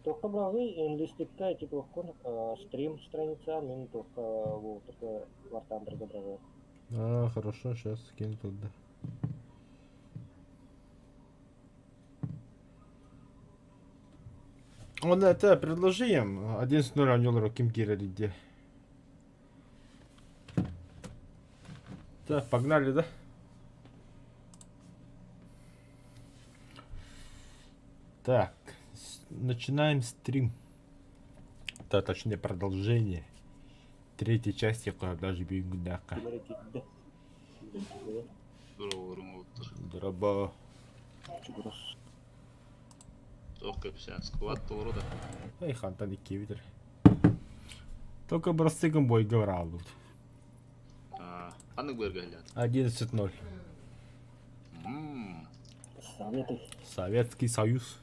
Туохха быраҕый инлистикка ити туоххун стрим страница мин туохха Волтерга Вартандарга быраҕыам. А, хорошо, сейчас скину тогда. Он это, предложи им 11.0 аньолору ким киирэр диye. Так, погнали, да? Так, начинаем стрим. Да, точнее, продолжение. Третьей части, даже бүгүннээххэ. Дороба. Туох кэпсээн, сквад толору да. Эй, хантан иккибитер. Только бырастыгын бойга бараалбыт. Ханнык бэргэһэлээн? 11-0. Советы. Советский Союз.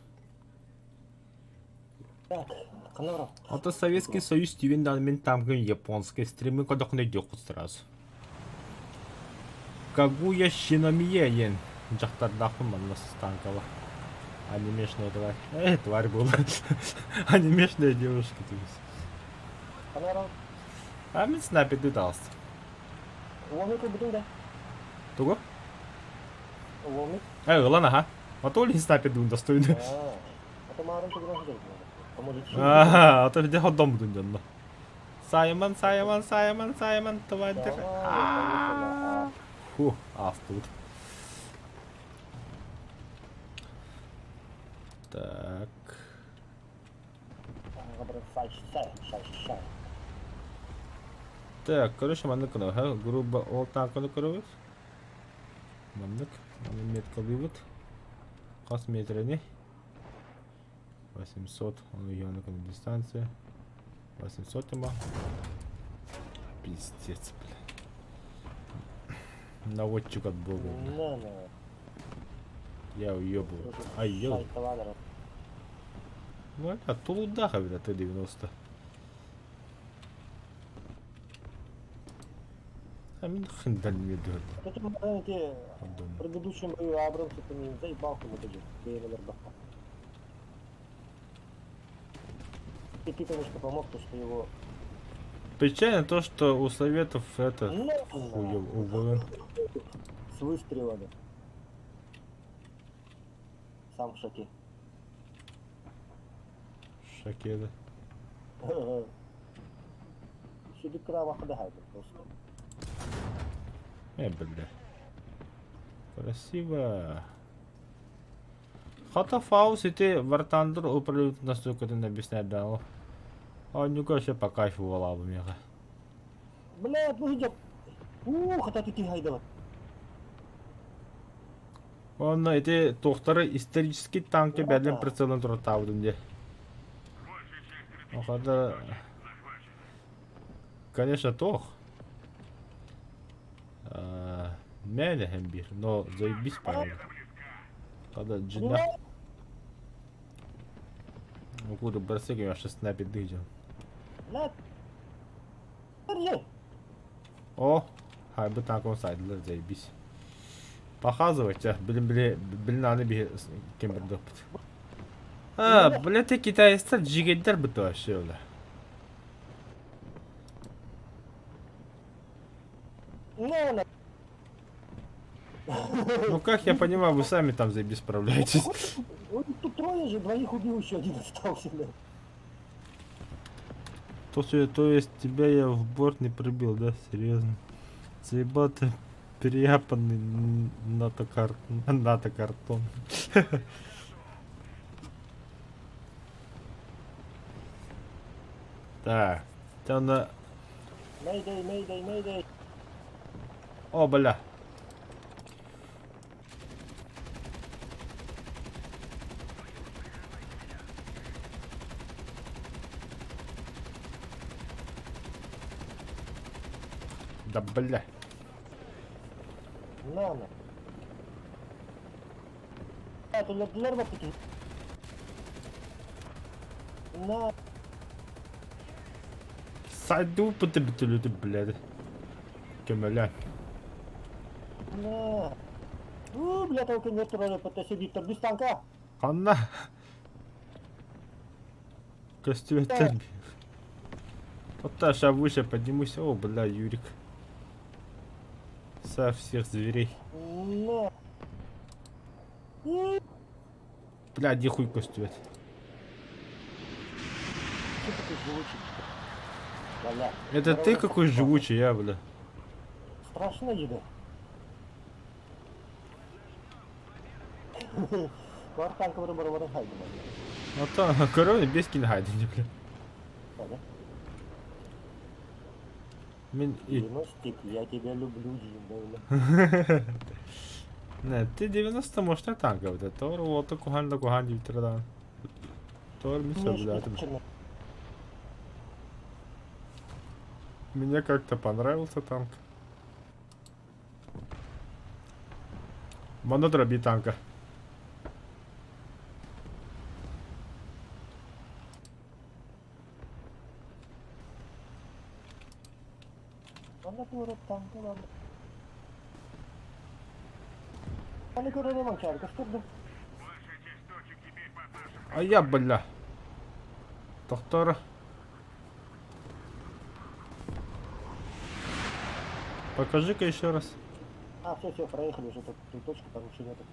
Так, ханна А то Советский Союз тивин дан мен тамгын японской стримы кодохны дёкут сразу. Кагуя Шиномия ен дьахтардаахпын манна станкала. Анимешная тварь. Э, тварь была. Анимешная девушка ты. А мен снайперди таҕыста. Уомик ылбытыҥ да? Тугу? Уомик? Э, ылан аха. А то ли снайпердуун достойны. А то маарым тугунан сылдьар. А то где ходом будун дьонно. Саймон, Саймон, Саймон, Саймон, тварь. Фу, ааспыт. Так. Так, короче, маннык гына, грубо ол танканы көрөбүт. Маннык, аны меткалыыбыт. Хас метрени? 800, он уйоныкын дистанция. 800 ема. Пиздец, бля. Наводчик от бога. На-на. Я уебываю. Ай, ел. Ну, а тулудаха, бля, Т-90. А мин хындан медөр. В предыдущем бою Абрамс это не заебал кому то И ты, конечно, помог, то, что его... Печально то, что у Советов это хуев увы. С выстрелами. Сам в шоке. В шоке, да. Сүдү кыраабакка да просто. Э, бля. Красиво. Хата Фаус ити Вартандр управление настойкатын объяснять дал. Оонньууга вообще по кайфу буолаабы миэхэ. Блядь, ну идет. Ух, это ты хайдала. Онно ити туохтары исторический танки бэрлин прицелын туратаабытым дии. Охада конечно тох. Мээнэ һэн биир, но заебись правильно. Хада дьиҥнээх Куду барсык я снайпердыы дьон. О, хайбы танком сайдылар заебись. Показывайте, блин, блин, блин, аны би кем бирдөхпүт. А, блядь, китайецтар жигеддер бит вообще, бля. Ну как я понимаю, вы сами там заебись справляетесь. Тут трое же, двоих убил, еще один остался, бля. То, то есть тебя я в борт не пробил, да? Серьезно? Заебал ты переяпанный НАТО-картон. Так, на... Mayday, mayday, mayday. О, бля. Да бля. На, на. Өлөрдүлэр баппытын. На. Сайдуу бүтүлүтү блядь. Көмөлөөн. На. У, бля, только нет турар ПТ-7 без танка. Ханна? Көстүбэттэр. Вот сейчас выше поднимусь. О, бля, Юрик. Со всех зверей. На. Бля, где хуй көстүбэт. Ты такой живучий? Бля. Это ты какой живучий, я, бля. Страшно еда. Бар танка бар бар бар хайды. А то корона без кингайдени, бля. Да? Мин Девяностик, я тебя люблю, Дим. Не, ты 90 мощная танка, бля. Тор вот кухан да кухан дивитер Тор ми бля. Мне как-то понравился танк. Монодроби танка. Манна туора танка бар. Аны көрөр манчар, көстөрдүм. А я, бля. Доктор. Покажи-ка еще раз. А, все, все, проехали уже тут ту точку, там ничего нету.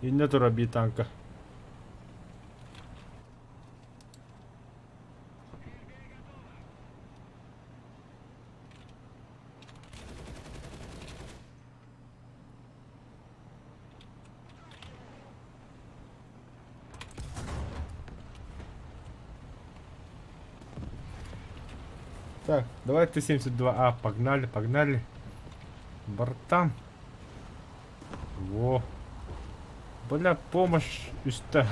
И нету раби танка. Так, давай Т-72А, погнали, погнали. Братан. Во. Бля, помощь үстэ.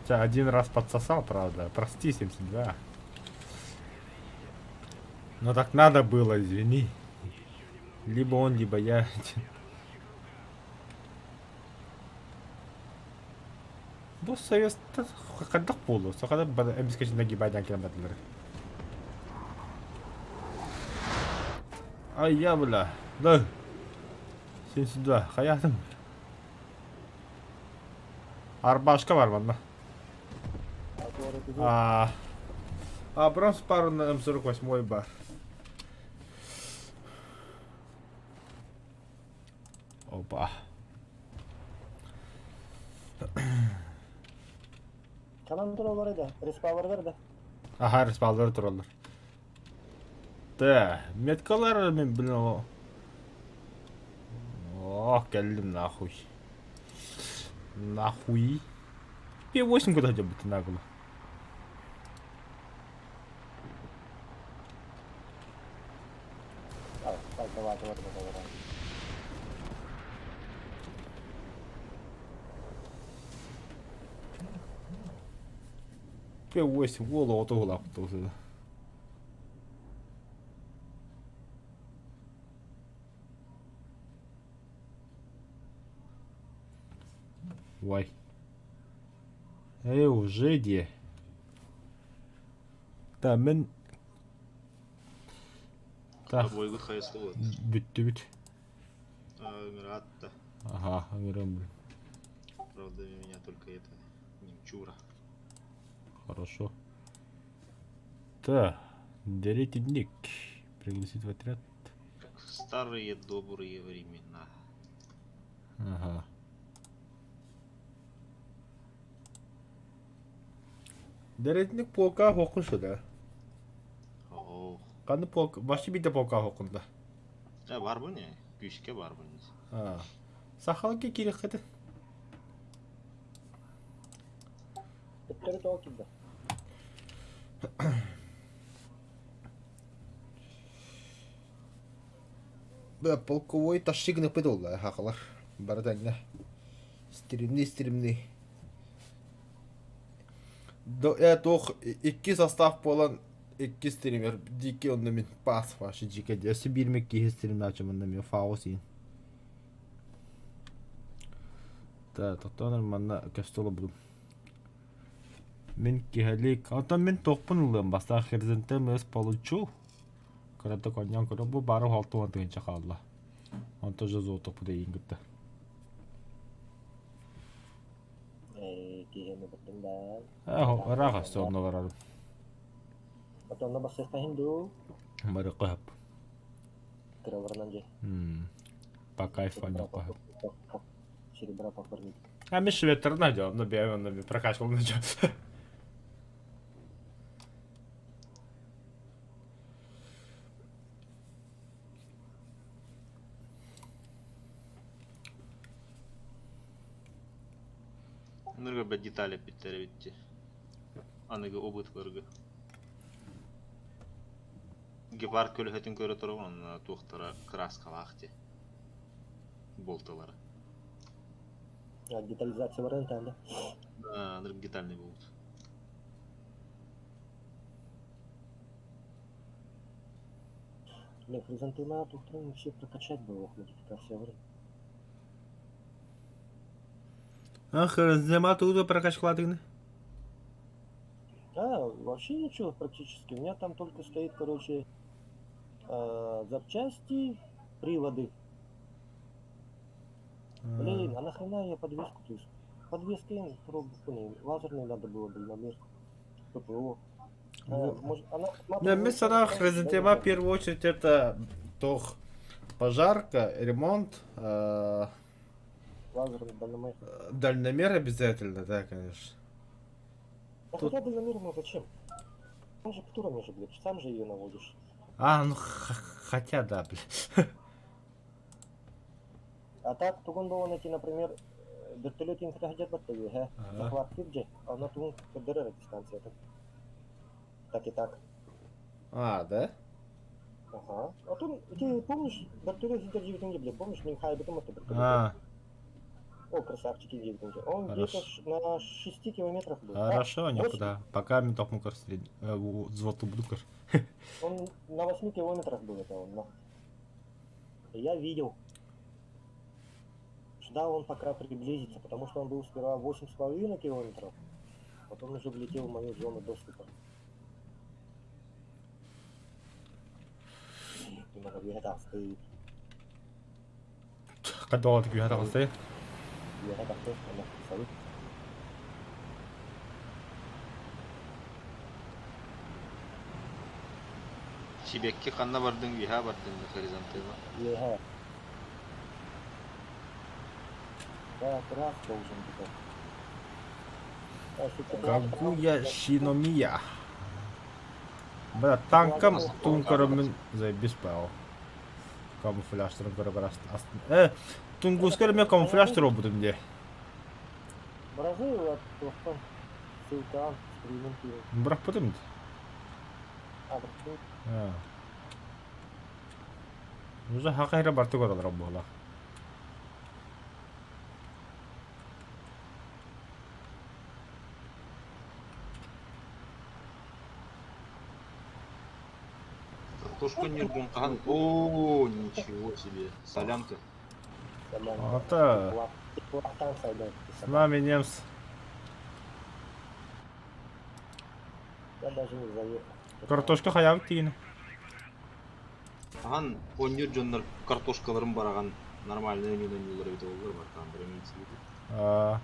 Тебя один раз подсосал, правда. Прости, 72. Но так надо было, извини. Либо он, либо я. Бу совет хайдах буолуо? Сахалар эмискэ нагибайдаан кэлэн бардылар. Ай я бля. Да. 72. Хайаатым. Арбашка бар манна. А, Абрамс пару на М48 бар. Опа. Ханан тураллар этэ, респавердар да. Аха, респавердар тураллар. Да, меткалар мен блин о. Ох, кэллим нахуй. Нахуй. П8 куда хотя бы ты нагло. Так, так, давай, давай, давай, давай. П8 уол оҕото улааппыт Ой. Эй, уже де. Да, мен... Так. Бойгут хайысты Бүттүбүт. Миратта. Ага, ыҥырам. Правда, меня только это немчура. Хорошо. Так, ник. Пригласить в отряд. Как в старые добрые времена. Ага. Дэриэтинньик полка хоқун да. Оо. Ханнык полк, вообще биирдэ полка хоқун да. Э, бар бу не? Күүскэ бар бу не. А. Сахалга киириэххитин. Төттөрү тоҕо киирдэ? Бля, полковой тащигны пытылла хахалар. Барданьна. Стримни, стримни. Э, туох икки состав буолан Икки стример дикий онно мин пас ваши дикий өссө биир эмэ киһи стримнааччы манна эмиэ фаус иин. Да, тохтоон манна көстө олорбутум. Мин киһэлик. Оттон мин туохпун ылыам бастаан хризантем өс получу. Кыратык оонньоон көрө бу бары 60 тыһыынча хаалла. Онтон же золотоппут эйиин кытта. Киһини бардым да. Ыраах өссө онно барарым. Отонно бассыахтаһын дуу? Барыкка хөп. Кыраларынан же. По кайфу анньахха хөп. Серебра покормить. А ми шветтер найдем, на бе, на бе, прокачивал найдем. Нырга бля детали питтер битти. Аныгы обытларга. Гепард көлөһөтүн көрө турабын, онно туохтара кырааскалаах дии. Болталара. А, детализация баран да? Да, нырк детальный болот. Бля, хризантема тухтарын вообще прокачать было модификация баран. А хризантема туда прокачкалатыгны? Да, вообще ничего практически. У меня там только стоит, короче, запчасти, приводы. Блин, а нахрена я подвеску то есть? Подвески пробку лазерную надо было, дальномер. ППО. Может, она, Не, мы сана хризантема в первую очередь это тох пожарка, ремонт, Лазерный дальномер. Дальномер обязательно, да, конечно. А Тут- хотя дальномер, ну зачем? Он же птурами же, блядь, сам же ее наводишь. А, ну хотя да, блядь. А так, тугун было найти, например, вертолет инфрахадет баттаю, ха? Ага. Захват же, а на тугун кадырара дистанция. Так. Так и так. А, да? Ага. А тут, ты помнишь, вертолет сидел блядь, помнишь, не хай бетон это вертолет. А, О, красавчики девятинки. Он Хорошо. где-то на 6 километрах был. А, Хорошо, восемь. никуда. Пока мен токмукар средний, взвод убдукар. Он на 8 километрах был, это он. На. Я видел. Ждал он, пока приблизится, потому что он был сперва 8,5 километров, потом уже влетел в мою зону доступа. Стоит. Когда ты говорил, Үөһэ тахсыы, онно салют. Сибэкки ханна бардыҥ, үөһэ бардыҥ да хризантема. Үөһэ. Как раз должен быть. Кагуя Шиномия. Бля, танкам тункарымын заебись пал. Камуфляж көрө Тунгускар мен камуфляж буду где. Бразилия туохтан ссылкаан стримин киирэн. Брак потом. А, бырахтым. А. Уже хакайра барты көрөлөр буола. Картошку нюргун хаһан. О, ничего себе. Солянка. Солянка. Ата. Теплотан сайдан. С нами немцы. Я даже не заехал. Картошка хаябыт тиин. Хаһан онньур дьоннор картошкаларын бараҕан нормальный өнүнэн ньуулар эбитэ буоллар бартаан бары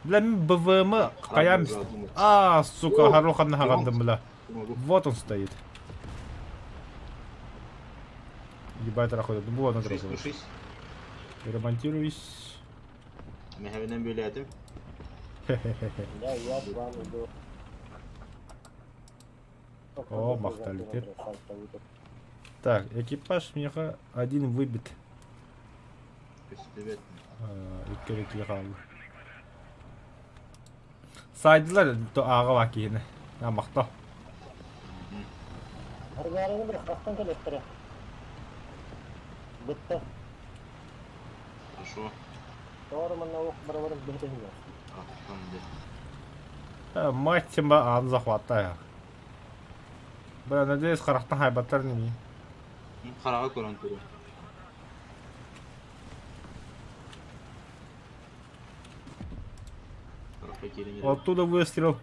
Бля, мен БВМ хаям. А, сука, харухан хагандым, бля. Вот он стоит. Ебать, проходит. Ну, вот он Тушись, сразу. тушись. Ремонтируюсь. Мэхэбинэн бүлээтим. Да, я к вам иду. О, махталитет. Так, экипаж меха один выбит. Привет. Икки хаалла. Сайдылар то ааҕа баа киһини. Махтал. Аргарыны бір хақтан кэлэттэрэ. Бытта. Хорошо. Тоҕо манна ох барабарын бэһэтэ Аттан де. Мать тема ан захватая. Бля, надеюсь, харахтан хайбаттар не. Хараҕа көрөн турар. Харахха киирэн эрэр. Оттуда выстрел.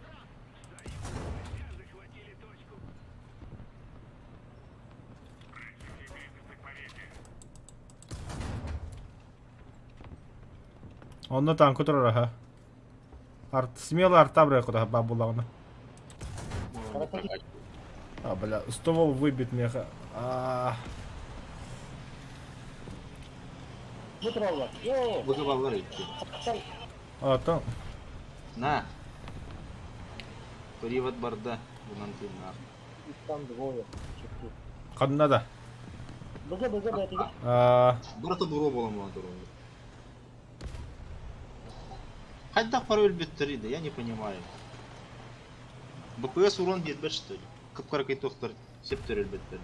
Онно танка турар аха. Арт, смело арта бля куда бабулаҕына. А, бля, ствол выбит меха. А. Бу тураллар. Йоо. Бу баллар икки. А, там. На. Привод барда. Бунан тыыннаах. Там двое. Чекти. Ханна да. Быга быга бэтиги. А, Барыта буруо буоламмын турар. Хайдах пара өлбүттэрий да, я не понимаю. БПС урон биэрбэт что ли? Кып-кыракый туохтар сөптөр өлбөттөр.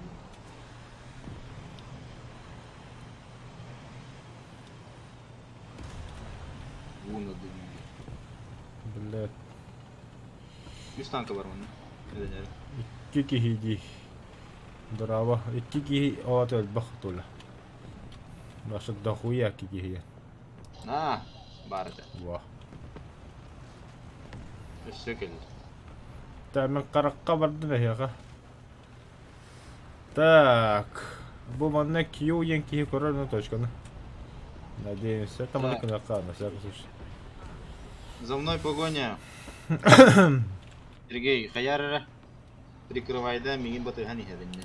Уна дымили. блядь. Үс танка бар манна. Эдэнэр. Икки киһи дии. Браво. Икки киһи оҕото өлбөх тула. Наша дохуя икки киһи. На, баар этэ. Во. Өссө кэлэр. Так, мен харахха бардым эһиэхэ. Так. Бу манна Q диэн киһи көрөр на точканы. Надеемся. Там Так. на на всякий случай. За мной погоня. Сергей, хайар эрэ. Прикрывай да, миигин батыһан иһэбиннэ.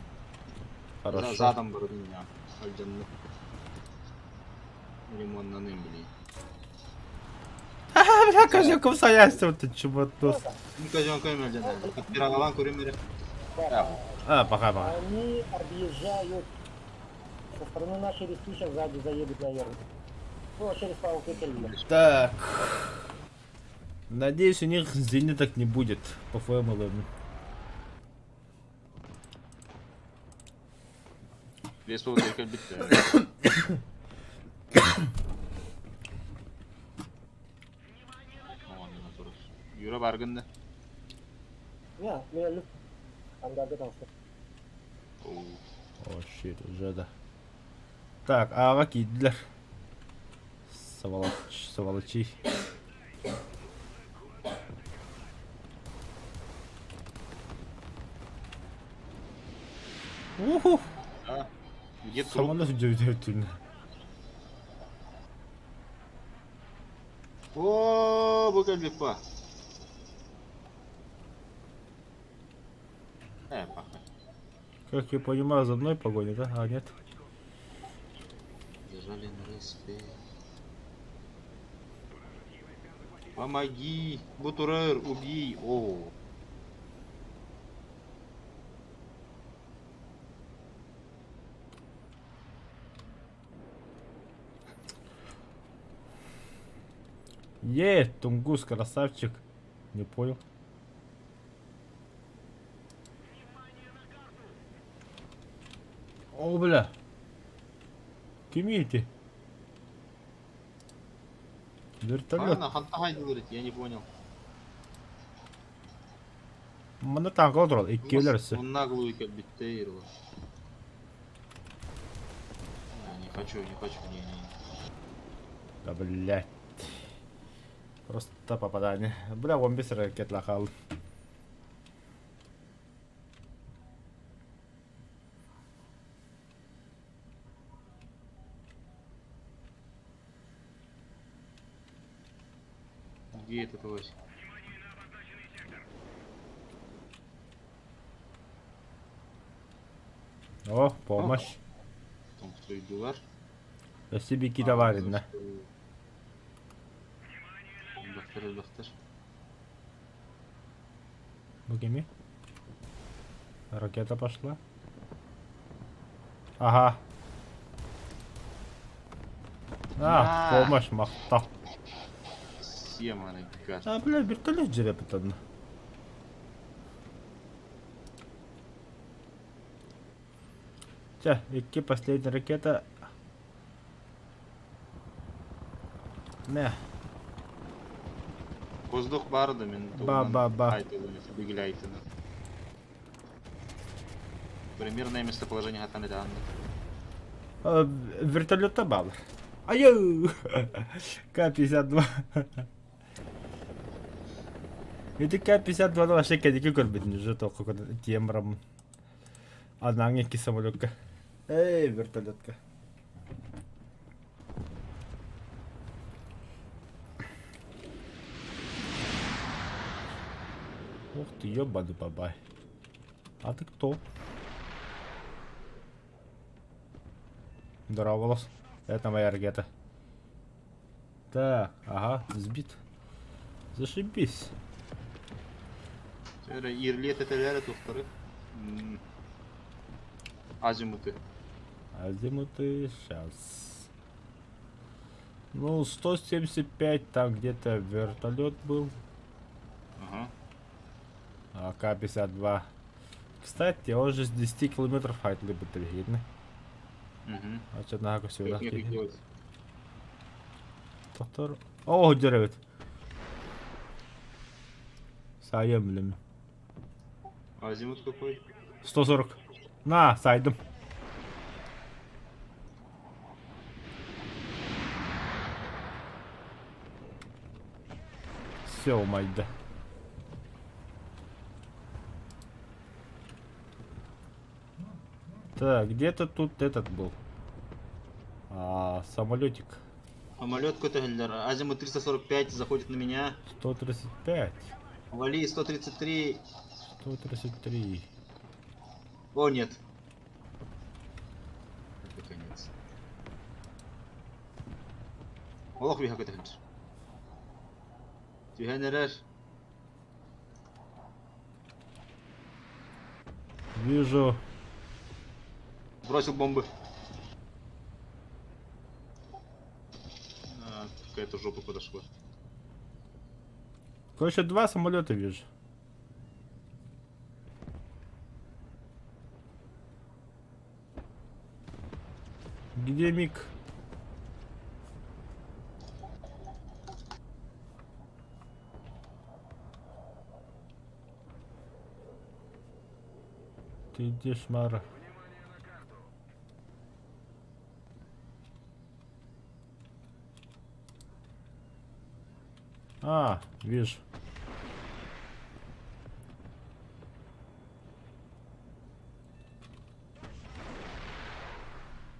Хорошо. Задом бардым я. Алдьанны. Ремоннаным, блин. Бля, козёком саясты, ты чеботос. Ну, козёнком алдьанна. Подпиралаван көрүм эрэ. А, пока, пока. Они объезжают со стороны нашей респы, сейчас сзади заедут, наверное. Ну, через пару петель. Так. Надеюсь, у них зениток не будет по ФМЛ. Вес кэлбит. Юра баргын да. Не, меня люк. Ангарга там что. О, shit, уже да. Так, аҕа киирдилэр. Сволочь, сволочи. Уху! А, где труп? Самолет удивительно. О, бу кэлбит па. Э, паха. Как я понимаю, за мной погоня, да? А, нет. Зажали на респе. Помоги! Бу турар, убей! О, Е, Тунгус, красавчик. Не понял. О, бля. Кимите. Вертолет. Правильно, хантагай говорит, я не понял. Манна танка олорор, иккилэр Он наглую как битейрла. Не хочу, не хочу, не, не. Да, блядь. Просто попадание. Бля, он без ракет лахал. Где этот лось? О, помощь. Там кто идулар? Спасибо, товарищ. Бахтар, бахтар. Бу Ракета пошла. Ага. А, На. помощь, махта. Семаны, гад. А, бля, вертолет жерепетан. Чэ, икки последняя ракета. Не, Воздух барды мен Ба, ба, ба. Примерное местоположение хатан этаан. Вертолетта баалар. Айыы! К-52. Ити К-52 вообще кэнники көрбүтүн уже тоққа тиэм бараммын. Анаҥ икки самолекка. Эй, вертолетка. Ух ты, ёбаный бабай. А ты кто? Здорово, Это моя ракета. Так, ага, сбит. Зашибись. Эрэ ирлиэт этэлээр туохтары. Азимуты. Азимуты сейчас. Ну, 175 там где-то вертолет был. Ага. АК-52. Кстати, он же с 10 километров хайтлы видно. Угу. А что на Как мне их делать? Доктор. О, деревит. Сайым билим. Азимут какой? 140. На, сайдым. Все, умайда. Так, где-то тут этот был. А, самолетик. Самолет какой-то, Азимут 345 заходит на меня. 135. Вали 133. 133. О, нет. Это конец. Олох биһа көтөһүнэр. Түһэн эрэр. Вижу. Бросил бомбы. А, какая-то жопа подошла. Короче, два самолета вижу. Где Мик? Ты где, Шмара? А, вижу.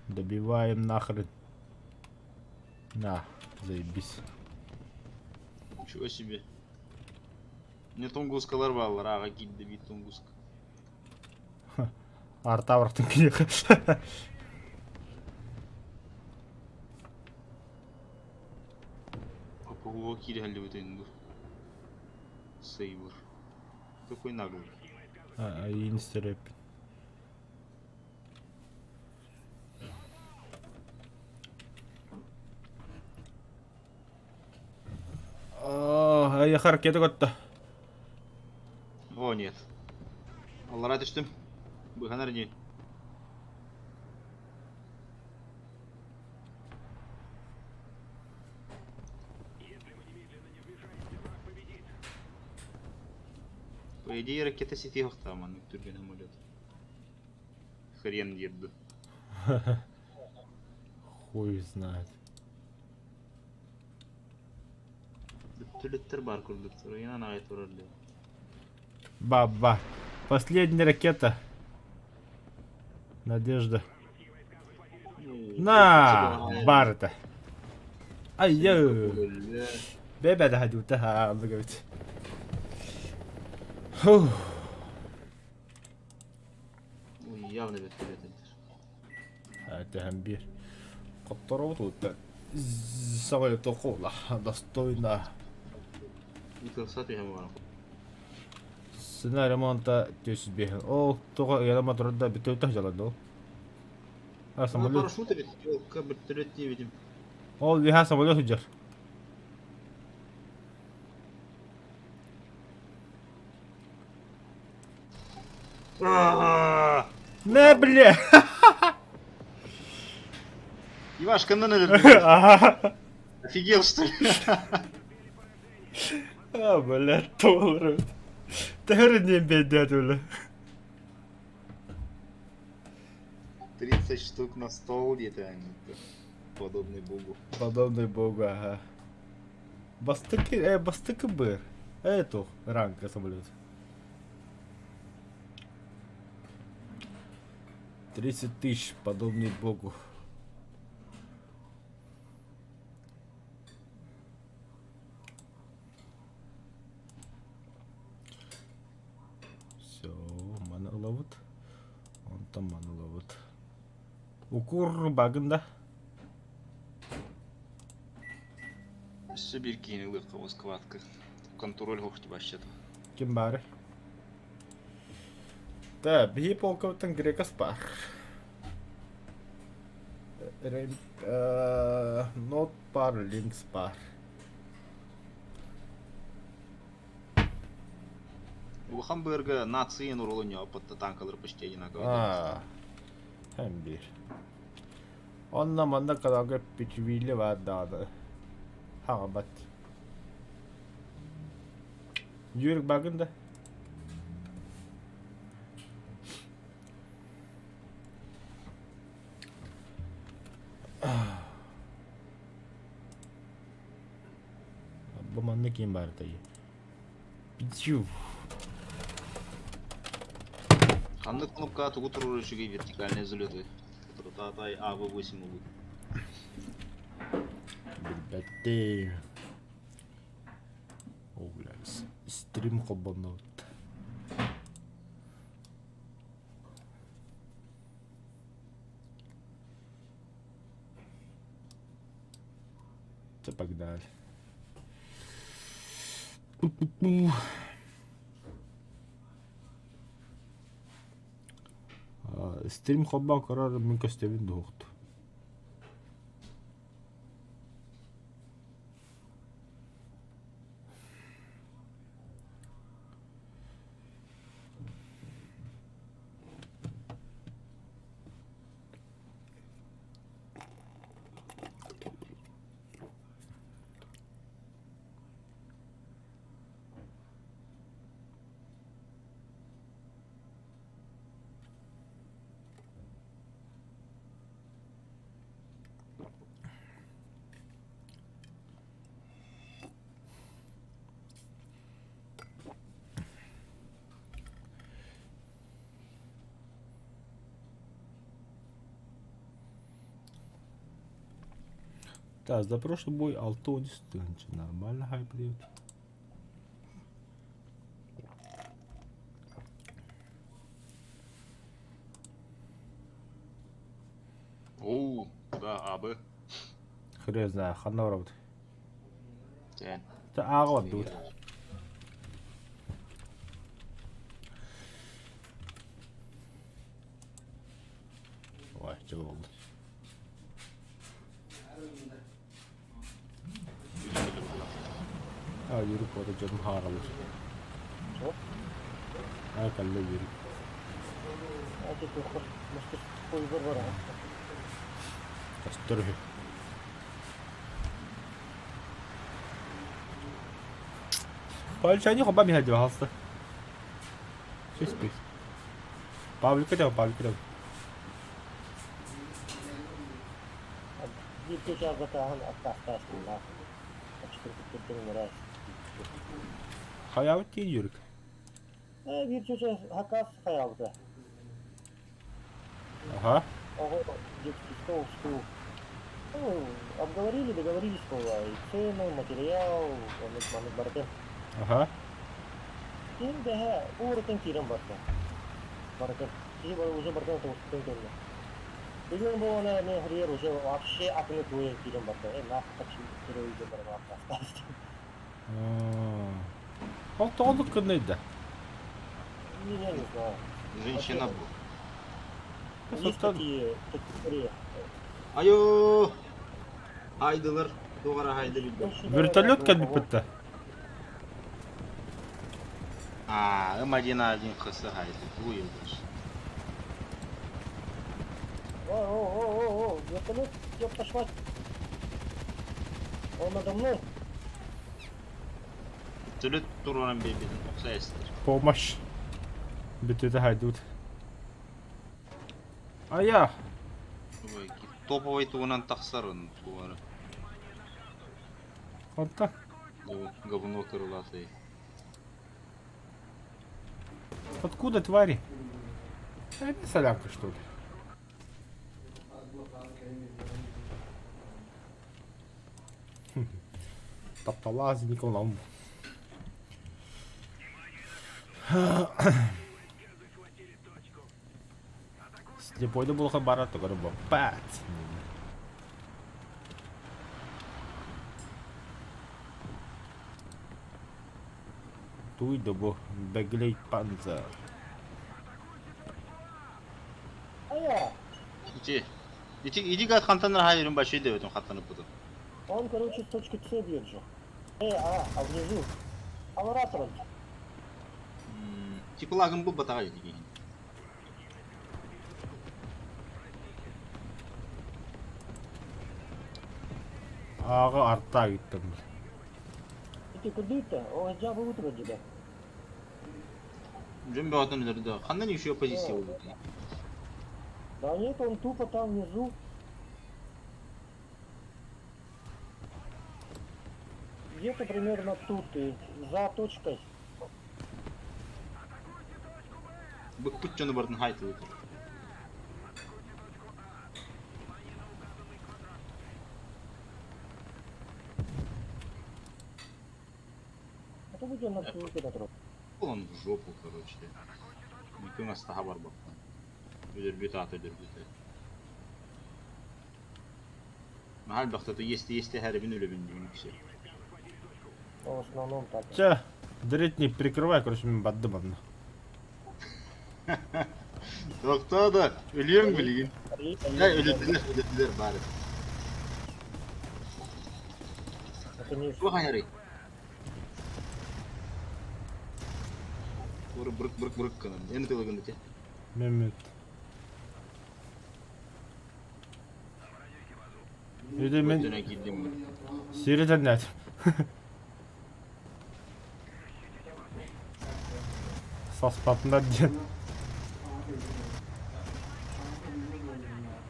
Добиваем нахрен. На, заебись. Ничего себе. Мне тунгускалар баалар, аҕа киирдэ биир тунгуска. Артавртын киһиэхэ. ППО киирэ бу. Сейвер. Какой наглый. Инстереппин. Эйиэхэ ракета көттө. О, нет. Аллара түстүм. Быһанар дии. По идее ракета сети маннык түргэн самолет. Хрен еду. Хуй знает. Бүттүлүттэр бар курдуктар. Инан аҕай турар дии. Баба. Последняя ракета. Надежда. На, бар это. Ай-яй. Бэбэ да хадюта, говорит. Фух. Ой, явно вертолет Это бир. Которого тут самолет около достойно. Сцена ремонта 205. Ол тоҕо ыйалама турда бүтөтөх жалады. А самолет. Парашюта ведь, вертолет не видим. Ол биһа самолет сылдьар. Не, бля! Ивашка, на наверное. Офигел, что ли? А, бля, толрут. Тэрнем бедят, бля. 30 штук на стол где-то, подобный богу. Подобный богу, ага. Бастакы, бастакы быр. Эту ранка самолет. 30 тысяч, подобный богу. Все, маны ылабыт. Онтон маны ылабыт. Укур багында. Өссө биир киһини ылыахха Москватка. Контроль хохти бащата. Ким баары? Да, биһи полкабыттан грекас баар. Нот бар, линкс бар. Улахан быарга нациян уролун опытта танкалар почти одинаковые. А, һәм биир. Онно манна калага пичвили бар даҕаны. Хаҕабат. Юрик багын да? Бу манна ким баар этэй? Пичу. Ханнык кнопка тугу турар үчүгэй вертикальные взлеты. Татай АВ-8 улут. Билбэттим. О, бля, стрим холбоннубут. Це погнали. Пу-пу-пу. Стрим холбоон көрөр мин көстөбүн дуһукту. Так, за прошлый бой алты тысяча. Нормально хайп дает. Оу, да, АБ. Хрен знаю, ханна работает. Тэн. Это аҕа дуут. Ой, чего болды. А, yürüp orada canım haralır. Чего? А, калле yürüp. А ты тухар, может, хуй варвара. Кастыры. Павличани хоба михайдева хаста. Шесть Павлика дев, Павлика дев. Биир чааҕытааһын аттаахтаастын нахуй. Раз. Хаябыт тиин Юрик. Биир чөчө хакас хаябыта. Ага. Ого, детский стол, стул. Ну, обговорили, договорились, была и цену, материал, оннук барытын. Ага. Ким дэһэ уурутун киирэн барда. Барытын. Киһи уже барытын тоҕустун кэллэ. Бүгүн буолана мен хриер уже вообще атыны туйан киирэн барда. Нахуй хочу терроризе баран остался. Ол тоҕолук кыннайда. Я не знаю. Женщина была. Есть такие такие. Айо! Хайдылар. Тугара хайды билбэт. Вертолет кэлбиппит А, М1А1 ХС хайды. Тугу ебешь. О, о, о, о, о, вертолет, ёпта ж мать. Он надо мной. Вертолет тураран бэйбитин окса эстер. Помощь. Бүтүтэ хайдут. Ая. Топовай тугунан тахсарын тугары. Онтон? Говно крылатый. Откуда твари? Это солянка, что ли? Тапталаас Николам. Слепой да буолха бара тугары баппат. Туй да бу Беглей Панзер. Ая! Ити, ити, иди гад хантан рахайрын баши дэбэтин хаттаныппытын. Он, короче, с точки С бьет же. А внизу. Аларатор. Типа лагын бу батаға дии. Ааҕа артаа гиттым. Ити курдуйта, ол жабы утро тебя. Дьон бөҕөтүн өлөрдө. Ханна еще позиция буолбут? Да нет, он тупо там внизу. Где-то примерно тут, и за точкой. Быкпыт дьону бардын хайтылы. А то будет он на куда Он в жопу, короче. Никым астаха барбакка. Өлөрбүт аата өлөрбүтэ. Махал бахтата есть есть хэрибин өлөбүн диин үксэ. В основном так. Чэ, дритни прикрывай, короче, мен баддым онно. Тохтоо да өлүөҥ билигин. Дьэ өлөдүлэр өлөдүлэр баары. Это не Туох айарый? Тура бырык бырык бырык гынан. Эн тылыгын ити. Мемет. Үдэ мен Өтөнө киирдим. сири тэннээтим. Саспатындар диэн.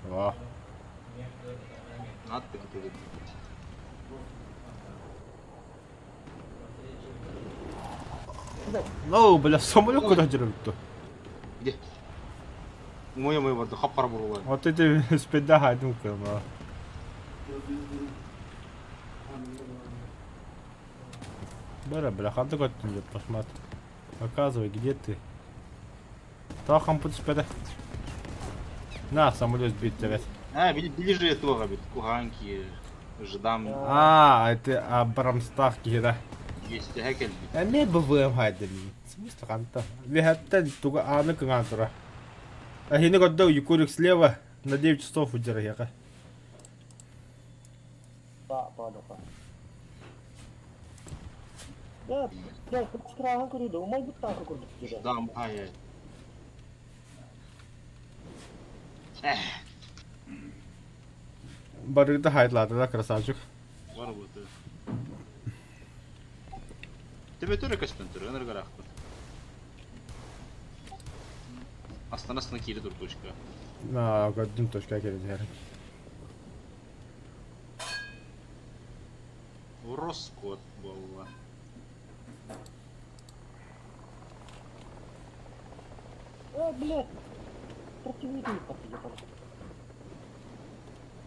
Ваа. Аттык итигит. Ну, бля, самолет куда дерут-то? Где? Умой-умой барды, хап-хара бурула. Вот эти спеда хайдым кыма. Бара, бля, ханты көттүн деп пошмат. Показывай, где ты? Тахам пут спеда. На, самолет сбит тебе. А, ближе этого бит, куханки, ждам. А, это Абрамстах киһи Есть хекел бит. Эмиэ БВМ хайдым. Смысл ханта. Виһэттэн туга ааны кыҥаан тура. Эһини көрдө Юкурик слева на 9 часов удержиаха. Да, да, да. Да, да, страхан көрүдө, умай бут танка көрдүк деді. Ждам, ай-ай. Эх, Барыгда хайдлаатыла красавчик. бар бу. Төбөтөрө көстөн түрө, өнөр Астана киири тур точка. На, көрдүм точка келин. Роскот буолла. А, блядь. Противники не подъехали.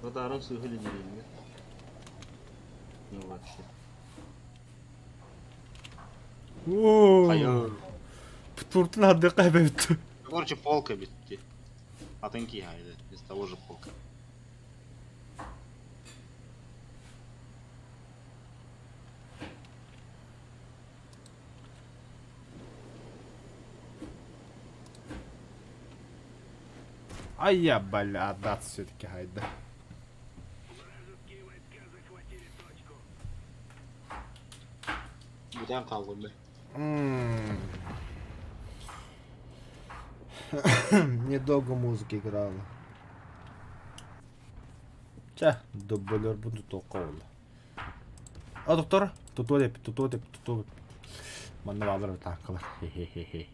Радаром сыгали деревья. Ну вообще. Оо. Туртун хаддыка бэбит. Короче, полка битти. Атынки хайда, из того же полка. Ай я, бля, отдаться все-таки хайда. Бүтән қалдым бе. Недолго музыка играла. Чэ, дублер буду толковый. А, доктор? Туту деп, туту деп, туту. Манна баалар танкалар. Хе-хе-хе-хе.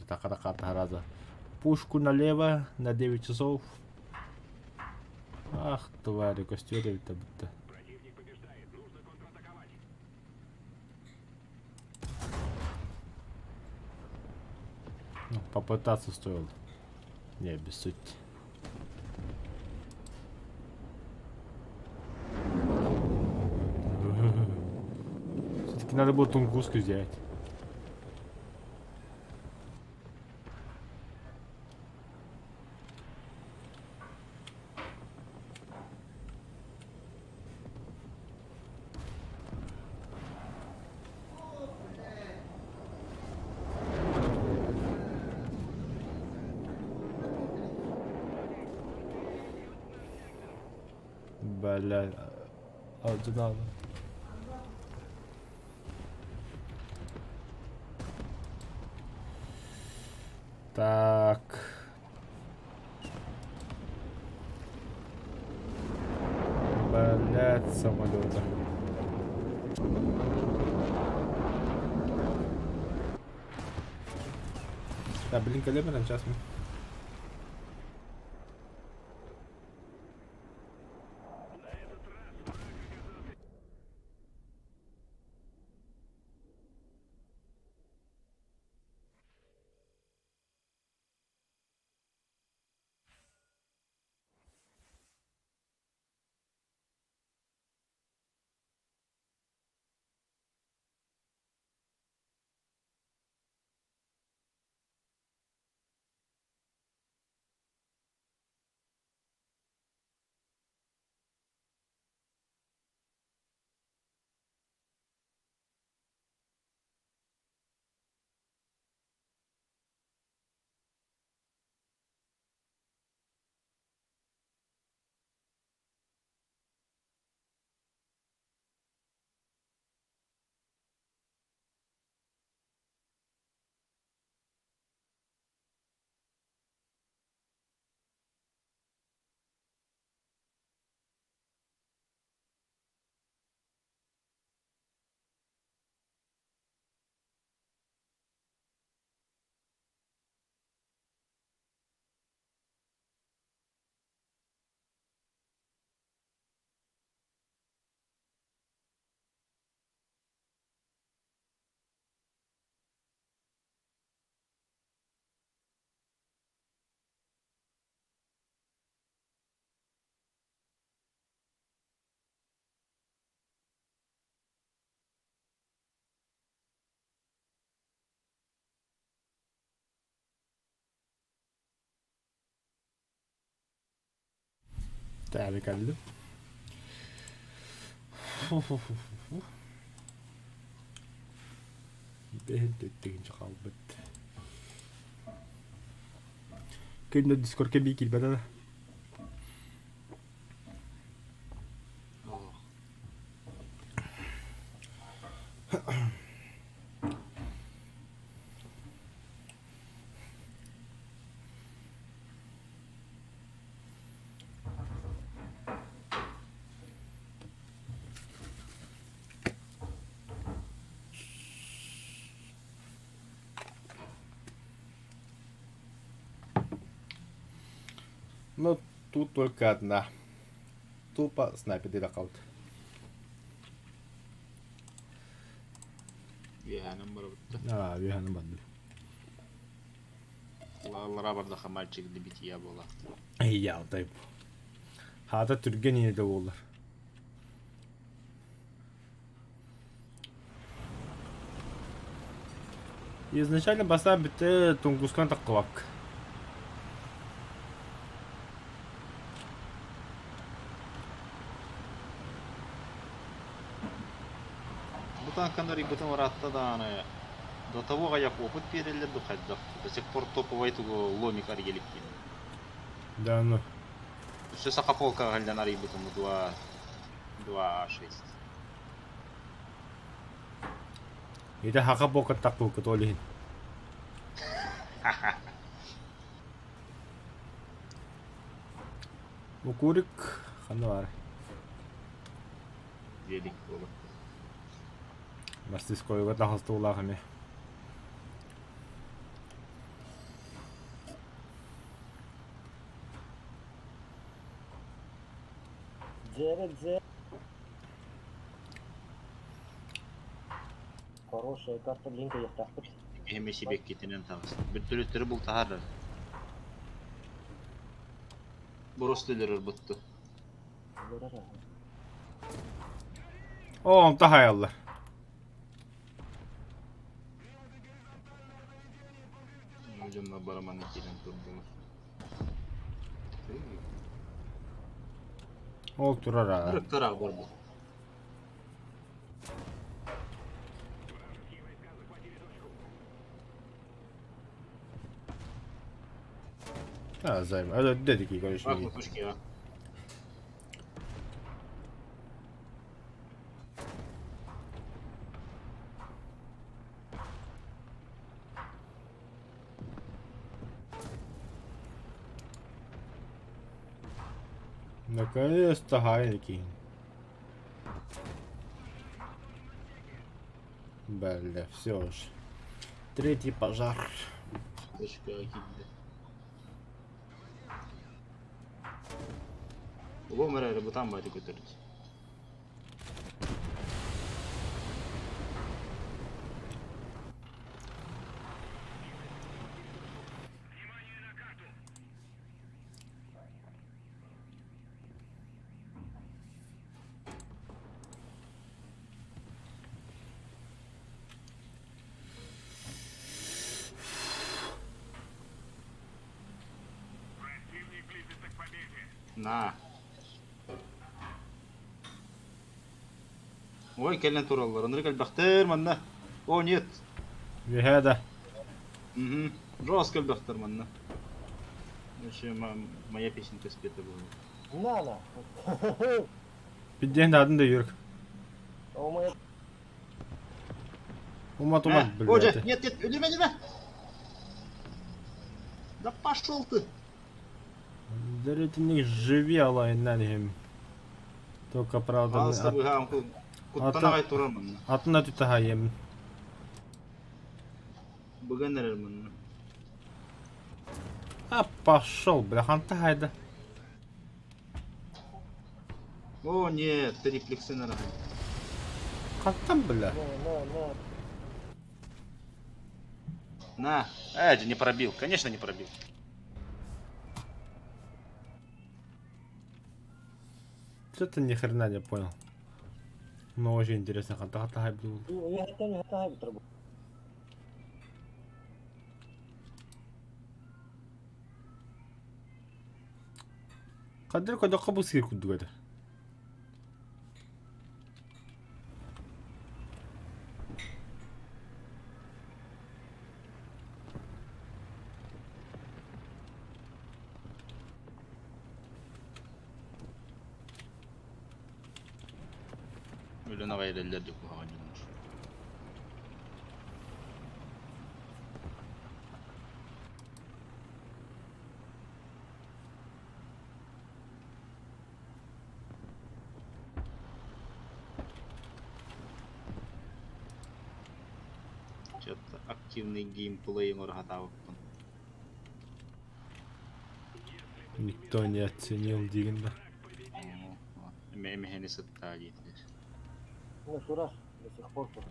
Такара раза. Пушку налево на 9 часов. Ах, твари, көстүө да эбитэ бутта. Ну, попытаться стоило. Не обессудьте. Все-таки надо было тунгуску взять. Бля, алдьанан. Так. Блять, самолета. Да, блин, кэлэмэн сейчас мы. Тäällä кэллим. Бэһин хаалбыт. Күннэ Дискордка бии киирбэтэ. Ну, тут только одна. Тупо снайпер аккаунт. Үөһээнэн барабыт. А, үөһээнэн бардым. Лара бардаха мальчик для битья была. Я дай. Хаата түргэн ине да буолар. Изначально бастаан бүттэ Тунгускан таххыбакка. Бу танканы арыйбытым ыраатта даҕаны до того аҕыйах опыт биэрэллэр дуу хайдах до сих пор топовай тугу ломик арыйа иликпин. Да ну. Өссө саха полкаҕа сылдьан арыйбытым 2 2А6. Ити хаха буокаттахпыккыт ол иһин. Мукурик ханна баар? Диэлик буолар. Мастерскойга тахыстуулаах эмиэ. 9-9. Хорошая карта, блин, кыахтаахпыт. Киһи сибэккитинэн таҕыста. Бөртөлүөттэри бултаһар. Просто өлөрөр бутты. О, онто хайаллар. Дьонно бараманы киирэн турдулар. Ол турар аа. Ырыктараах барбыт. А, займ. Это дедики, конечно. Ах, точки, а. Наконец-то Хайнекен. Бля, все уж. Третий пожар. Точка киирдэ. Улуум эрэ бытаан баайы көтөрүт. На. Ой, кэлэн тураллар. Ынырык элбэхтэр манна. О, нет. Үөһэ да. Угу. Жестко элбэхтэр манна. Вообще, моя песенка спета была. На, на. Бидден атын да юрк. О, моя Умат умат, О, блядь. нет, нет, өлүмэ, өлүмэ! Да пошел ты! Дөрүтүнүк живи алайынан иһим. Только правда Алыста быһаам куттан аҕай турар манна. Атына түтәһайым. Быган эрэр манна. А пошел, бля, ханта хайда. О, нет, триплексы нараһай. Хантан, бля. На, на, на. На. Э, не пробил, конечно, не пробил. Что-то ни хрена не понял. Но очень интересно, ханта ханта хай был. Үөһэттэн үөһэттэн хайбыттар бу. Кадыр када кабыс кир кудугада. Өлөн аҕай эрэллэр дьэ куһаҕан дьоннор. Что-то активный геймплей оҥоро сатаабыппын. Никто не оценил диигин да. Эмэһэни сыттаа диэтилэр. Ну, турар до сих пор тут.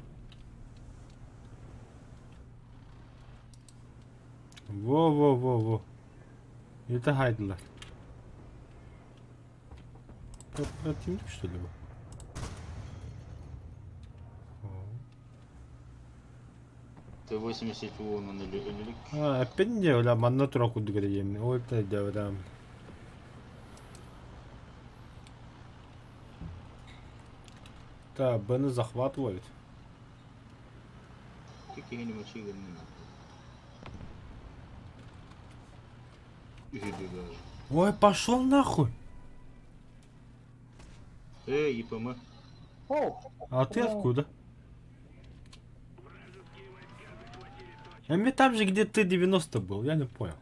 Во-во-во-во. Это хайдылар. Противник, что ли, был? О. Т-80 уонун өлүк. А, опять не бля, манна тура курдук этэ Ой, это да. Да, Бена захватывают. Какие-нибудь игры. Үһү даже. Ой, пошел нахуй. Эй, ИПМ. О, А ты откуда? А мне там же, где ты 90 был, я не понял.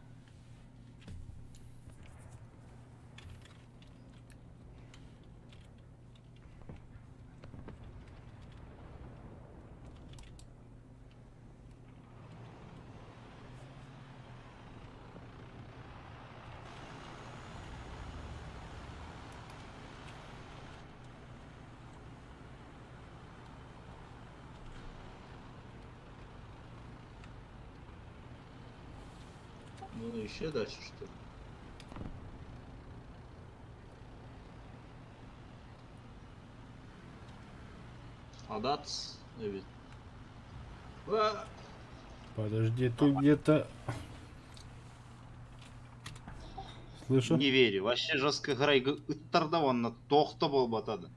Ну еще дальше, что ли? Адац эбит. А! Подожди, тут где-то... Слышу? Не верю. Вообще жестко грайга ыттарда онно туох да буолбата.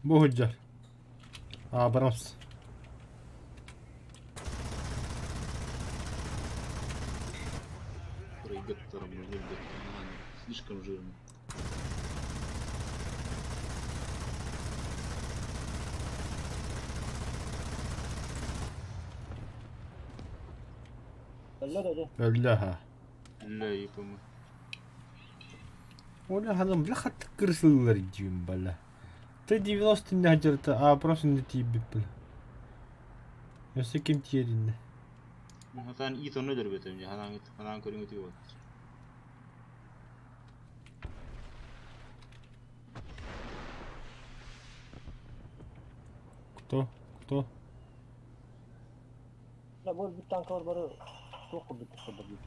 Бу сылдьар. Абрамс. Грайгаттарым слишком жирно. Өллө да дьэ. Өллө ха. Ля ипм. Оля ханым бля хаттык кырсыллар диим бала. Т-90 иннэ сылдьарта Абрамс иннэ тиийбит бля. Өссө ким тиийэр иннэ? Хатан ит ону өлөрбөтөм дьэ ханаан ханаан көрүҥүтү вот. Кто? Кто? Да бу өлбүт танкалар бары суох курдук көстөллөр дии.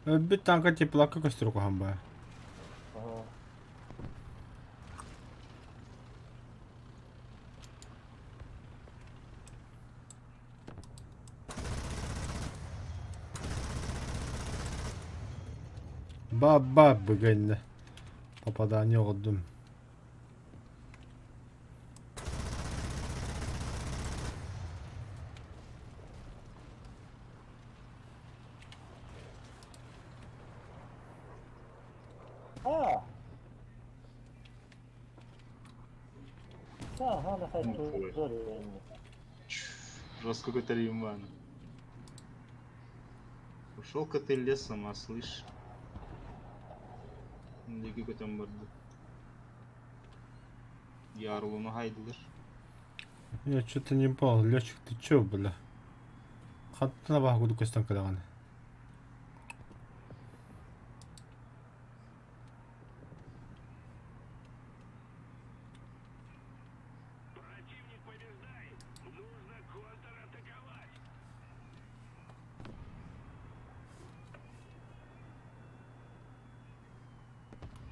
Өлбүт танка теплакка көстөр куһаҕан баа. Аһа. Ба-ба бүгүн попадание оҕордум. А! Ага, нахай Ну, хуй. Жестко какой-то риман. Ушел-ка ты лесом, а слышь. Диги көтөн барды. Ярлуну хайдылар. Я что-то не понял, летчик, ты чё, бля? Хантан баха курдук көстөн кэлэҕин. Противник побеждает! Нужно контратаковать!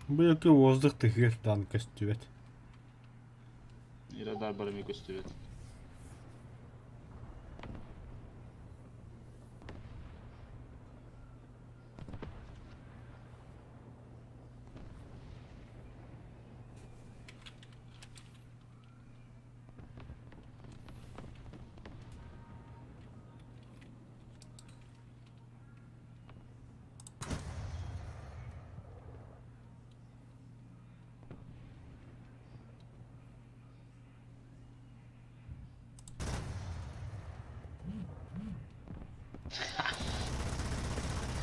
Бу якы воздух тыгыр дан көстүбэт. Радар бар эми көстүбэт.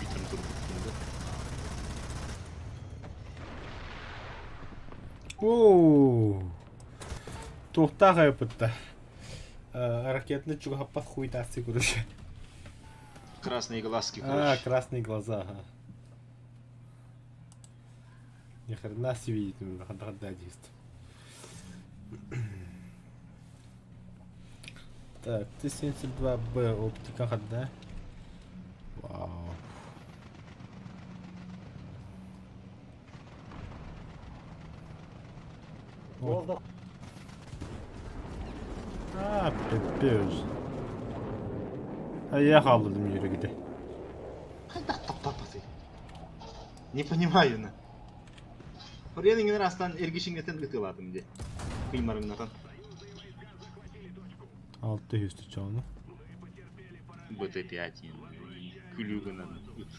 Бүтүн турбуттун да. Оо. Туохтаах айыппытта. Ракетный чугаппат хуйтасы короче. Красные глазки, А, короче. красные глаза, ага. Ни хрена себе видит, действует. Так, Т-72Б, оптика хода. Вау. Вот. Воздух. А, пипец. А я хааллым үөрэ Хайдах таптаппатый? Не понимаю на. Хрен растан эргишиңнетен ытыладым де. Кыймарыңнатан. Алты үстү чону. БТ-5 күлүгүнэн ыт.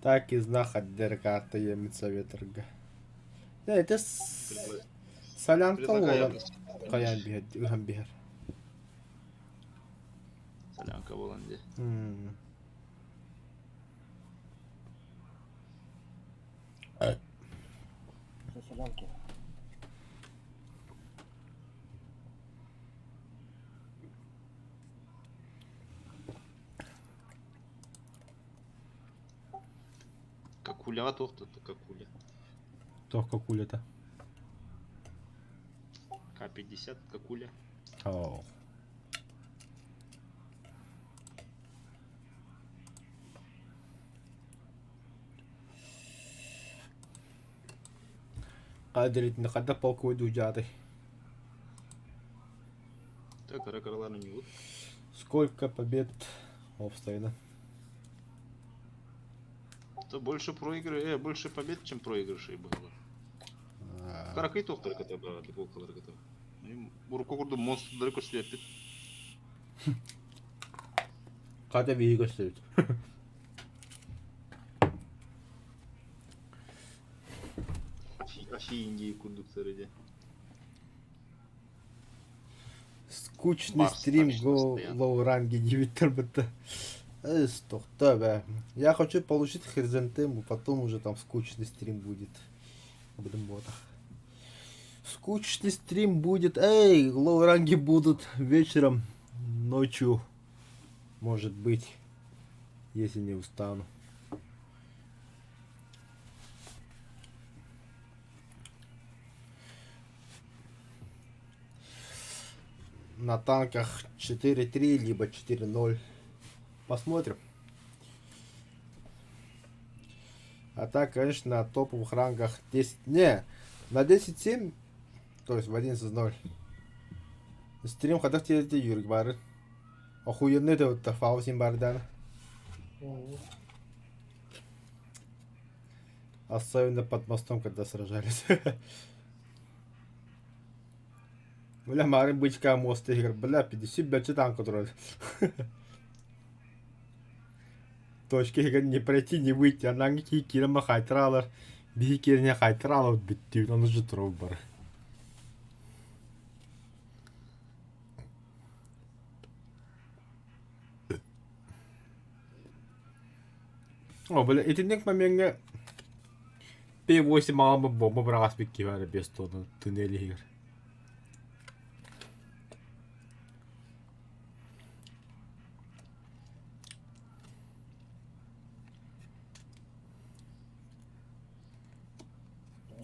Так и знахать карта емится ветерга. Да, это солянка Предлагаю буолан хайаан биһэр ыһан биһэр. Солянка буолан дии. Солянки. Какуляҕа туох да какуля. Туох какулята? К-50 какуля. Оо. Кадритин хадда полковой дужатай. Так, кыра-кыралаан ойуут. Сколько побед обстоятельно. То больше проигры, больше побед, чем проигрышей было. Каракай туохтары кытта баҕа, кытта. Урукку курдук монстрдары көрсүбэппит. Хата биһиги көрсөбүт. Аши Индии курдуктар иде. Скучный Барс стрим точно го стоят. лоу ранги диэбиттэр бытта. Эс, тохто бэ. Я хочу получить хризантему, потом уже там скучный стрим будет. Будем ботах. Скучный стрим будет. Эй, лоу ранги будут вечером, ночью. Может быть, если не устану. На танках 4-3, либо 4-0. Посмотрим. А так, конечно, на топовых рангах 10... Не, на 10-7, то есть в 11-0. Стрим хайдах тиэрдэ Юрик бары. Охуенный да вот фаусин бардан. Особенно под мостом, когда сражались. Бля, Мары бычка мост игр. Бля, 50 бля, танк который. Точки не пройти, не выйти. Она кирама хайтралар. Биһи кирине хайтралар бүттүү. Оны же бар. О, бля, итинник моментҥа П8 маҕан бомба быраҕас бикки без тонна туннели игр.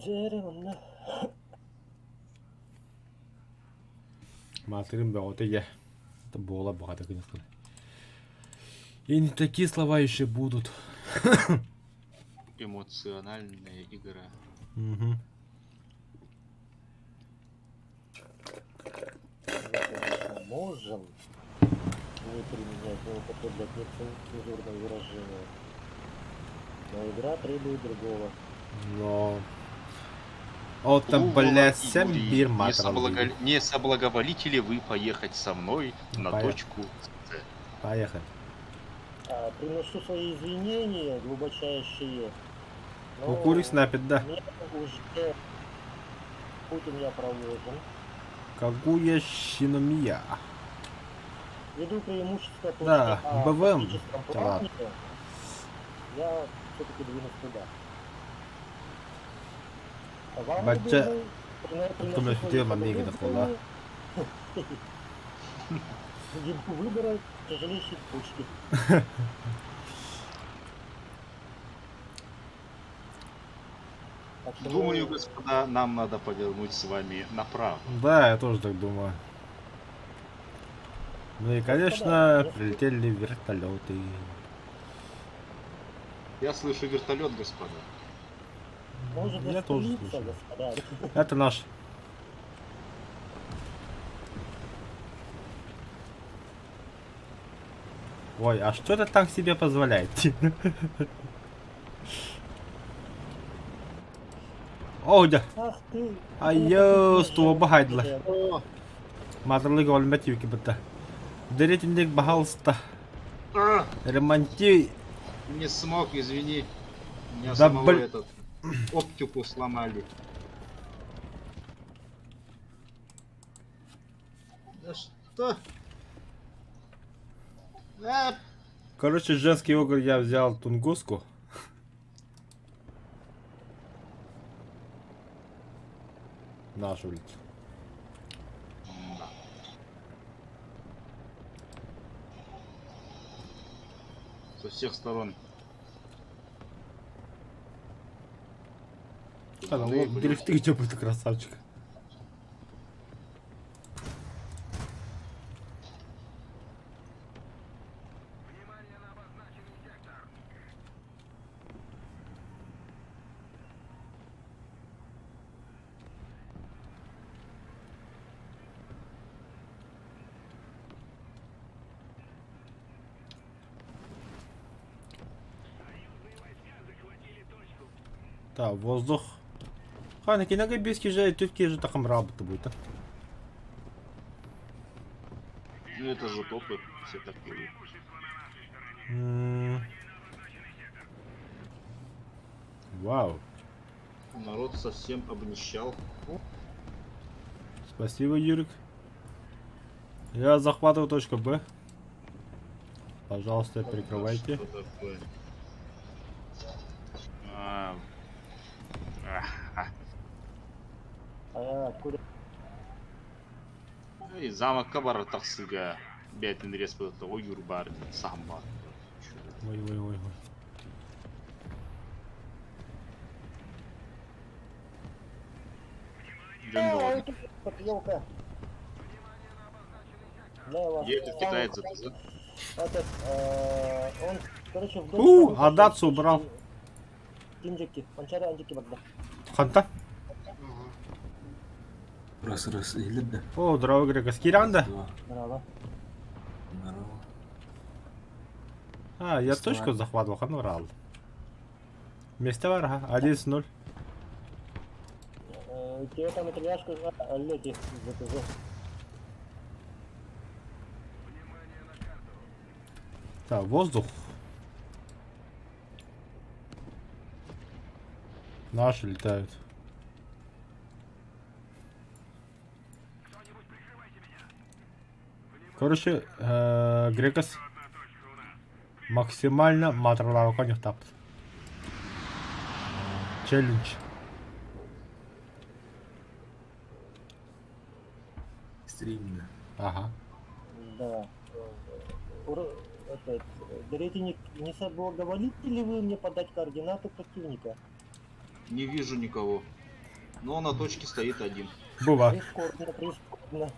Дьэ онно Маатырым бөҕөтө я. Это буола баҕата гынахтар. И не такие слова еще будут. Эмоциональная игра. Угу. Мы, конечно, можем не применять, не употреблять нецензурные выражения. Но игра требует другого. Но... О, там, Лувала бля, и сем Юрий, бир не, матрал не соблаговолите ли вы поехать со мной на Поехали. точку С? Поехали. Приношу свои извинения глубочайшие. Но Укурик снапит, да. мне уже путь у меня проложен. Кагуя Шиномия. Ввиду преимущества точки Да, А в БВМ. тактическом Да. плане, я все-таки двинусь туда. А вам, Бача, любезный, приношу Потом я свои хотел мамига соболезнования. Ввиду выбора тяжелейшей точки. Так что, Думаю, ну, господа, нам надо повернуть с вами направо. Да, я тоже так думаю. Ну и, конечно, если- прилетели вертолеты. Я слышу вертолет, господа. может Я тоже застрелиться, слышу. господа. Это наш. Ой, а что этот танк себе позволяет? О, да. Ах ты! Айо, стуоба хайдла. О, Матрлык олмет юки бытта. Деретиндек бахалста. а, Ремонти. не смог, извини. У меня Да самого этот оптику сломали. Да что? А, Короче, женский огр я взял Тунгуску. Нашу, блядь. Да. Со всех сторон. Надо их Дрифты где будет красавчик. Так, воздух. Хана кинага бески же тютки же таком работа будет. Ну это же топы, все так делают. Вау. Народ совсем обнищал. Спасибо, Юрик. Я захватываю точку Б. Пожалуйста, прикрывайте. Что такое? А, а, А откуда? а. И замокка бар тахсыга бэйэтин республиката ойуур баар саһан баар. Ой, ой, ой, ой. Дьон бөҕөнү. Елка. Да, у вас. Едет китаец за Этот, он, короче, в У, Адацу убрал. Кинджики, Манчары Андики барда. Ханта. Раз, раз, или да. О, здорово, Грека. Скиранда. Два. Здорово. Здорово. А, я точку захватывал, хан урал. Место бар, ага. 1-0. Тебе там итальяшку Лети ЗТЗ. Так, воздух. Наши летают. Короче, Грекос максимально матралава конюх тапт. Челлендж. Стрим, да. Ага. Да. Этот, Деретиник, не соблаговолите ли вы мне подать координаты противника? Не вижу никого. Но на точке стоит один. Бува. Прискорбно, прискорбно.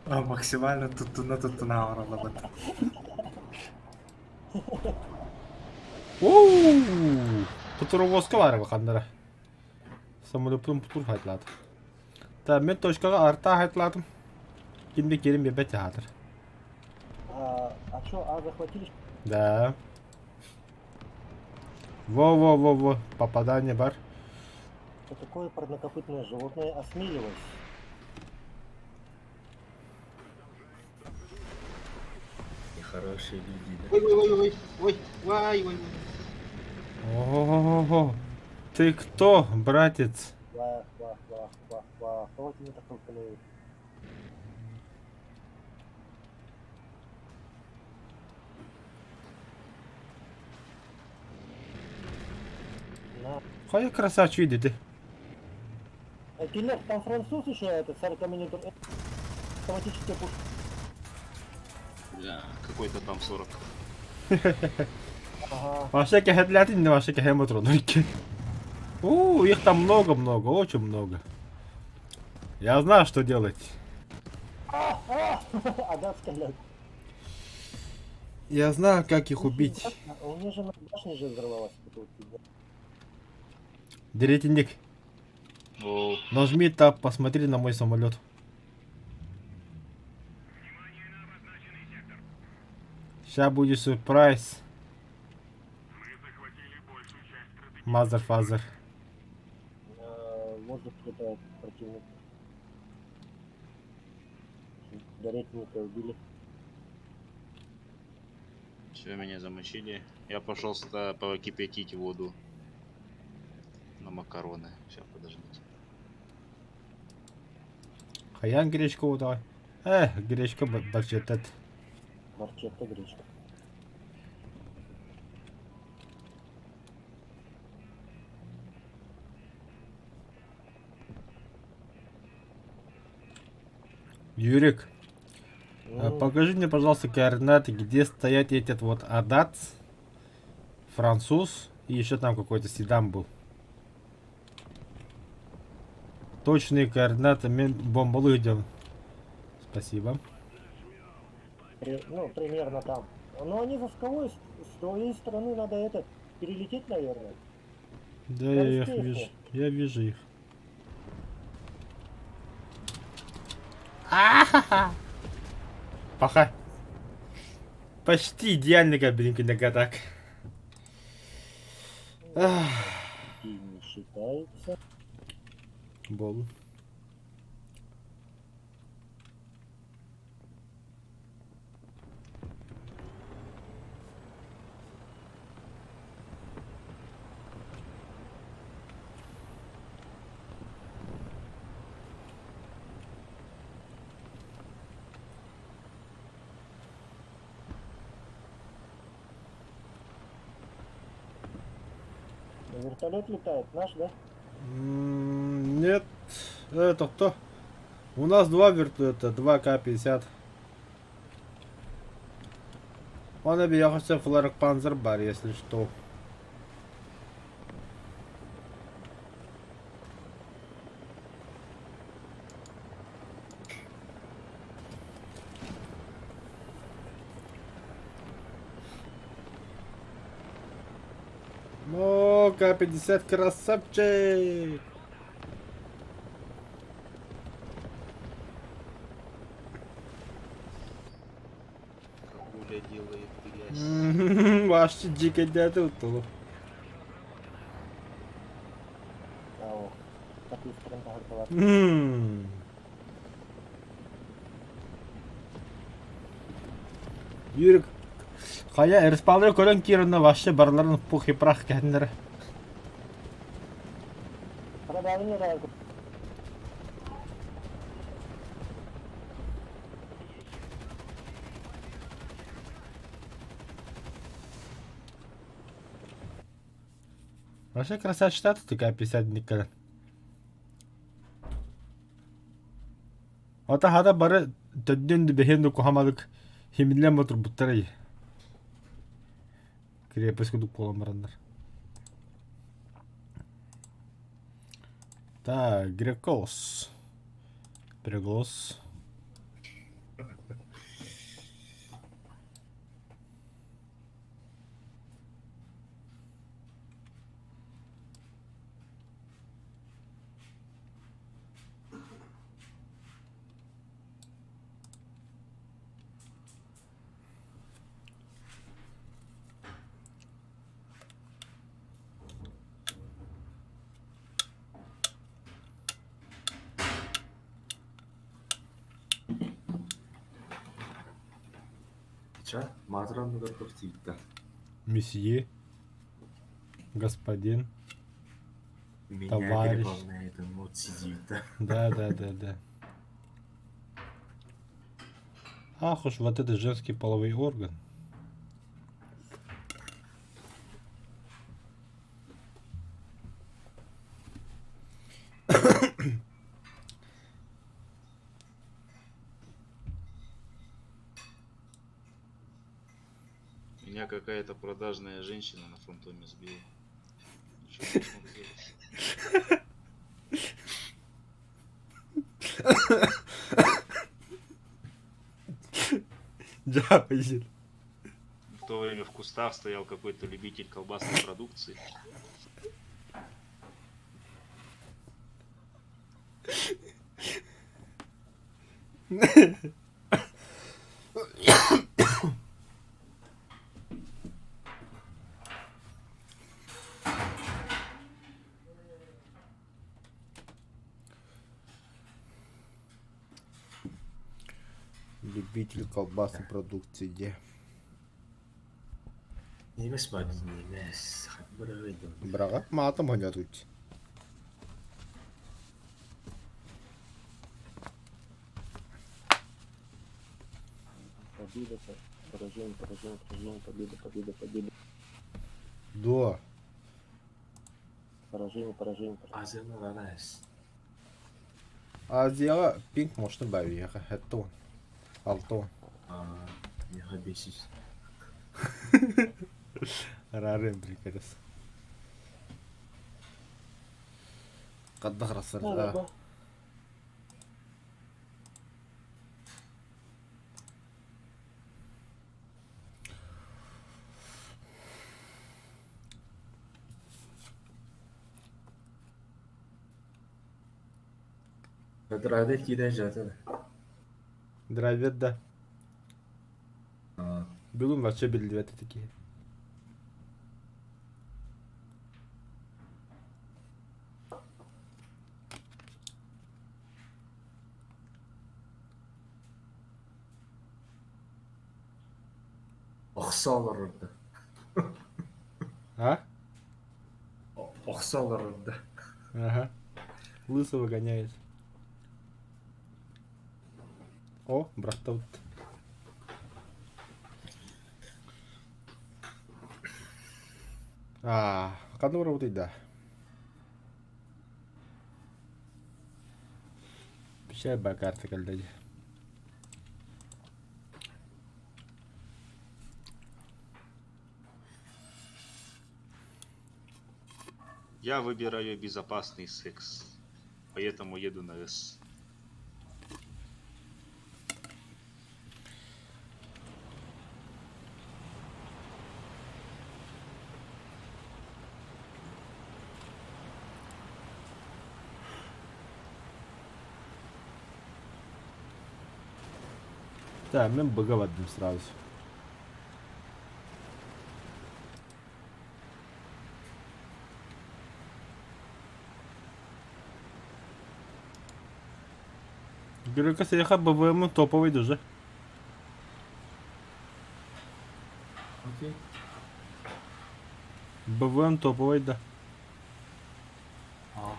А, максимально туттуна туттуна оҥороллор. Оу! Путуровозка бар бакандара. Самолептун путур хайтлады. Та мен точкага арта хайтлادым. Кимде керим бебе театр. А что, а захватили? Да. Во-во-во-во, попадание бар. Что такое парнокопытное животное осмелилось? Нехорошие люди, да. Ой, ой, ой, ой, ой, ой, ой, ой. Ого-го-го. Ты кто, братец? Вах, вах, вах, вах, вах. Кого тебе так толкнули? На. Какой красавчик видите? Киллер, там француз еще этот, 40 минут. Автоматическая пушка. Бля, какой-то там 40. Ага. Вообще кэхэтлятин, не вообще кэхэмотронуйки. У, их там много-много, очень много. Я знаю, что делать. А, да, стрелять. Я знаю, как их убить. У меня же на башне же взорвалась. эта вот фигня. Деретиник, О, нажми тап, посмотри на мой самолет. Сейчас будет сюрприз. Motherfather. Воздух летает противник. Доретника убили. все, меня замочили. Я пошел покипятить воду на макароны. Сейчас, подождите. Хаян гречку давай. Эх, гречка барчетет. Барчетта гречка. Юрик, Ну, покажи мне, пожалуйста, координаты, где стоят этот вот Адац, француз и еще там какой-то седан был. Точные координаты мен бомбалыы сылдьабын. Спасибо. Ну, примерно там. Но они за скалой, с твоей стороны надо этот, перелететь, наверное. Да, я их Успеешь вижу. ли? Я вижу их. Пока. Почти идеальный кабинка для так. И не считается. Бол. Вертолет летает, наш, да? Нет, это кто? У нас два вертолета, два К-50. Он объехался Фларк Панзер бар, если что. О, К-50 красавчик! Какуля делает грязь. Вообще дико дядя утолу. А, ох. Такую сторону была. Юрик, хайа респаунер көрөн киирэннэ вообще барыларын пух и прах кэһиннэр. Продавление давай. Вообще красавчик такая 50 кэлэн. Ата хата бары төрдүн бэһиэн куһамалык химиллэн ботурбуттар Крепость кудук буолан бараннар. Так, Грекос. Приглас. Ча, маатыран да тиитта. Месье. Господин. Меня Товарищ. переполняет эмоции диита. Да, да, да, да. Ах уж вот это женский половой орган. Меня какая-то продажная женщина на фантоме сбила. Ничего не смог сделать. Да, блин. В то время в кустах стоял какой-то любитель колбасной продукции. Любитель колбасной продукции, где? Немес бар, немес. Бырагайдым. Брага, матом гонят. Победа, поражение, поражение, поражение, победа, победа, победа. Да. Поражение, поражение, поражение. Азияны арас. Азияҕа пинг можно бавиэхэ, это он. Алта А, я бесись. Рарым приказ. Қаддах Ну, расыр. Драйвер киирэн дьаата да. Драйвер да. Бүгүн вообще биллибэт ити киһи. Охсо олорорду. А? Охсо олорорду. Ага. Лысого гоняет. О, брат вот. А, ханна барабытый да. Печаль ба карта кэллэ дии. Я выбираю безопасный секс. Поэтому еду на С. Да, мен быга бардым сразу. Грека Сеха БВМ топовый даже. Окей. БВМ топовый, да. А.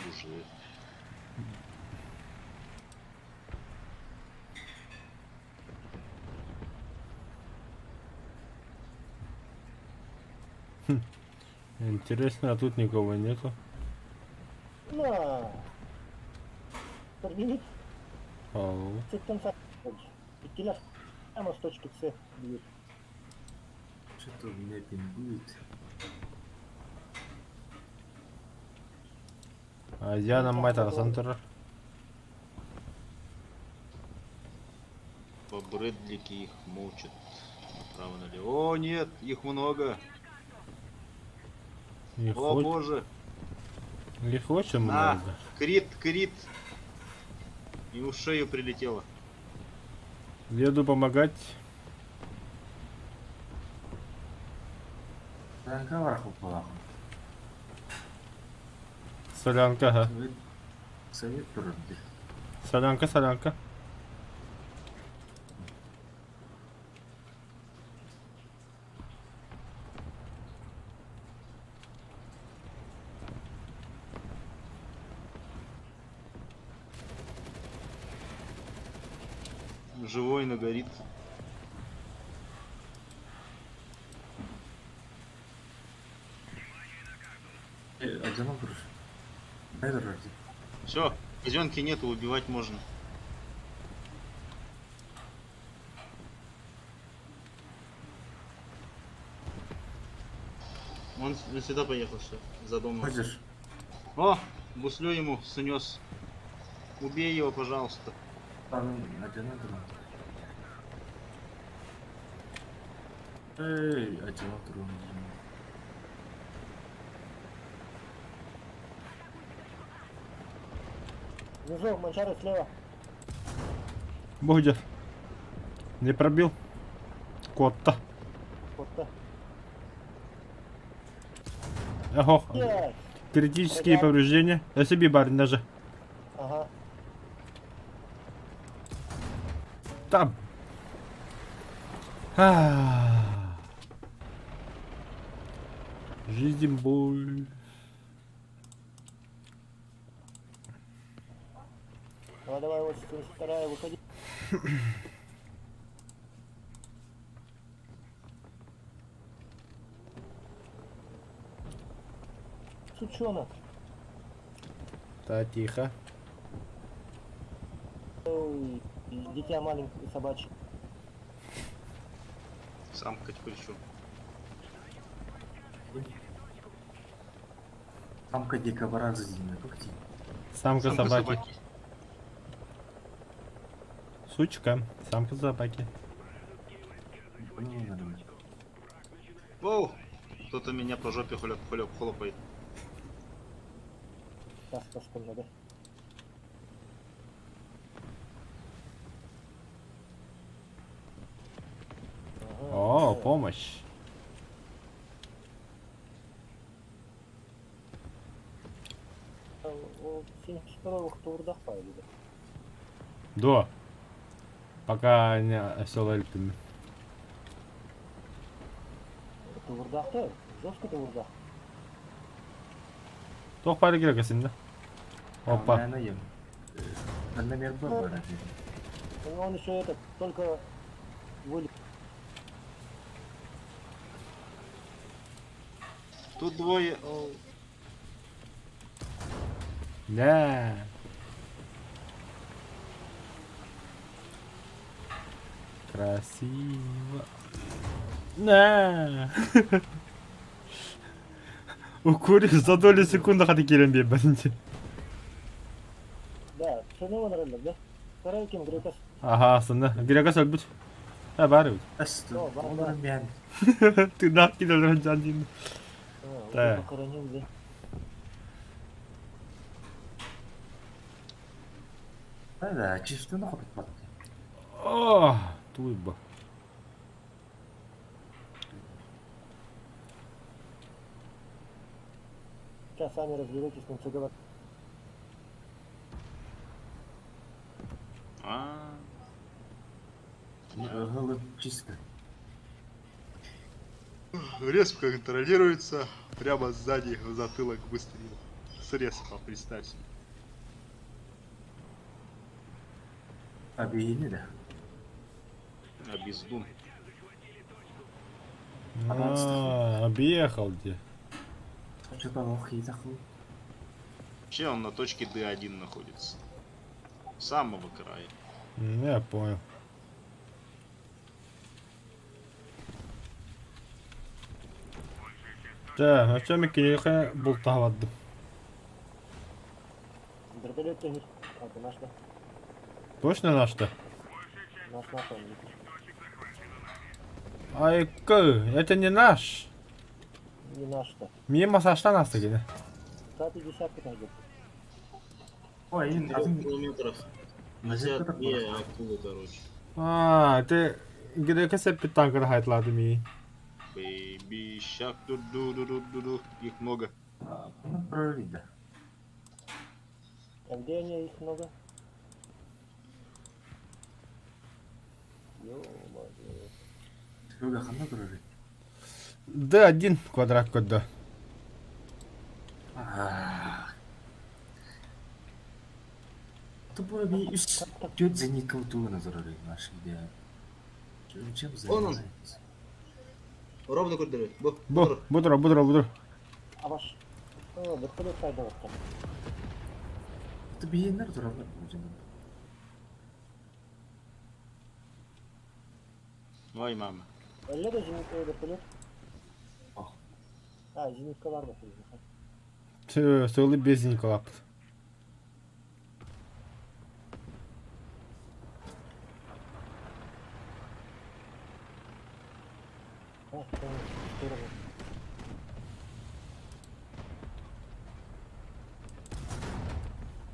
Уже. Интересно, а тут никого нету. На! Подбили Ау. конца. Иккилэр прямо с точки С бьют. Что-то у меня пингует. А я на мать Арсантера. По Брэдлике их мочат. Направо-налево. О, нет, их много. Их, О, оч- боже. их очень На. много. Крит, крит. Ему в шею прилетело. Еду помогать. Танка барах упалах. Солянка, ага. Совет, совет турарды. Солянка, солянка. Живой, но горит. Одинок турар. Турарды. Все, казенки нету, убивать можно. Он сюда поехал, все, за домом. Хочешь? О, гуслю ему снес. Убей его, пожалуйста. Там одинок турар. Эй, одинок турар. Внизу, манчары слева. Будет. Не пробил. Кот-то. Вот так. Ого. Есть! Критические повреждения. Я себе барин даже. Ага. Там. А. Жизнь боль. Давай, давай, вот 72 выходи. Сучонок. Да, тихо. Ой, дитя маленькое собачье. Самка теперь что? Самка дикобраза Дина, как тебе? Самка, собаки. Сучка, самка собаки. Воу! Кто-то меня по жопе хлёп, хлёп, хлопает. Тас тас комнада. О, помощь. До. Пока не осел эльпин. Туох баары керек синде? Опа. Он еще этот, только вылет. Тут двое. Да. Красиво. На. Укури за долю секунды хаты киирэн биэрбэтин дии. Да, цену нравится, да? Второй кем Грекос. Аха, сынна. Грекос өлбүт. Э, баар эбит. Олорун Тыыннаах киирэллэрин дьан диин. Да. Похоронил, да. Да, чисто нахуй О, туйба. Сейчас сами разберетесь, на что говорят. А, Чисто. Респ контролируется, прямо сзади в затылок выстрелил. С респа, представь себе. Объедини, да. А бездум. А, объехал где. Что-то ох, и захуй. Вообще он на точке D1 находится. С самого края. Я понял. Так, а чем киниэхэ бултаабадым. Вертолет тегер. Это наш, да? Точно наш-то? Наш, наш, он. Айка, это не наш. Не наш-то. Мимо саштан астык ини. 150 найдет. Ой, Трех километров. Хотя две акулы, короче. А, ты где сэппит танкер хайтлады ми. Baby shark, ду-ду-ду-ду-ду. Их много. Ну, прорви, да. А где они, их много? Ё-моё. Люга, хана прорви. Д1 квадрат кодда. Тупо би үс түөрт зенитка утугун олорор наши где. Чем Вон он. занимаетесь? Ровно көрдөрө. Бу. Бу, бу тура, бу тура, бу тура. А ваш... О, вертолет қайда отқан? Это биенер туралар бу Ой, мама. Әллә дә зенит вертолет? Ох. А, зенитка бар ба? Сölü без Николапт. А, здорово.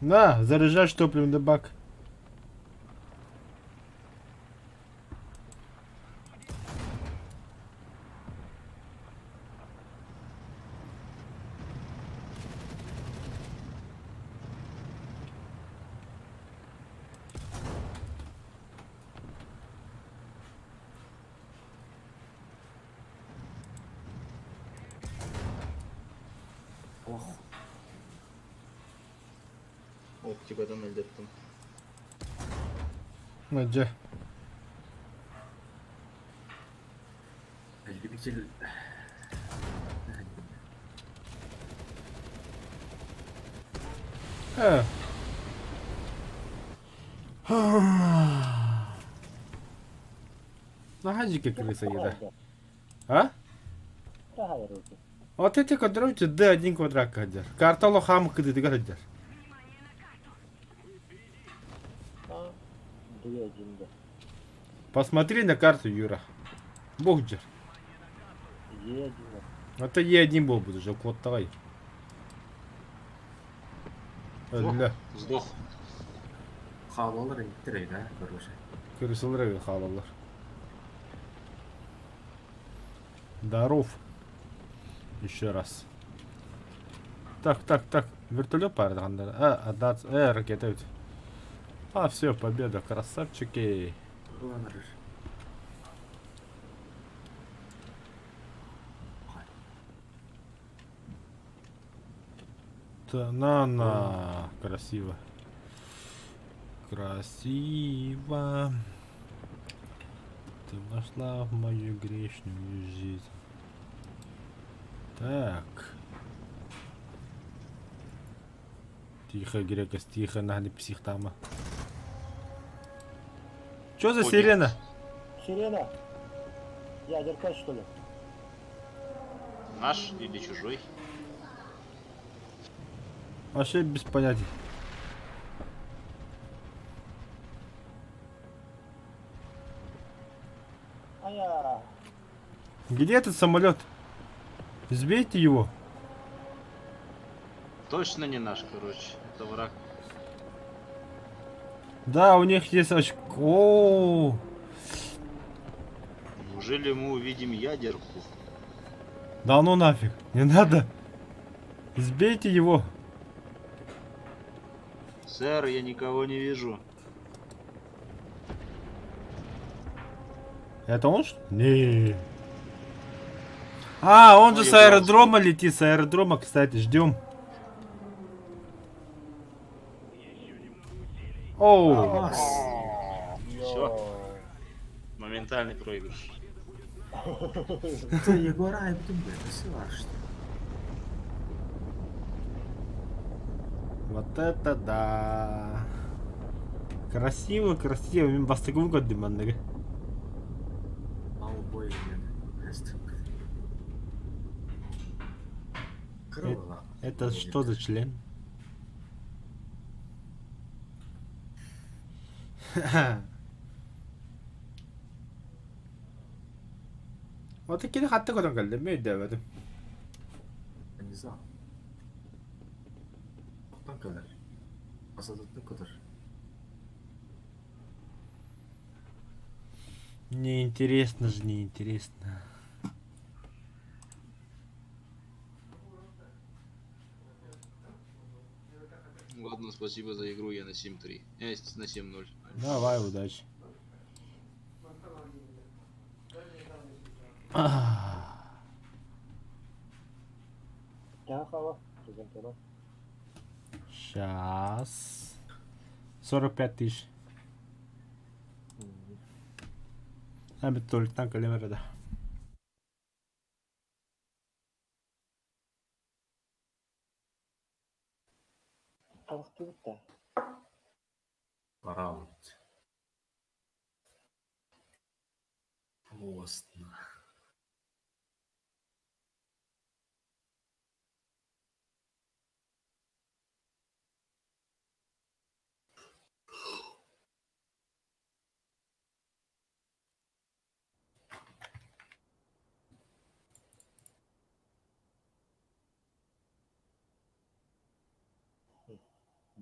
На, заряжаешь топливный бак. Ох. Оптикадан өлдеттим. Мадья. Любитель. Э. Нахажики крыса еда. А? Вот эти квадроты D1 квадрат кадер. Картало хам кыды кадер. А, Е1, да. Посмотри на карту, Юра. Бог джер. Е1. Это Е1 был бы уже, код давай. Өллө. Сдох. Хаалалар иттер да, короче. Крысылар хаалалар. Здоров. Еще раз. Так, так, так. Вертолет пара. А, одна, ракета ведь. А, все, победа, красавчики. Ыланыр. Та, на, на, красиво. Красиво. Ты вошла в мою грешную жизнь. Так. Тихо, Грекос, тихо, нахли псих там. Чё за Поднял. сирена? Сирена! Ядерка, что ли? Наш или чужой? Вообще без понятия. А я... Где этот самолет? Сбейте его. Точно не наш, короче. Это враг. Да, у них есть очко. Неужели мы увидим ядерку? Да ну нафиг, не надо. Сбейте его. Сэр, я никого не вижу. Это он что? Не. А, он же Ой, с я думал, аэродрома летит, с аэродрома, кстати, ждем. Оу, Все. Моментальный проигрыш. Ты Егора айыптым бе, что? Вот это да. Красиво, красиво. Мен бастығым көрдім манныгы. Мал бой мен. Крыло. Это что за член? Вот такие хатты көтөн кэлдим, мен өйдөөбөтүм. Не знаю. Тоқтан kadar. Асадаттан kadar. Неинтересно же, неинтересно. Ладно, спасибо за игру, я на 7-3. На 7-0. Давай, удачи. Я хава. Хризантема. Сейчас. 45 тысяч. А, только там калимера, да. Ах, ты. Пора вот. Постно.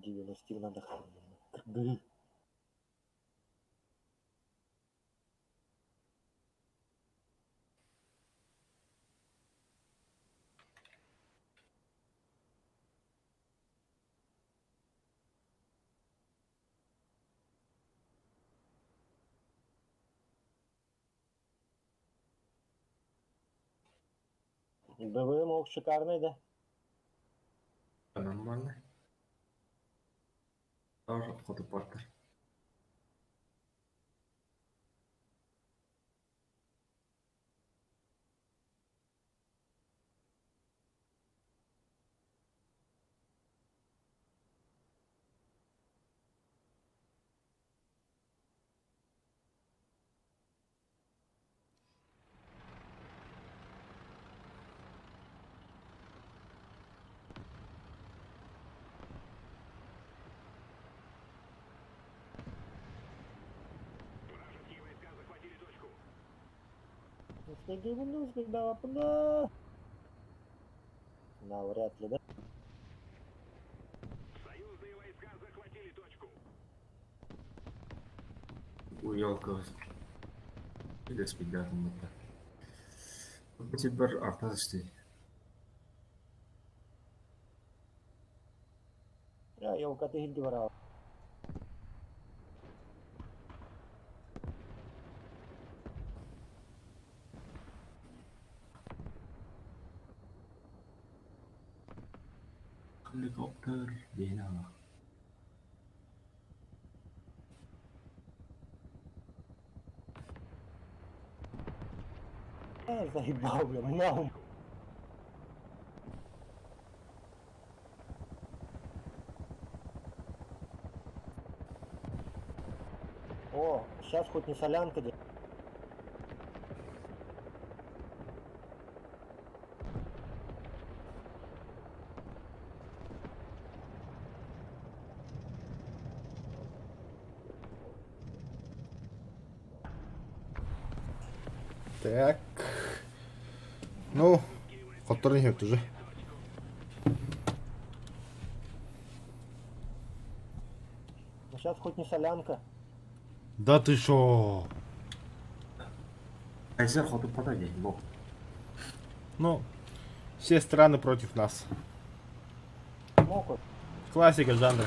90 надо. Кыргы. БВМ ок шикарный, да? Нормально. Тоже обходы портер. Успейдибин, успейдабаппын да. Навряд ли, да? Союзные войска захватили точку. Уелка. Или спидятым это. Теперь артасты. Я елка ты хилди бараа. Helikopter. Дена. А, заебал, бля, нахуй. О, сейчас хоть не солянка, де. Так. Ну, хотторон иһэбит уже. Ну сейчас хоть не солянка. Да ты шо? Айзер хоту подай, лоб. Ну, все страны против нас. Мокот. Классика жанра.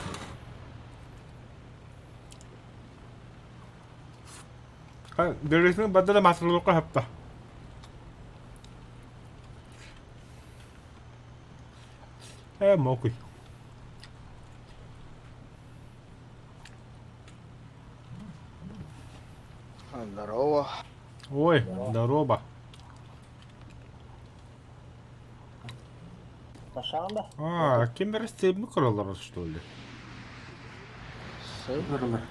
Берлисин бадда масылыққа хапта. Мокуй. Здорово. Ой, здорово. Пашанда. А, кем стебни королар, что ли? Вырылар.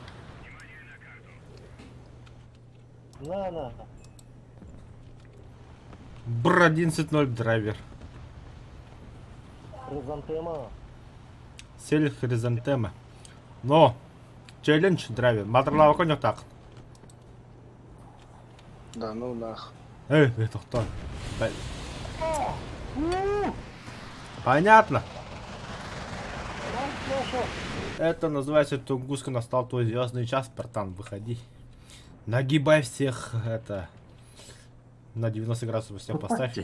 На, на. Бр 11.0 драйвер. Хризантема. Сель хризантема. Но, челлендж драйвер. Матрлава конек так. Да ну нах. Эй, это кто? Понятно. Это называется Тунгуска настал твой звездный час, братан, выходи. Нагибай всех, это, на 90 градусов всех поставь.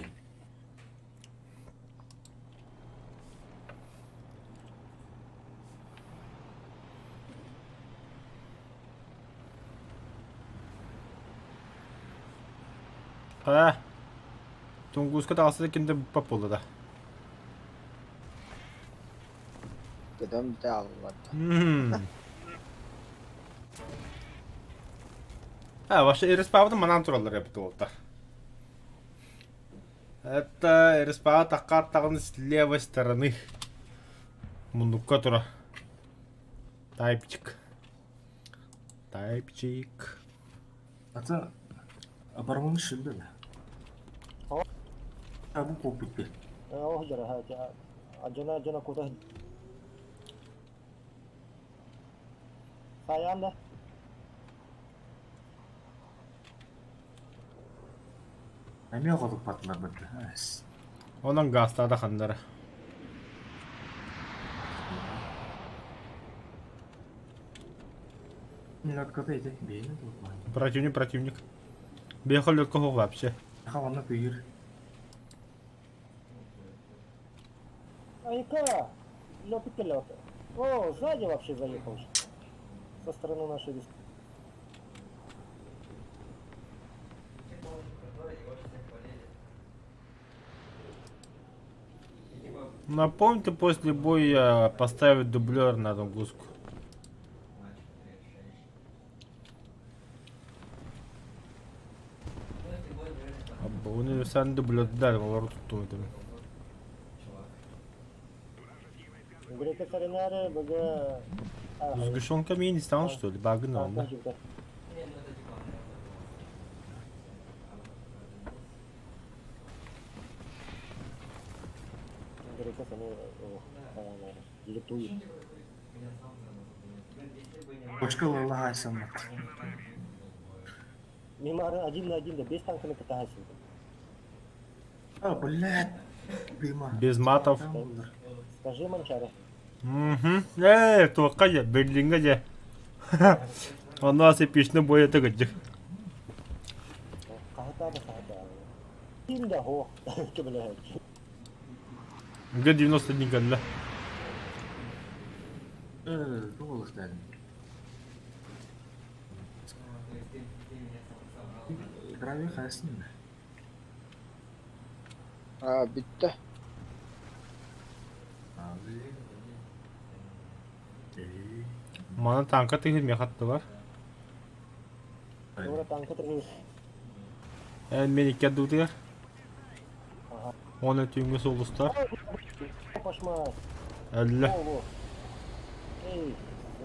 А, Тунгуска тағысы кімді пополды да. Кедем аллады. А, вообще РСПА-ны манан тураллар эбит уолтар. Это РСПА таққа тағын с левой стороны. Мундукка тура. Тайпчик. Тайпчик. Ата бармын шынды да. О. Абу копытты. Ол жара, жана жана куда. Саянда. Эме қодық батылар бітті. Онан гастада хандара. Противник, противник. Бехал легкого вообще. Хавана тыйыр. Айка! Лёпик О, сзади вообще заехал. Со стороны нашей республики. Напомните после боя поставить дублер на Тунгуску. Универсальный дублер да, олар туттум этим. Сгущенка мне не стал, что ли? Багнал, да? Бочка лалайсам. Мимары один на один, да без танка на катагасин. А, блядь. Дыма. Без матов. Там булар. Скажи, Манчары. Угу. Ээ, туохха дьэ, Берлиҥҥэ дьэ. Онно эпичный бой это кырдьык. Хаһытаа да хаһытаа. Ким да суох. Көмөлөһөөччү. Г-91 кэллэ. Э, туох Гравий хайасын А, бүттэ. Маны танка тыһын миэхэ аттылар. Туора танка тыгыр. Эн мен икки ардыбытыгар. Уонна түүҥҥү сулустар. Пошма. Өллө. Во, во. Эй,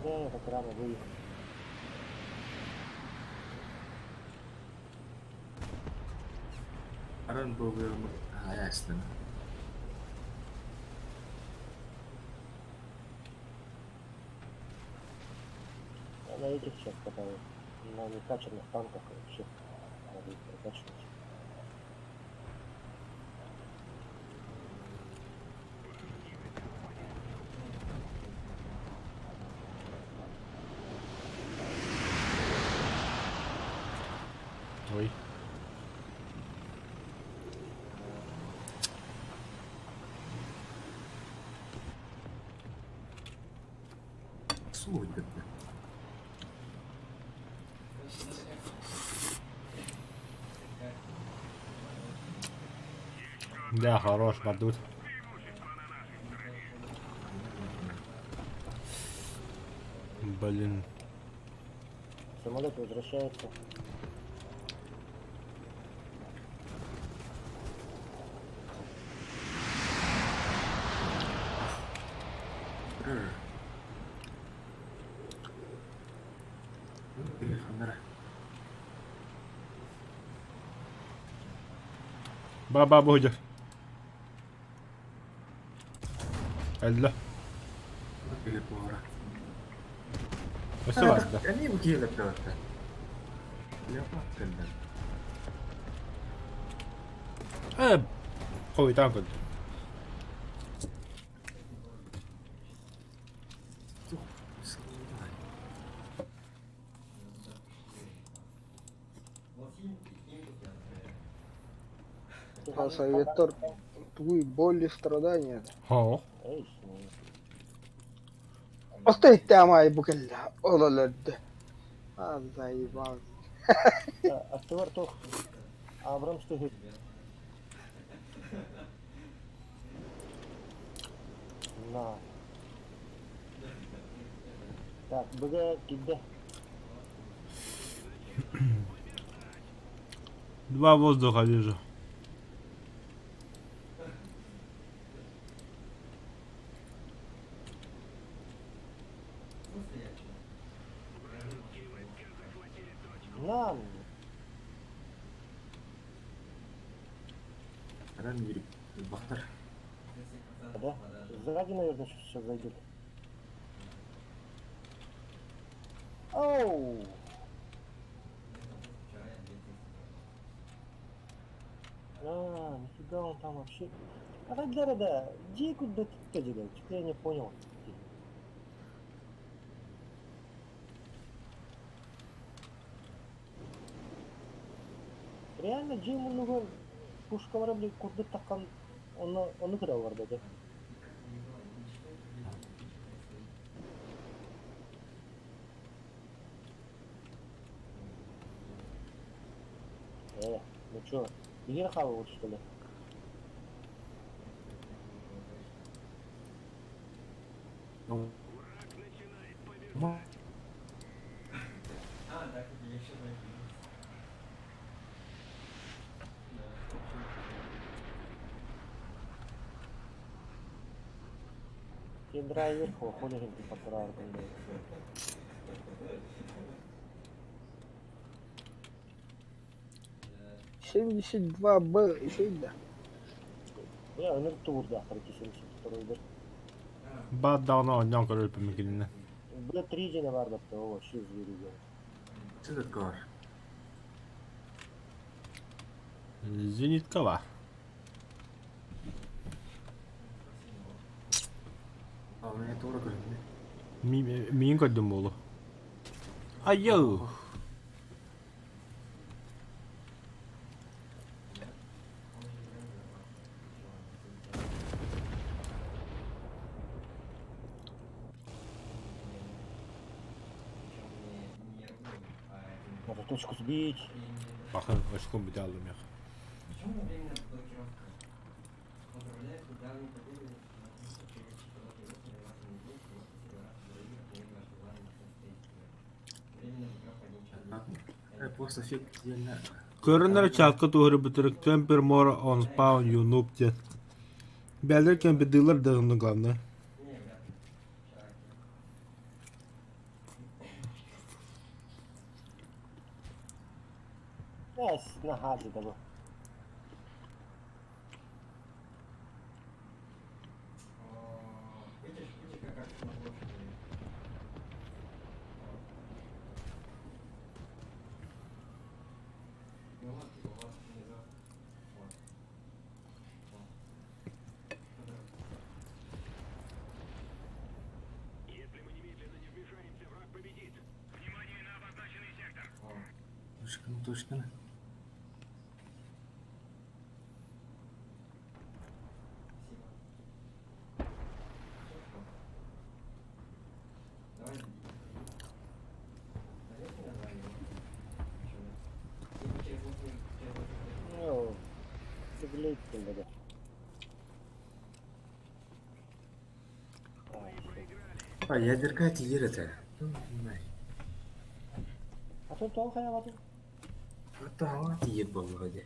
зря я так рано выехал. Аран буолуом хайасын. Я на этих сейчас катаю. На некачанных танках вообще. Надо их прокачивать. Ой. Сулуй бітті. Да, хорош, бардут. Блин. Самолет возвращается. Баба будет. Өллө. Өссө барда. Эмиэ бу киһилэр да Лепа кэллэр. Э, хойутаан көрдүм. А советтар твой боль и страдания. Һоо. Эй, Отой тамай бу кэллэ. Ол өлөрдө. А, заебал. Аттыбар туох Абрамс түһү. На. Так, БГ кидде. Два воздуха вижу. На. Аран yürüp бахтар. Да? Сзади, наверное, сейчас зайдет. Оу! А, нифига он там вообще. А так да, да, где куда ты Что-то я не понял. Реально, дьиэ муннугар пушкалара били курдук таххан онно оннук эрэ олордо этэ. Э, ну чё, биһиги хааллыбыт что ли? Ну, Ти драйвер холи хин патыраар 72 Б еще да. Я ынырык туурдаахтар 72 бер. Баар даҕаны оонньоон көрөр кинини. Б3 диэн баар батта вообще звери диэн. Что бар? Зениткова. А, меня тоже көрүннэ. Миин көрдүм буолу. Айыл! Надо точку сбить. Бакын очком бүтэ алдым я. Просто фиг диэннэ. Көрүнэр чалка туһары бүтүрүк Temper more on spawn you noob диэн. Бэлэр кемпидылар да главное. Эс, наһаа да бу. Если мы немедленно не вмешаемся, враг победит. Внимание на обозначенный сектор. Точканы точканы. Ну, блядь, да. А, ядерка тиер это. А тут тоҕо хайаабатын? Это тиер буолла дии.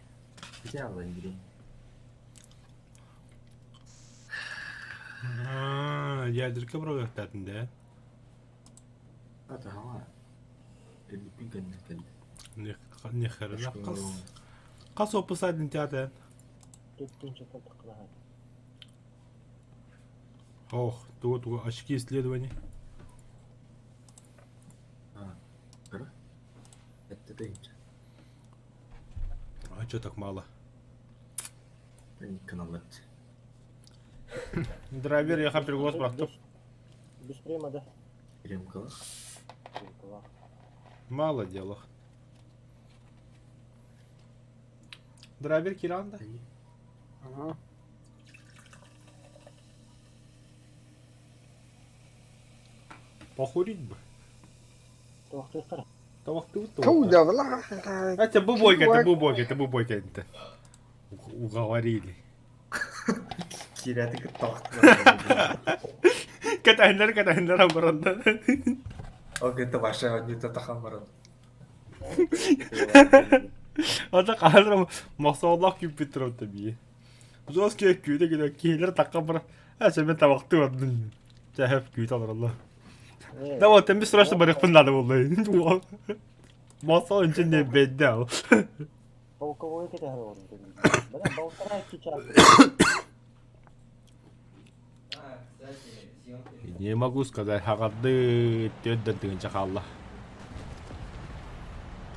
Хотя Андрей. Ядерка бырагыктатын да. Это ха. Элипин кэннэ кэллэ. Не херена қас. Қас опысайдын театр. Төртүнчү тыккынаһа. Ох, тугу очки исследований. А, кыра. Это тыйынча. А чё так мало? Каналат. Драйвер я приглас браттым. Без према, да? Ремкала. Мало дело. Драйвер Киранда. Ага. Похурить бы. Туохтуохтара. Тавахты Туу да бла. Это бубойка, это бубойка, это бубойка это. Уговорили. Кирятик тохтор. Катайнар, катайнар оборотно. Ок, это ваша не то тахамаран. Ата калыр масаллах күп битров таби. Жёсткий күйде күйде кейлер таққа бір. Ә, мен табақты көрдім. Чәһәп күйт алыр Allah. Да вот, мен срочно барықпын надо болды. Масал үшін не бедді ал. Полковой кетер орын. Бля, полтора сейчас. Не могу сказать, хагады төдден тыгынча қалла.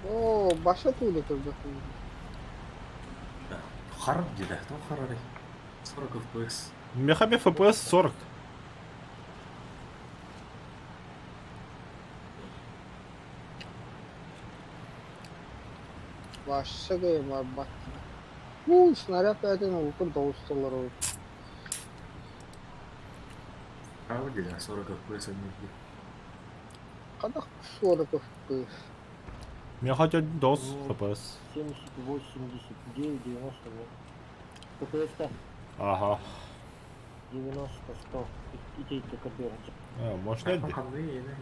Оо, баша тууду көрдөх. Харап диде. То харары. 40 FPS. Мехаме FPS 40. Баша гейм бат. Бу снаряд бәден укыр доустолар ол. Харап диде 40 FPS эмне. Кадак 40 FPS. Меха дос FPS. 70, 89, 90. ППС-то Ага. 90, 100. И те, и КП. А, можно это? Кандай эне?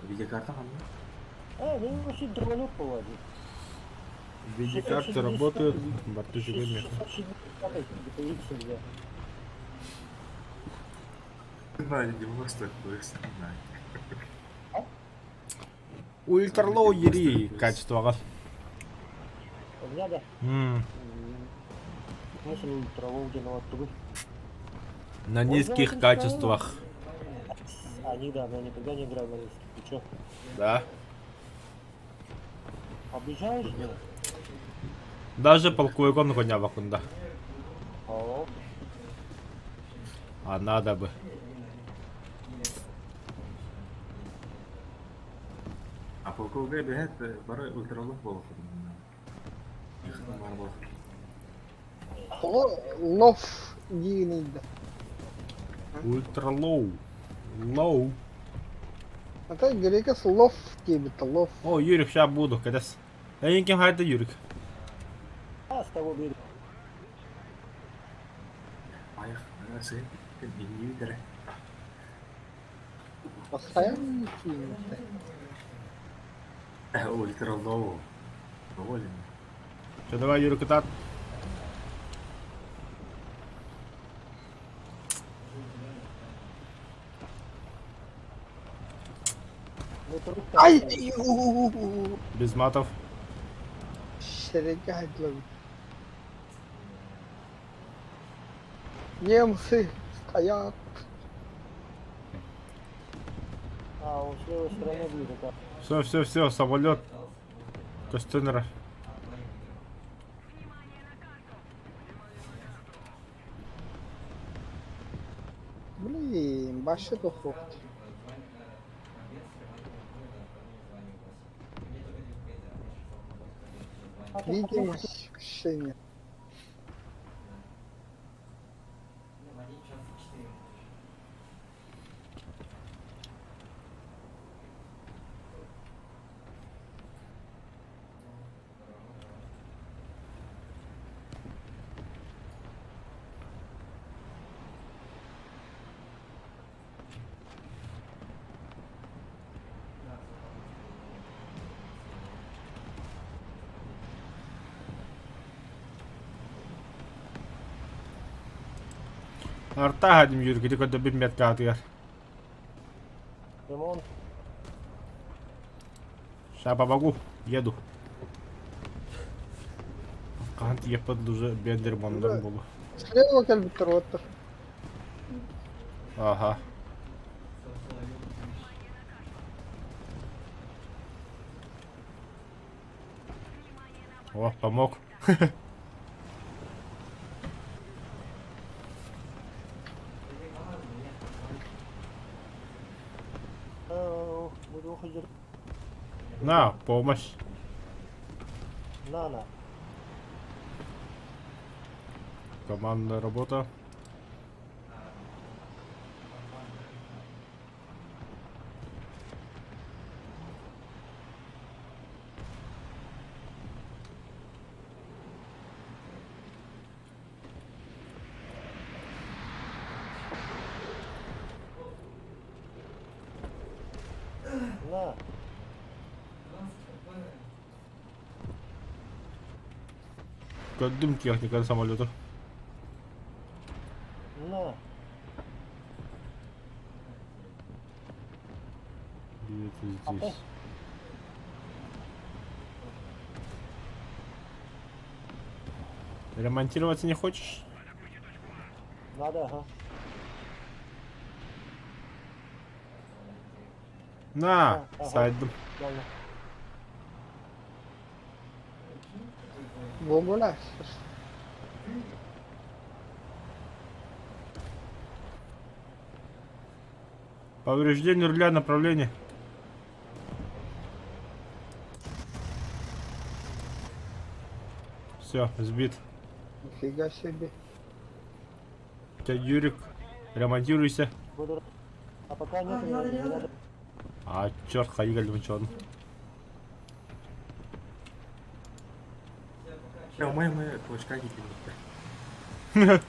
Видеокарта кандай? А, ну вообще дронок поводит. Видеокарты работают, бартыжы меха. 660, Не знаю, 90 FPS, не знаю. Ультралоу ери качествоға. У меня, да. Мысль ультралоу где На низких качествах. А, не, да, но я никогда не играл на низких. Ты чё? Да. Обижаешь меня? Даже полковиком коня вакунда. О, А надо бы. А полковга бэһэт бары ультралык буолуохтарын. Бар буолуох. Тоҕо лов диигиний да? Ультралоу. Лоу. Ата грекес лов диэбит лов. О, Юрик, сейчас буду, кэтэс. Эйин ким хайда Юрик? а с того берега. Айх, сы, иннибитэрэ. Постоянно кииннэ. Ультралоу. Доволен. Все, давай, Юрик, итак. Ну, труп Ай! Без матов. Сирэйгэ хайдылабыт. Немцы стоят. А, он с левой стороны будет, это. Все, все, все, самолет. Костюнера. Блин, вообще тухуохт. Видимость вообще нет. Арта хадим Юрик, иди куда бимметка атыгар. Ремонт. Сейчас помогу, еду. Кант епад уже бендер мондан болу. Слева кэлбиттэр уоттар. Ага. О, помог. Буду уходить. На, помощь. На, на. Командная работа. На. Дым техника самолета. На. Где-то здесь. Ремонтироваться не хочешь? Надо, ага. На, Ага. сайдым. Ладно. Бомбалар. Повреждение руля направление. Все, сбит. Нифига себе. Дядя Юрик, ремонтируйся. Буду... А пока нет, не, не надо. А, черт, хаигал чон. Умай мы кулачка не кинут.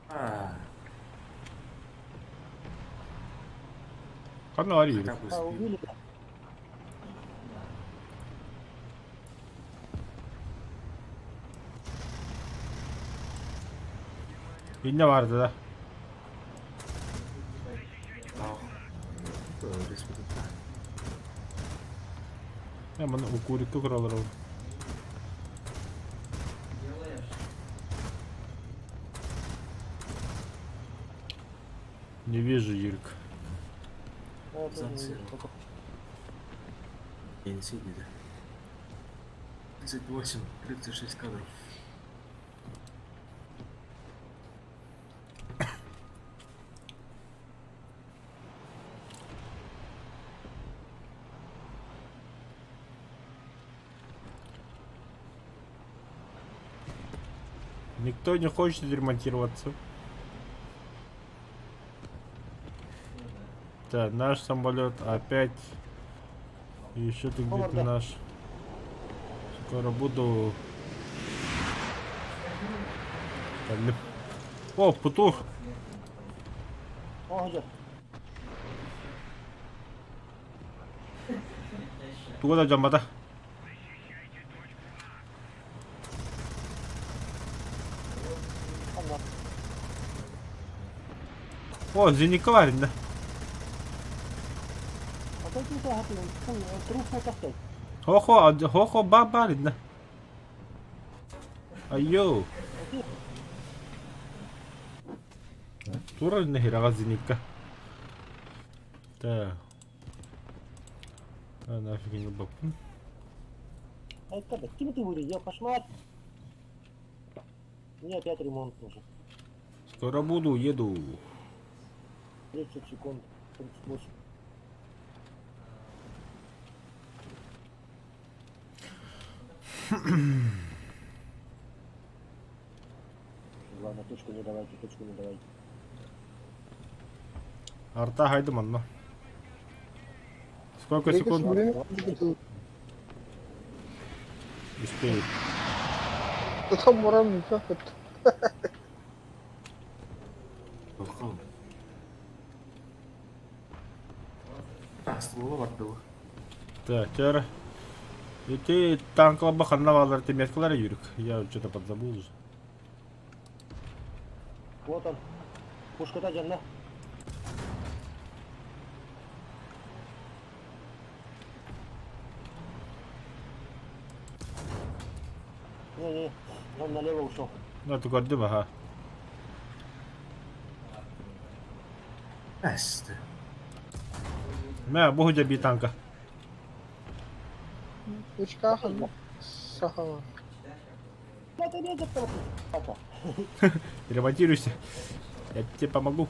А, Канал Юрик. хотя бы А, сбил. убили. Инне барды да. А, республика. Я маны укурикка көралар ол. Не вижу, Юрик. Я тоже не Занцелил. вижу. Пока. Пенсия диде. 38, 36 кадров. Никто не хочет ремонтироваться. Да, наш самолет опять. Еще ты где-то наш. Скоро буду. О, путух. О, дьэ. Туга да дьаммата. О, зенитка баар иннэ. Хо-хо, хо-хо, ба баар иннэ. Айо. Турар иннэ хираҕа зенитка. Так. А, нафиг не баппын. Это кем ты вырезал? Кошмар. Мне опять ремонт нужен. Скоро буду, еду. 30 секунд, 38. Главное, точку не давайте, точку не давайте. Арта хайдым онно. Сколько секунд? Успеет. Там Тоқал. Ствола бардылы. Так, теперь... Ити танклаба ханна баалар меткалар юрик. Я что-то подзабыл уже. Вот он. Пушка жанна. Не-не, он налево ушел. Ну, ты көрдүм, ага. Әсті. Мә, бу худя би танка. Учка сахала. Это не это Ремонтируйся. Я тебе помогу.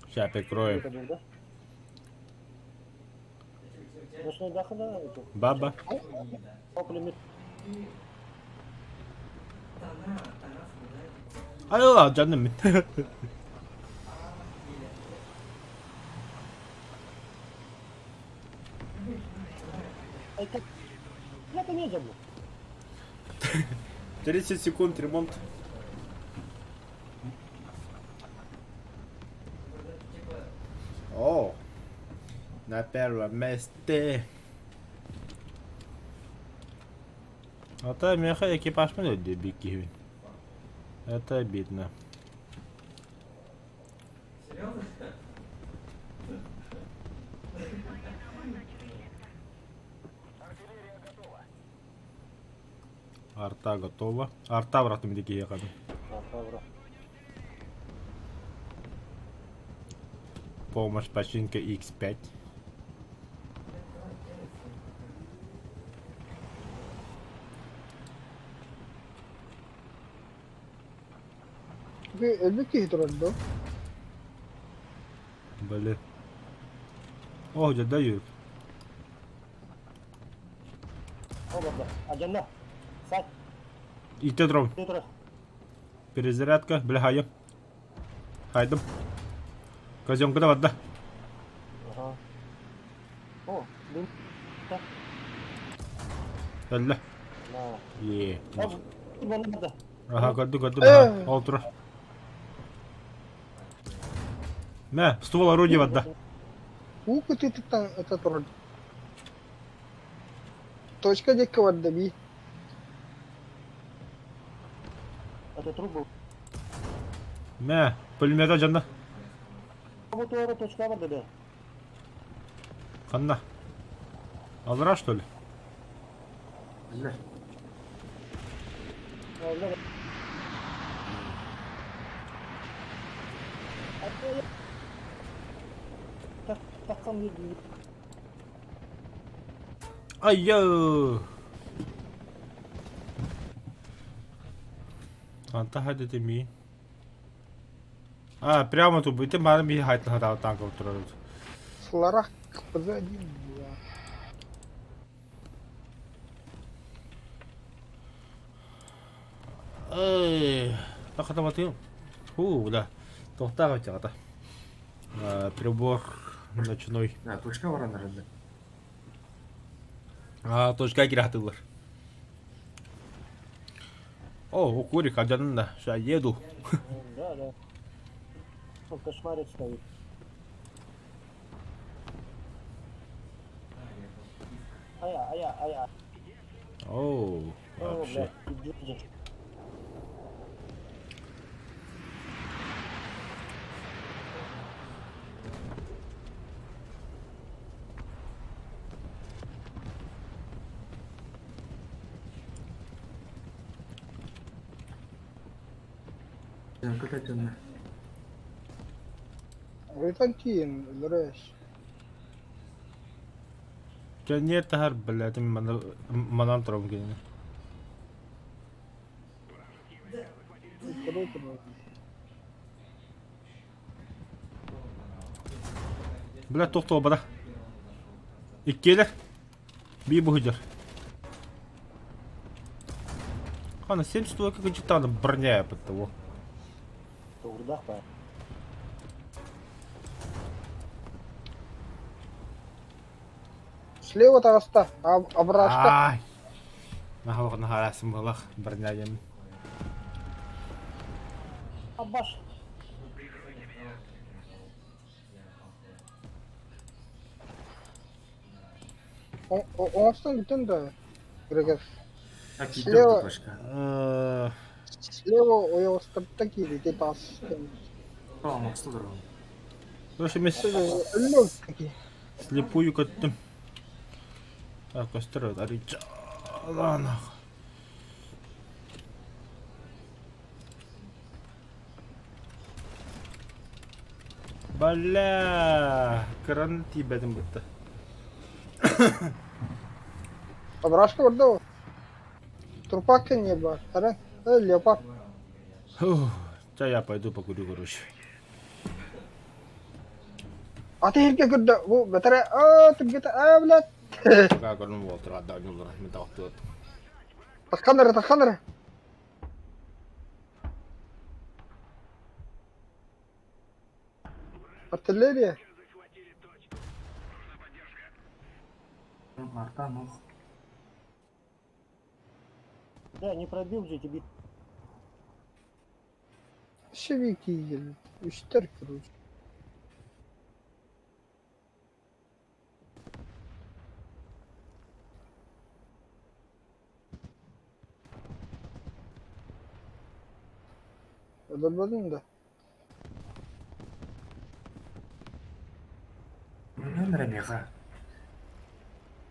Сейчас прикрою. Баба. Айла, жаным. Это не забыл. 30 секунд ремонт. О, на первом месте. А то меха экипаж мен өдө Это обидно. Арта готова. Арта братым дики якады. Помощь починка X5. Өлбүт киһи турар дуо? Блин. О, где дают. Ите дрон. Перезарядка, бля, хайым. Хайдым. Казёнка да барда. Ага. О, дым. Өллө. На. Е. Банда. Ага, көрдү, көрдүм. Ол турар. Мә, ствол орудия барда. Уу кытыытыттан ыта турар. Точка диэки барда бии. Это труп был. Мә, пулемета жанна. Вот точка барда да. Ханна. Алра, что ли? Биллер. Айыы! Ханта хадете ми? А, прямо тут ити маны биһи хайтла танка турар. Сларах КПЗ-1, два. Эй, тахатаматыым. Фу, да. Тохтаах өтөҕөтө. Прибор ночной. Да, точка баран эрэллэр. А, точка кирэхтыллар. О, укурик, адьанын да, ща еду. Да, да. Он кошмарит стоит. Ая, ая, ая. О, О, вообще. блядь, иди. Ыйтан тиийэн өлөрөөс. Кэнниэр таһар, блядь, манан турабын кинини. Бля, тохтоо бара. Иккиэлэр. Бии буһуйдар. Хана 72 кычытааны броня под того. Тугурдах баар. Слева таҕыста, абраашка. Ай. Наһалах наһарасын балах броня диэн. Абаш. Оҥостон бүтэн да Грегор. Слева. Слева ойоҕостортон киирити таас. Короче, мен слепую көттүм. Так, көстөр арыйчалаанах. Бля, кыран тиийбэтим бытта. Абрашка барда Трупак не бар. Ара, леопард. Ча я пойду покурю, короче. Аты эргэ көрдө, бу бэтэрэ, аа, түргэтэ, аа, блядь. Пока көрүм буолтура, да, мен тахтыат. Таххан эрэ, таххан эрэ. Артиллерия. Арта ох. Да, не пробил же тебе. Шевики үстэр короче. Өлөрбөтүҥ да? Мен эрэ миэхэ.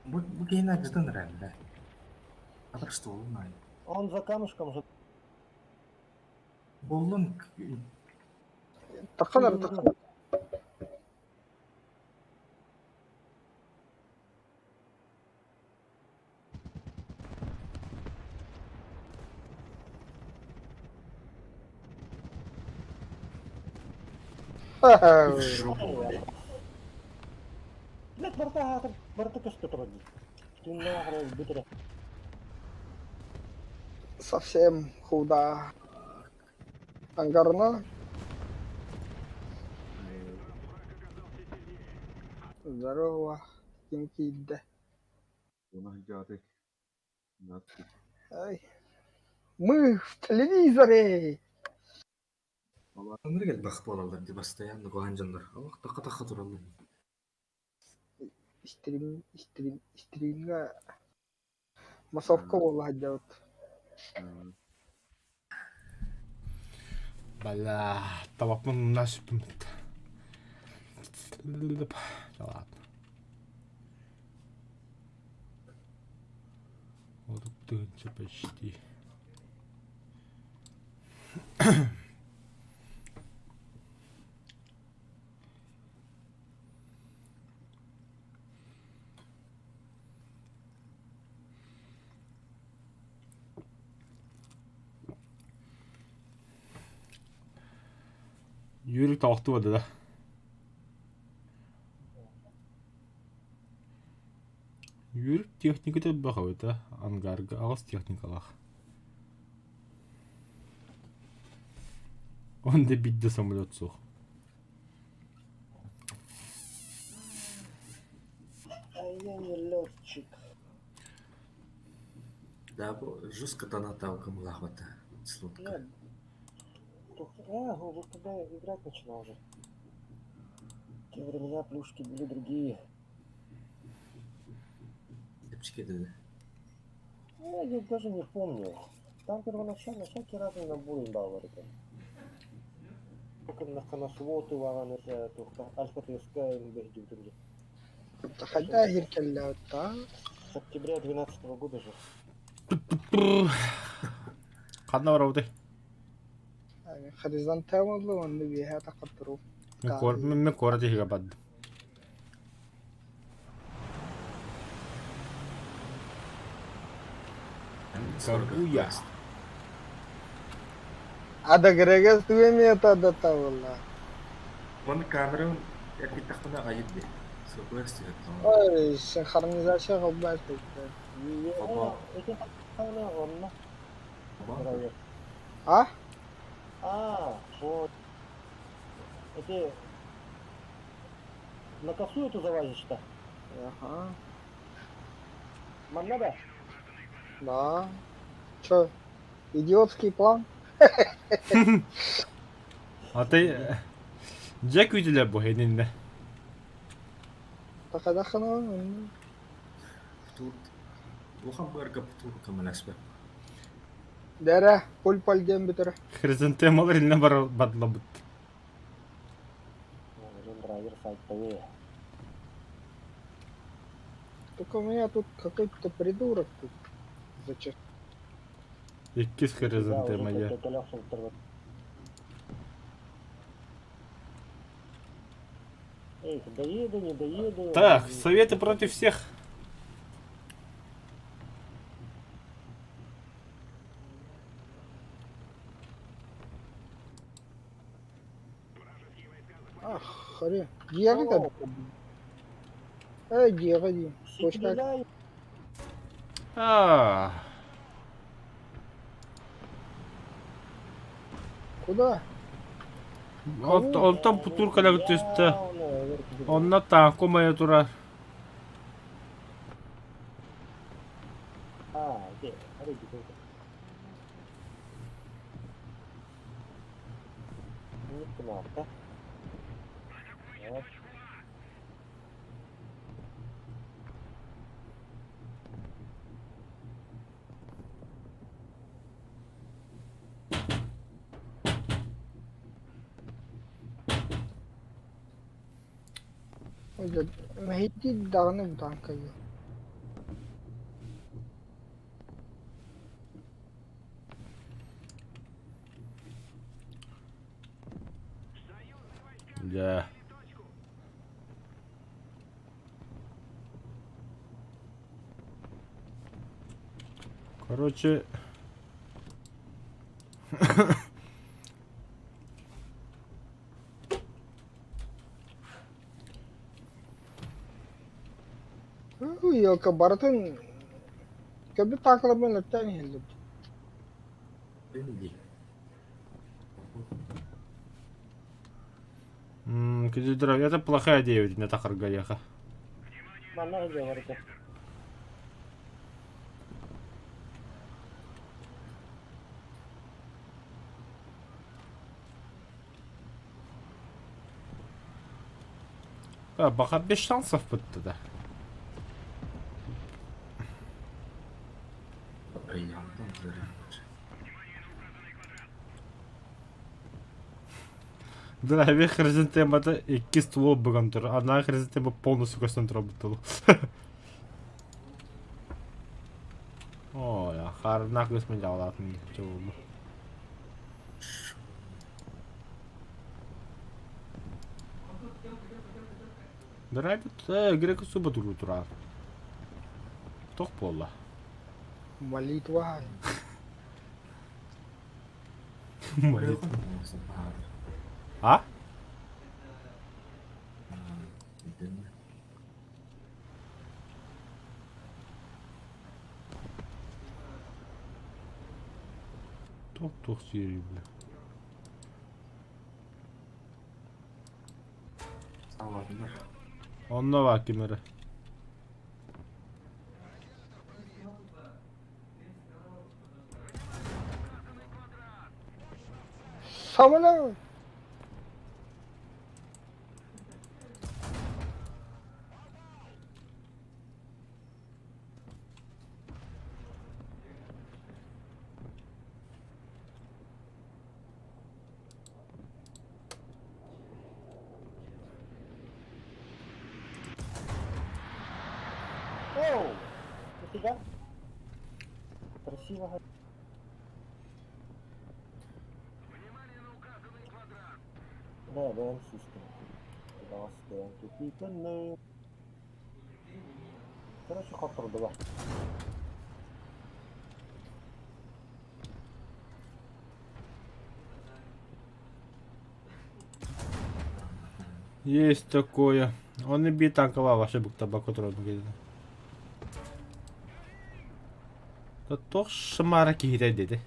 Бу бу киһини алдьатан эрэллэр. Атар стволун аайы. Он за камушком же. Буоллун Таххан эрэ таххан. в жопу, блядь. Блядь, барта барта көстө турар дии. Түннээх бүтэрэ. Совсем худо. Ангарно. Здорово. Ким киирдэ? Ай. Мы в телевизоре! Оннук элбэх буолаллар дии постоянно куһаҕан дьоннор. Олох таха-таха тураллар. Стрим, стрим, стримҥа массовка буола сылдьабыт. Бля, табакпын насыппын. Да ладно. Вот тыынча почти. Юрий тоохтуу да. Юрий техниката бөҕөбүтэ ангарга аҕыс техникалаах. Он да биирдэ самолет суох. А я не летчик. Да, бу жестко донаталка мылахвата. Слутка. Я... А, уже когда играть начинал уже. В те времена плюшки были другие. Чэпчэки да. Ну, я даже не помню. Там первоначально всякие разные наборы давали. Только на Ханасвоту, Альфа ТСК, МБ, Хотя хиркеллээбит С октября 2012 года же. Ханна барабытай? Хризантема онно биэһэ тахаттару. Мин куорат иһигэ бардым. Каргуя. Адагырыгас туэмиэта да табылла. Вон камерам эргиттэхпинэ аҕайыт дии. Сокуэс түһэр Ой, синхронизация холбоос Эти онно. А? А, вот. Эти на косу эту залазишь-то? Ага. Нам надо? Да. Чё, идиотский план? А ты... Дьэ күүтүлэр бу иннинэ. Тахадахана. Тут улахан быарга көмөлөспөт. Дэрэ, пуль-паль диэн бүтэрэ. Хризантемалар иннэ бар бадлабыт. Драйвер сайтовые. Только у меня тут какой-то придурок тут. Зачем? Иккис хризантема я. Эх, доеду, не доеду. Так, советы против всех. Ах, хрен. Дьиэҕит Э, дьиэҕэ дии. Точка. А. Куда? Онтон путур кэлэ түстэ. Онно таанку майа турар. Мэһийдии даҕаны бутааҥкайа. Дьэ. Короче... Елка барытын көбү таакыларбын өттөөн иһэллэр. Дии. Это плохая идея, ведь на Тахаргалеха. Манна говорите. А, баха без шансов бытты да. Драйвер хризантемата икки ствол быган тур. Одна хризантема полностью көстөн турар буттулу. О, я харнак көсмө жалатын чоулу. Драйвит э, грек суба туруу тураар. Тох буолла? Молитва. Молитва. А? Туох-туох сиэрий бля. Онно баар ким эрэ. Самолет! Оу! Нифига. Красиво. Да, БМ систем. Короче, хоттордулар. Есть такое. Он и би танкова ваша буктаба которую Туох шымаара киһитэ диэти.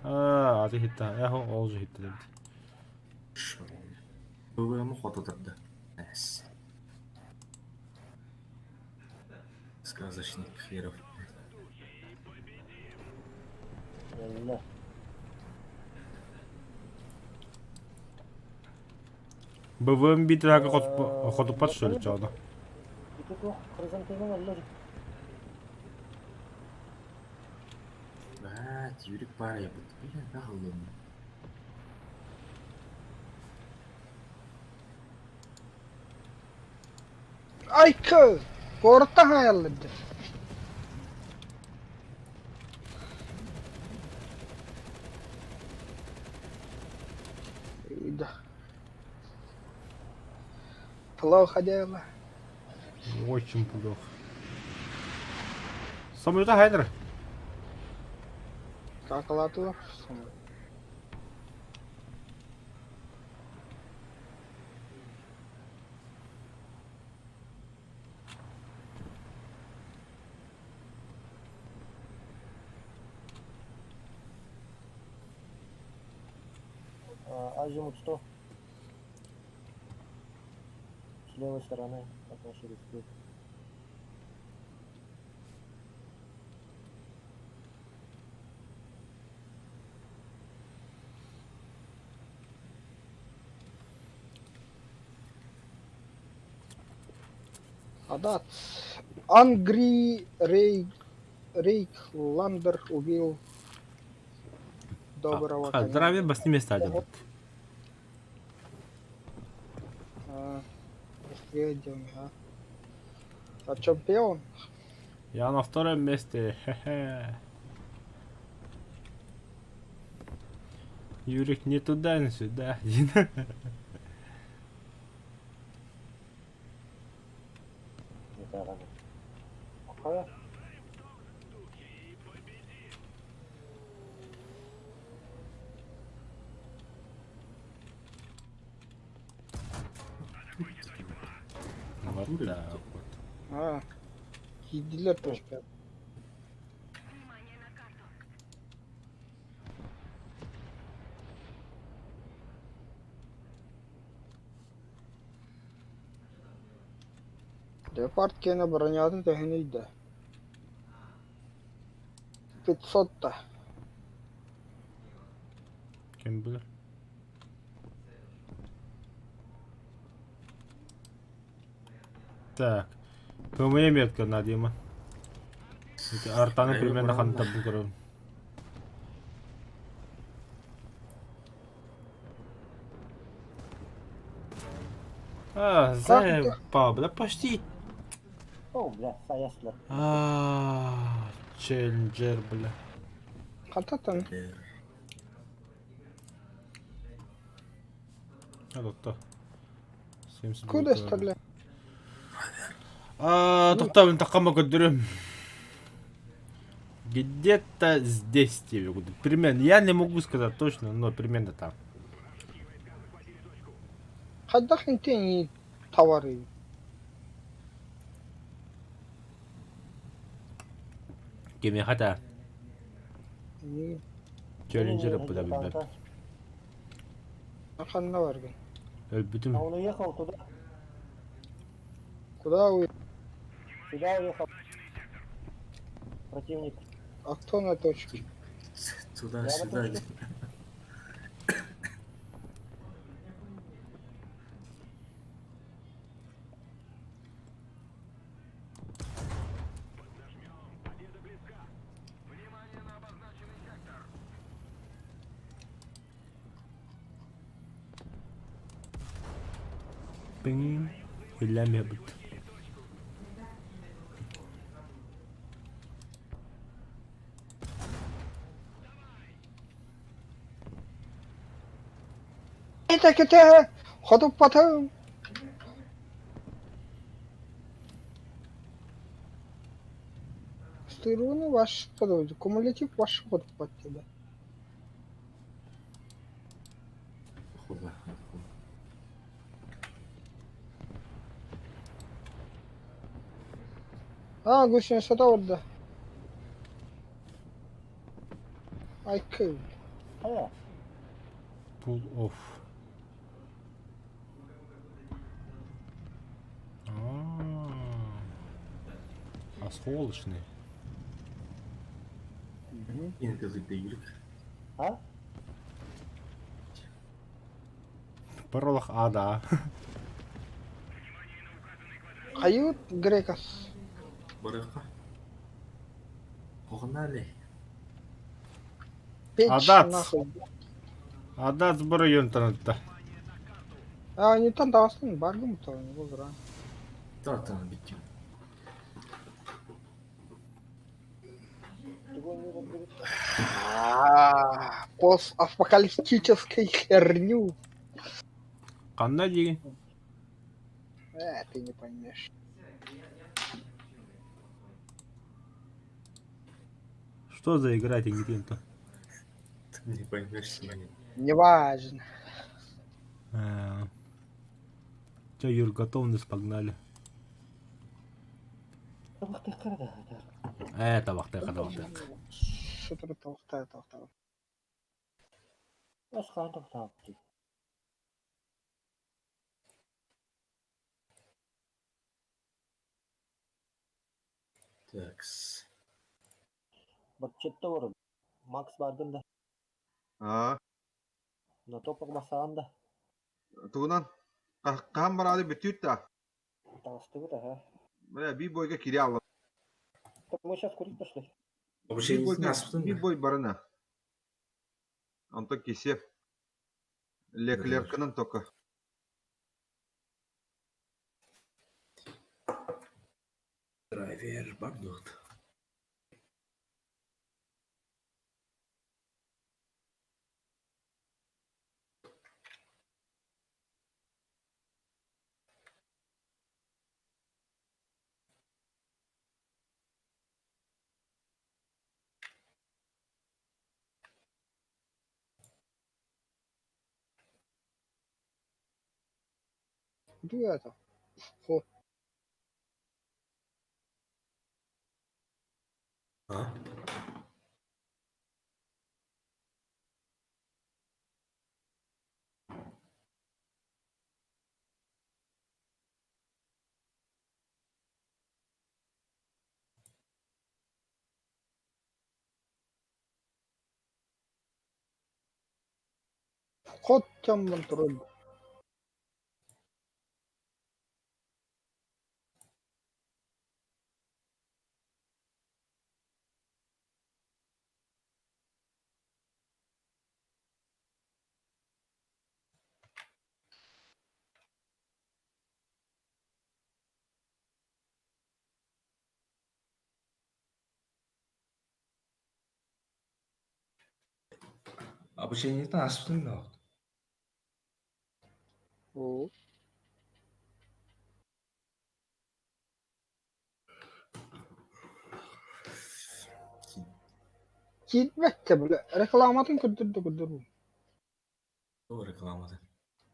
Аа, аты хитта. Эхо, ол же хитта эбит. ПВМ хоту тарда. Эс. Сказочник херов. Эллэ. БВМ биитирака хотуппат что ли чоно? Ити туох хризантема өллөр. Блядь, Юрик пара я буду. Бля, да, голодный. Айка! Куораттан хаайаллар дии. Да. Плохо дело. Очень плохо. Самолета Хайдер. Какалатылар. Азимут 100. С левой стороны от нашей республики. Адат. Ангри Рей... Рейкландер убил доброго коня. Здравия бас не места делает. А, а? А чемпион? Я на втором месте. Хе-хе. Юрик не туда, не сюда. Вот так вот. А, киирдилэр точка. Леопард киэнэ бронята төһөнүй да? 500 да. Ким билэр? Так. ПМЕ метка Надима. Артаны примерно ханта булгырын. А, заебал, бля, почти. О, бля, саяслар. А, челленджер, бля. Хантан? А, 72 Куда стреляют? А, тоқтаа, таққама көрдөрүм. Где-то здесь тебе буду. Примерно. Я не могу сказать точно, но примерно там. Хайдах интени товары. Кими хата. Челленджер буда билбэт. Ханна баргын. Өлбүтүм. А он уехал туда? Куда вы? Сюда уехал. Противник. А кто на точке? Туда-сюда. Пиң. Үллэм бит. Это кете ходуп потом. Стыруны ваш подойдет. Кумулятив ваш ход под тебя. Худа. А, гусеница да orada. I killed. А, Pull off. А, Осколочный. а? Паролах А, да. Кают грекас. Барыха. Погнали. Печь Адац. нахуй. Адац бұры интернетта. А, не там дастын баргым то, не был Да, там битим. А, постапокалиптической херню. Қандай деген? Ты не поймешь. Что за игра то? Ты не поймешь сегодня. Неважно. Че, Юр, готовность, погнали. Табақтайық, табақтайық. Что-то тоқта, тоқта. Такс. Бакчетте бар. Макс бардын да. Аа, На топок басаған да. тугунан хаан бараады бүтүүт да. Таҕыстыбыт, ага. Бля, би бойга кире алла. Так мы сейчас курить пошли. Вообще Би не бойга, би бой барына. Онтон кисеп. Леклерканан тока. Драйвер бардут. Куда это? Хо. А? Ход тем тролль. Обучение не аспын да. О. Киирбэккэ бile рекламатын көрдөрдө көрдөрбүт. Ол рекламата.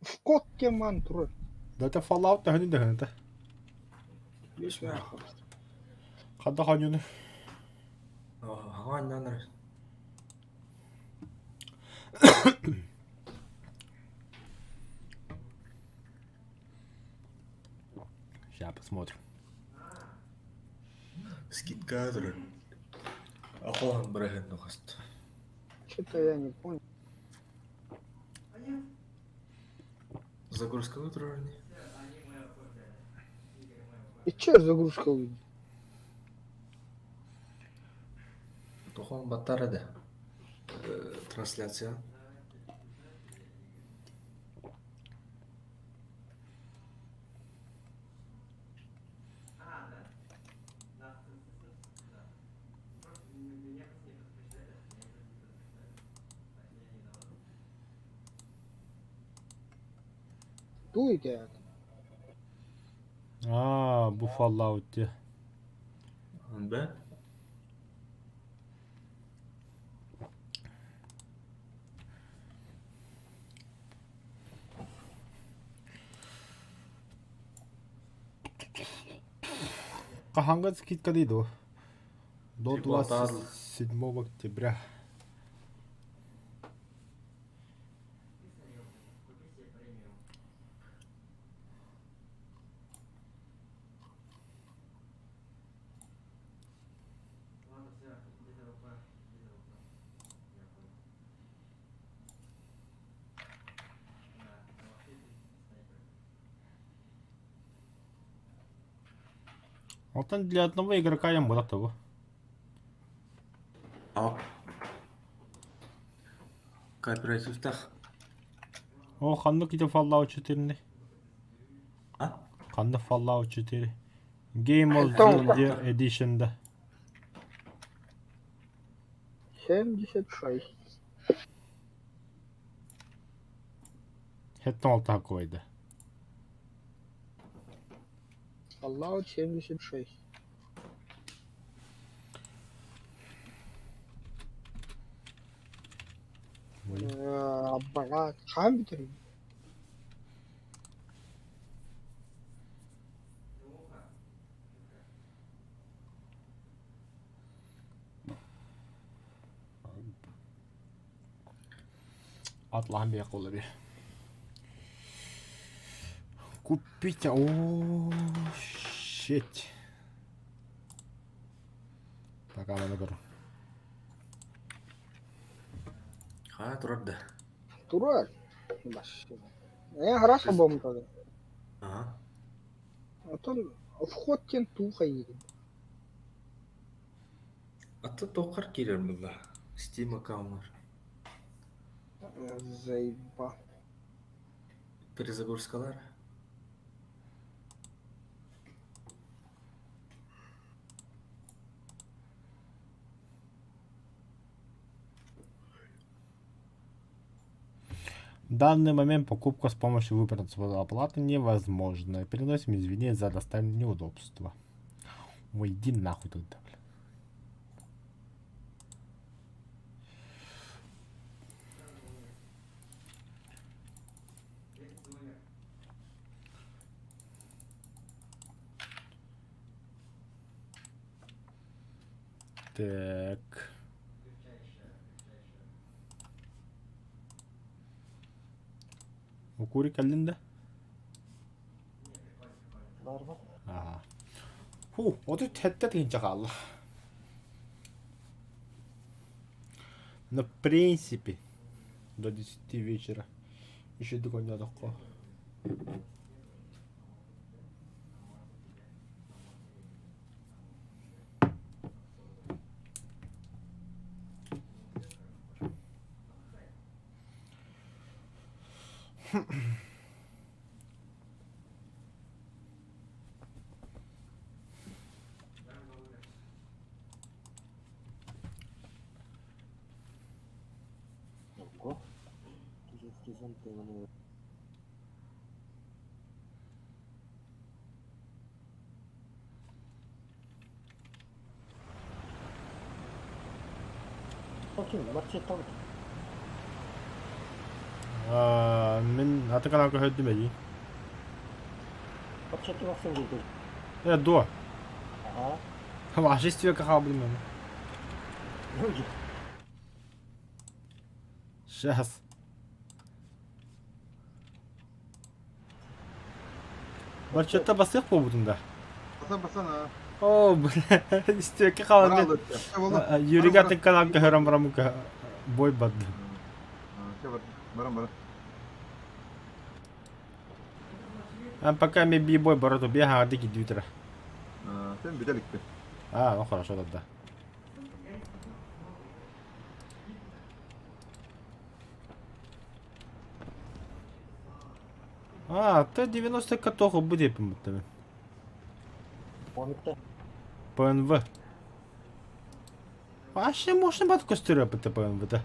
Вход диэн маан турар. Да это Fallout төһөнү дөһөнөтө. Бес Хадда хоньуну. Хаҥа аннан Сейчас посмотрим. Скидка турар. Ахохан быраһын нухаст. Что-то я не понял. Загрузка турар не? И че загрузка выйдет? Тохон баттара да. Трансляция. Дуйте. А, бу Fallout диye. Б. Хаһааҥҥа скидка дии дуо? До Типа, 27 октября. Оттон для одного игрока я буолар того. А. Кооперативтах. О, ханнык ити Fallout 4 А? Ханна Fallout 4. Game of Том. the Year Edition да. 76. Хеттон алта койды. Fallout 76. Ой. Брат, хаһан бүтэрий? Атлаһан биэх буолар. Купить. О, shit. Пока маны көр. Ха турар да. Турар. Э, хорошо бомбада. Ага. Оттон вход диэн туох эйигин. Аты тоқар кирер бұлла. Steam аккаунтар. Заеба. Перезагрузкалар. В данный момент покупка с помощью выбранного способа оплаты невозможна. Переносим извинения за доставленное неудобство. Ой, иди нахуй тогда, бля. Так. Укури кэллиҥ да? Баар бар. Ага. Фу, 37 тыһыынча хаалла. Но в принципе до 10 вечера еще догонятоххо. Ого. Тоже хризантемы. Ким? Марчеттан. Мин аты каналга көһөрдүм эдии. Марчетти махсын киирдим. Э, дуо? Ага. Вообще стивека хаалбытым мен. Сейчас. Барчетта басыах буолбутум да. Басан басан а. О, бля, истиэккэ хаалан Юрига атын каналга көһөрөн бараммыкка бой барды. Баран баран. А пока ми би-бой барато бия хаарды кидүүтера. Сен бүтэликпин. А, ну хорошо тогда. А, Т-90 катоху будет будто. Помикта. ПНВ. Вообще можно бат костюра ПТ ПНВ, да?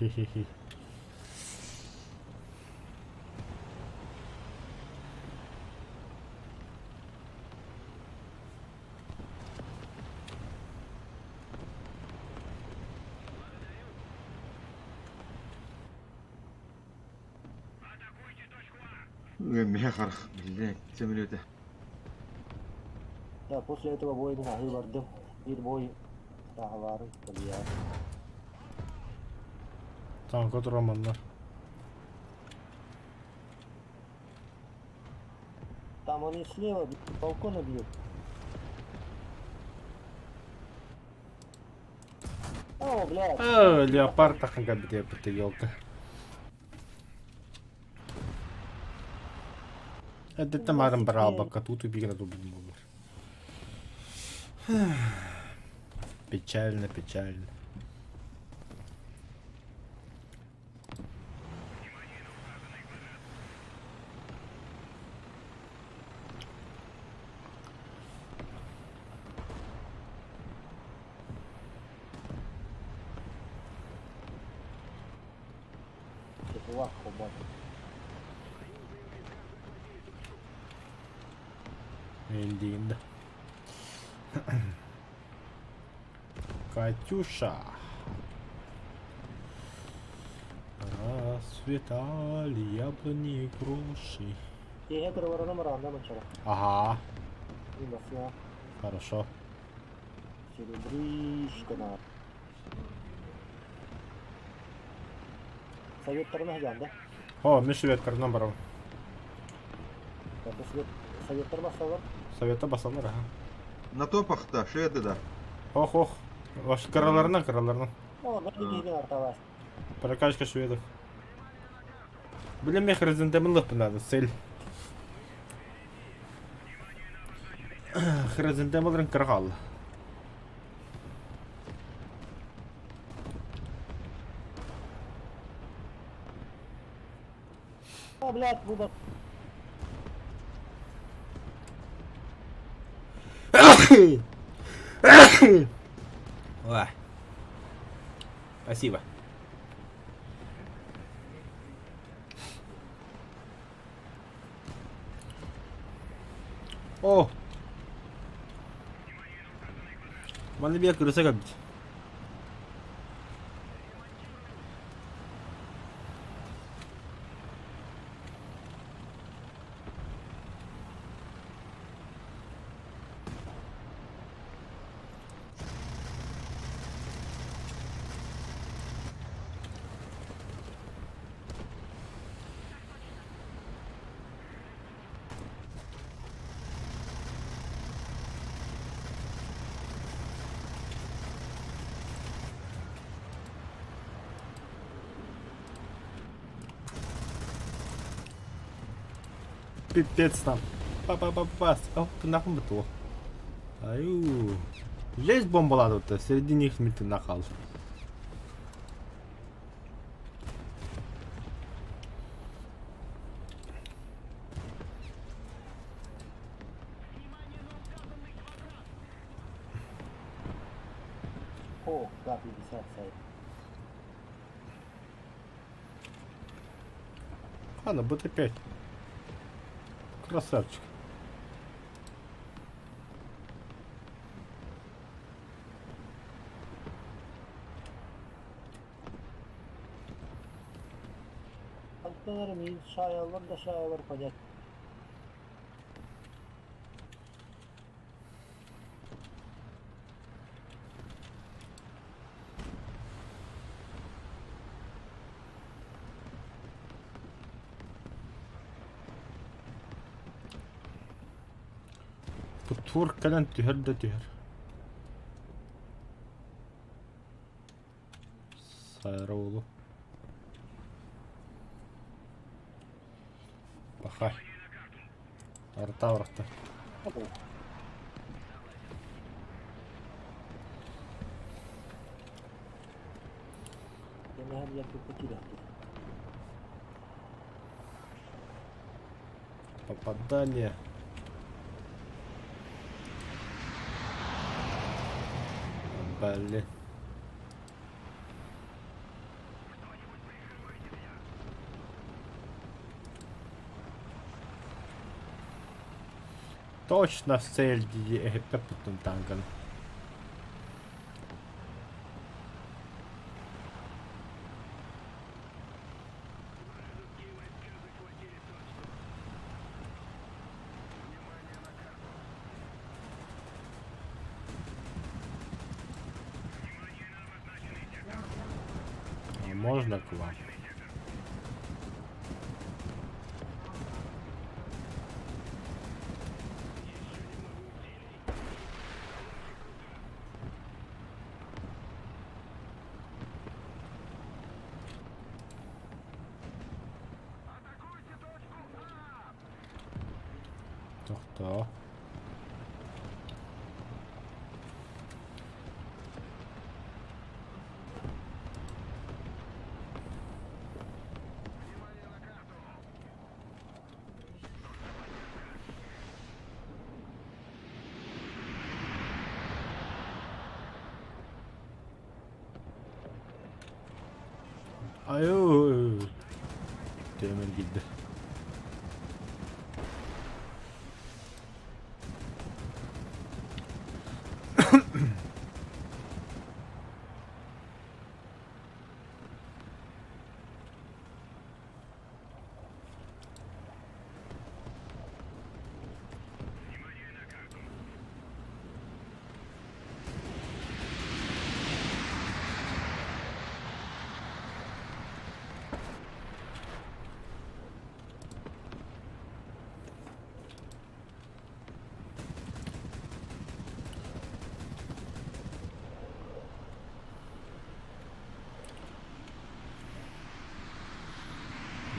Хи-хи-хи. Меха харах, блядь, самолеты. Да, после этого боя мин аһыы бардым. Биир бой таһалаарын бля. Танка тураманнар. Там они слева с балкона бьют. О, блядь. Э, леопард таханга бите бите елка. Это марам брал тут убегать тут Печально, печально. Лах, бать. Индинда. Катюша. Расцветали яблони и груши. Ага. Хорошо. Серебришка. Советтарына да? О, мен шведтарынан барам. Советтар басалар. Совета басалар, ага. На топах-то, шведы, да. Ох, ох. Ваш караларынан, караларынан. О, арталас. Прокачка шведов. Блин, мне хризантемлых надо, цель. Хризантемларын кыргал. О, блядь, буба. Ой. Спасибо. О! Манна биэ кырыса кэлбит. Пипец там. Па-па-па-па. О, ты нахуй быту. Аю. Здесь бомбалады, среди них ты нахал. О, К-50 сайт. Ладно, БТ-5. Красавчик. Антонар мин шаялар да шаялар понять. Тур кэлэн түһэр да түһэр. Сайра уолу. Пахай. Арта барахта. Попадание. Блин. Точно в цель эһиппэппит танкан. А можно к вам? Тохтоо. Айуу. Тэмэн киирдэ.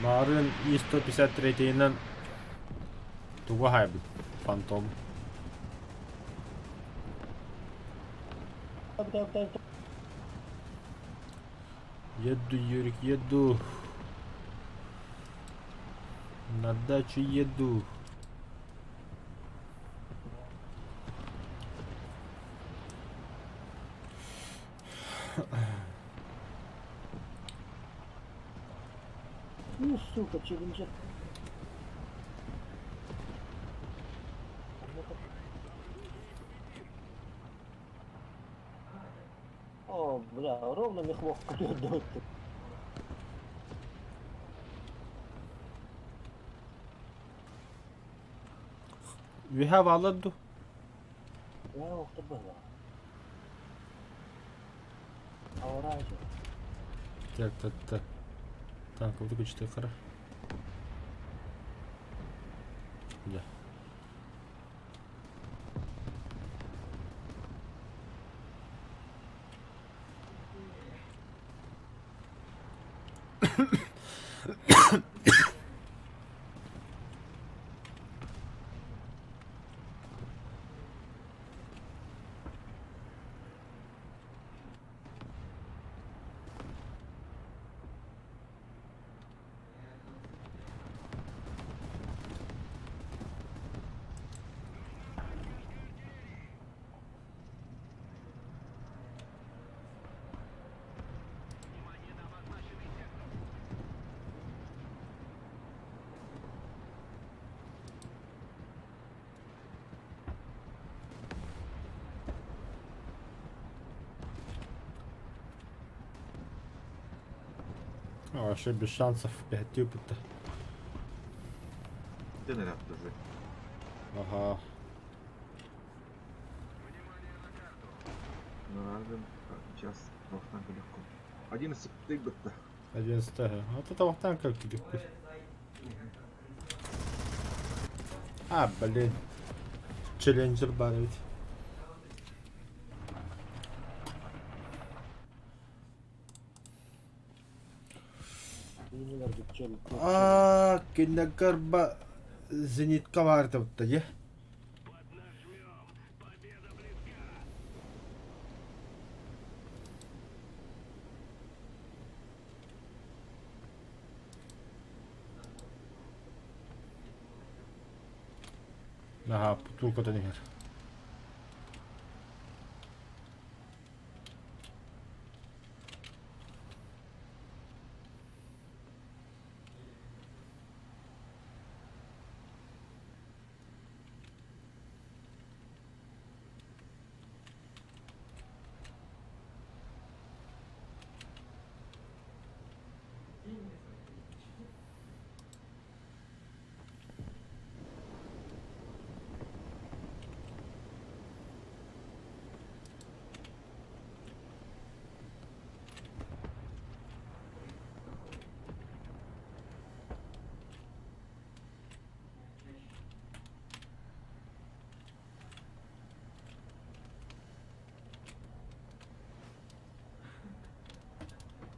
Марын И-153-инэн тугу хаайбыт Фантом. Еду, Юрик, еду. На дачу еду. Ну, сука, челленджер. О, бля, ровно мехлох дает. Үөһэ бааллар дуу? Так, так, так. Так, выключи хара. Да. Вообще без шансов, пятью бутта. Дэн эрэ Ага. Ну разве сейчас вахтанга легко. 11 тыгбытта. 11 Вот это вахтанг как легко. А, блин. Челленджер бар ведь. А, кинилэргэ зенитка баар этэ дии. Наһаа туркатан иһэр.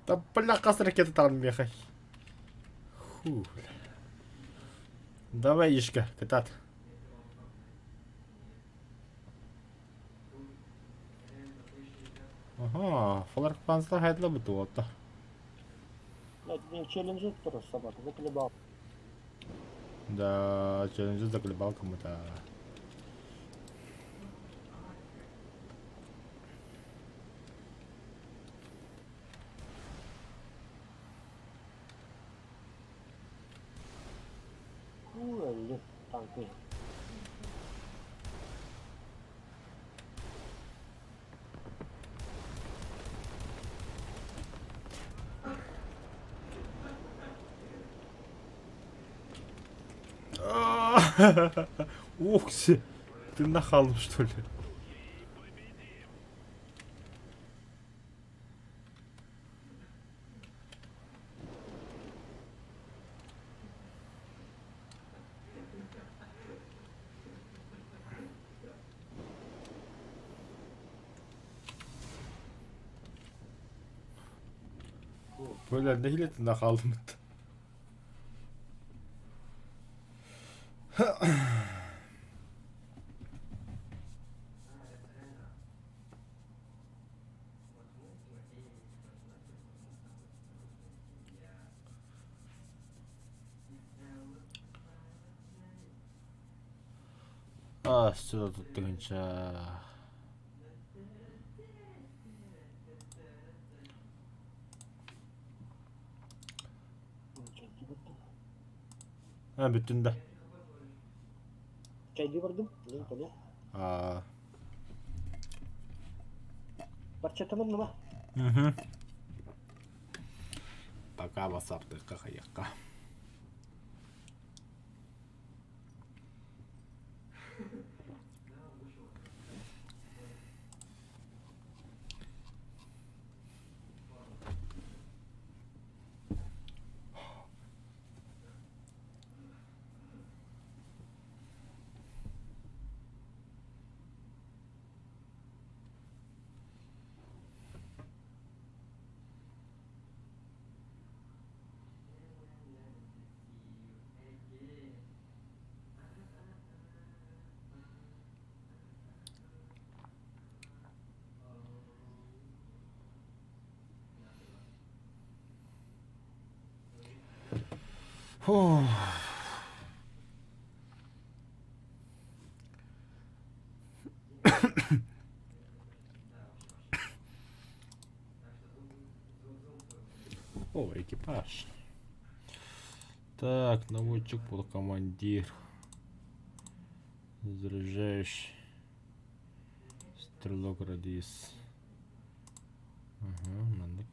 Да бля, хас ракета там мехай. Фу, бля. Давай, Ишка, кытаат. Ага, фларк панцер хайдла бутуота. Блядь, челленджи тоже собака, заколебал. Да, челленджи заколебал кому-то. Ой, танки. Ух ты, ты нахалом что ли? Бля, нэһилиэ нахалым. А, сюда тут тыгынча. А, бүттүн да. Чайдыы бардым, билин кэлиэ. А. Барчатаным нама. Угу. Пока ватсаптыахха хайыахха. Фух. О, экипаж. Так, наводчик, полукомандир. Заряжающий. Стрелок радист. Ага, маннык.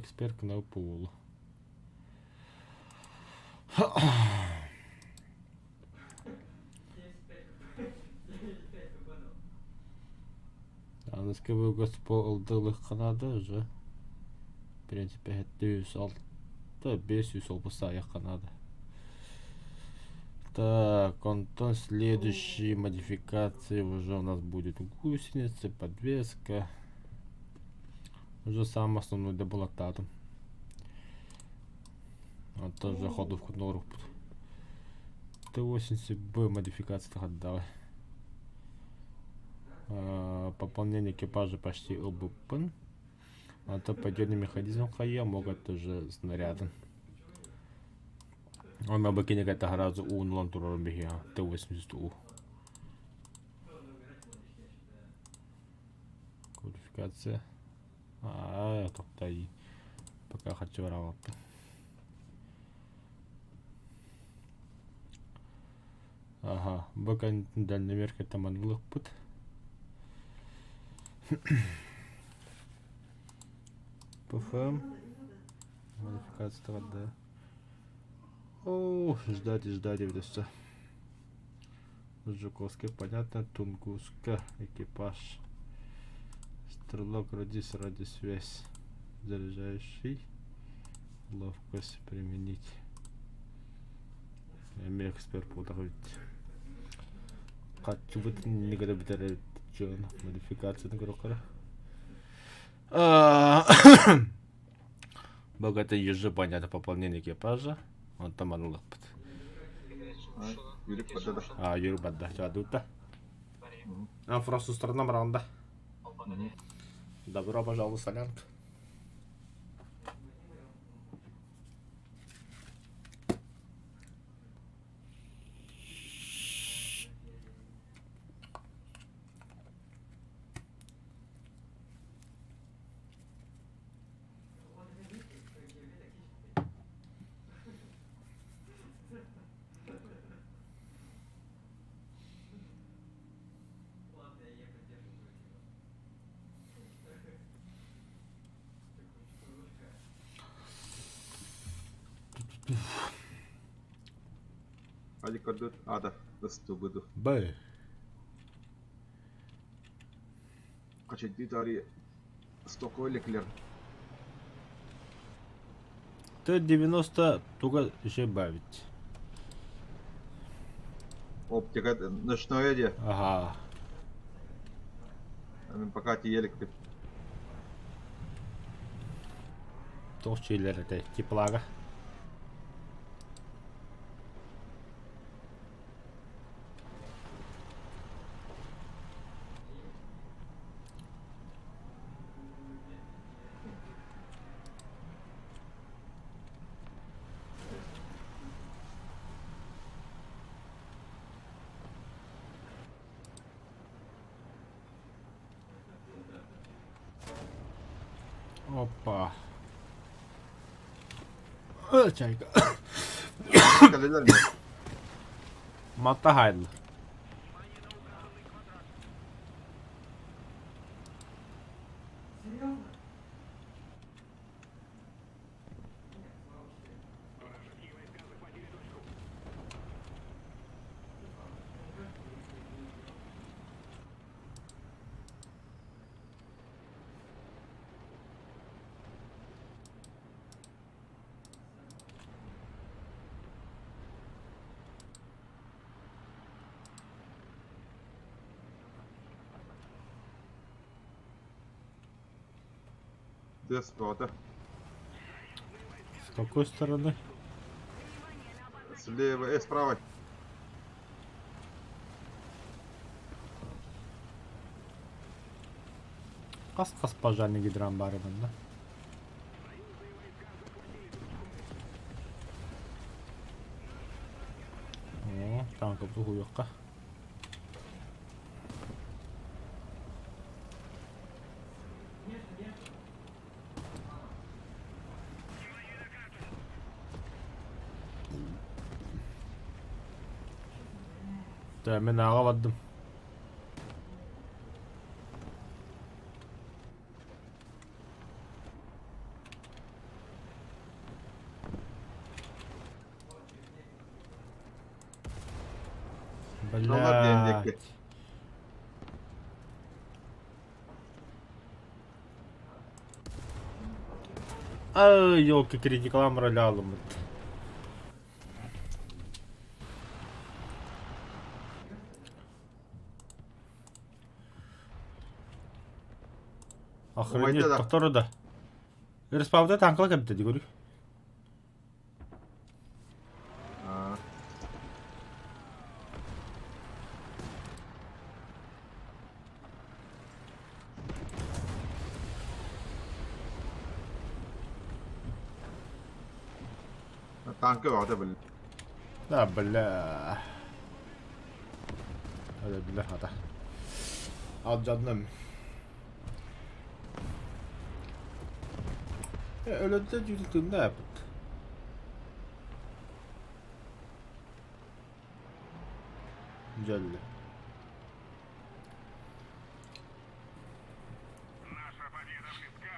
Эксперт гына буолу. Аныгыскы бу ылдылыхха наада уже. В принципе, 706, 500 олбусаайахха наада. Так, онтон следующие модификации уже у нас будет гусеницы, подвеска. Уже самый основной да булаттаатым. Онтон уже ходовкутун оҥорбуппут. Т-80Б модификация хаддаҕа. Пополнение экипажа почти ылбыппын. А то подъемный механизм хайа могут уже снарядын. Онно бу кинигэ таһараазы уунулан турарын биһиэхэ Т-80У. Квалификация. Аа, тохтой. Пока хочу бараабаппын. Аха, бу кэнниттэн дальномерката манылыкпыт. ПФМ. Модификация да. О, ждать и ждать и все. Жуковский, понятно, Тунгуска, экипаж. Стрелок, радиус, радиосвязь. Заряжающий. Ловкость применить. Эмиэ эксперт буолтах эбит. Хаччыбыт иннигэр бүтэр эбит дьон модификацияны көрөххө. Богатый ежи понятно пополнение экипажа. Онтон манылыкпыт. Юрик барда да. А, Юрий барда. Чадута. А, французтарынан баранда. Добро пожаловать, солянка. Али көрдүт ада ыстыбыды. Б. Качайдыы тари стоковый леклер. Т-90 туга еще бавить. Оптика ночное де. Ага. Мен пока тиелик Туох чийлэр этэй? Теплага. Опа. Чайка. Кэлэлэр ми? Матта хайдылар. Тыас бөҕөтө. С какой стороны? Слева, справа. Хас-хас пожарный гидрант баар манна. О, танкабыт уһуйуохха. Да, мин ааҕа бардым. Тураллар диэн диэки. Блядь. Ай, елки, критикалам ролялымыт. Охренеть, Умайда да. повтору да. Респаунта танкла кэбитэ дии көрү. Аа. Танка бөҕөтө бил. Да, бля. Hadi бля, хата. Алдьанным. Өлөдө дьүүлтүннэ эпит. Дьэллэ. Наша победа близка.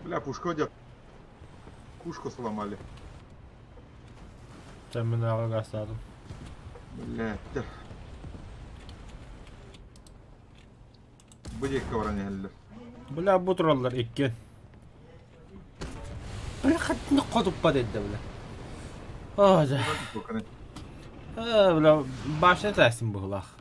Бля, пушка дьэ. Пушку сломали. Чэ мин аҕа гаастаатым. Бля, Бу диэки баран иһэллэр. Бля бу тураллар иккиэн. Бля хатны хотуппат этэ бля. Оо дьэ. Ээ бля башня тээстим быһыылаах.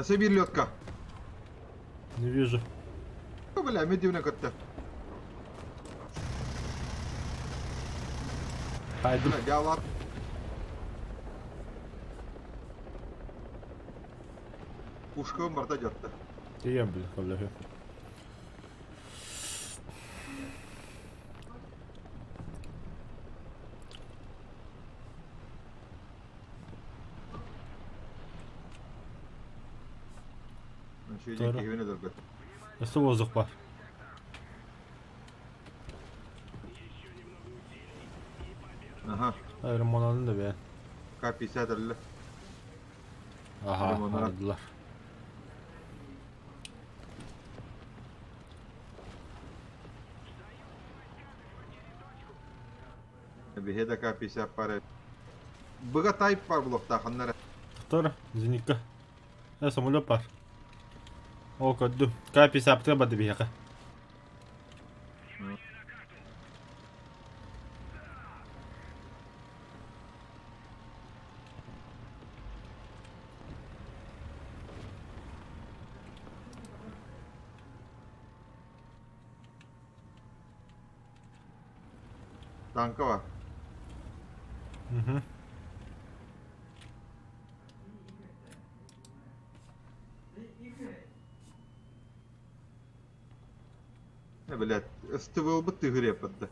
Өссө биир лётка. Не вижу. Бля, медивне көттө. Хайдым. Бля, дьаалаат. Пушкабын барыта дьатта. Тиийэн били көмөлөһүө. Үчүгэй киһибин өлөргө. Өссө воздух бар. Аха. Ремонанын да бэйэн. К-50 өллө. Аха, ардылар. Биһи да К-50 пара. Быга тайп бар булуохтааханнар. Тор, зенитка. Э, самолет бар. Ол көрдүм. К-50 барды биһиэхэ. Танка бар. Угу. Э, блядь, СТВ-быт тыгыреппит да.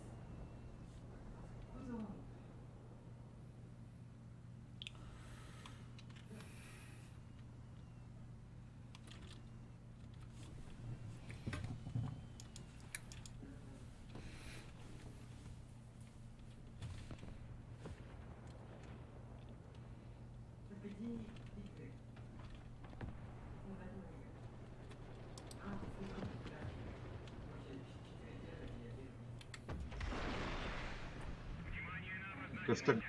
Көстөр.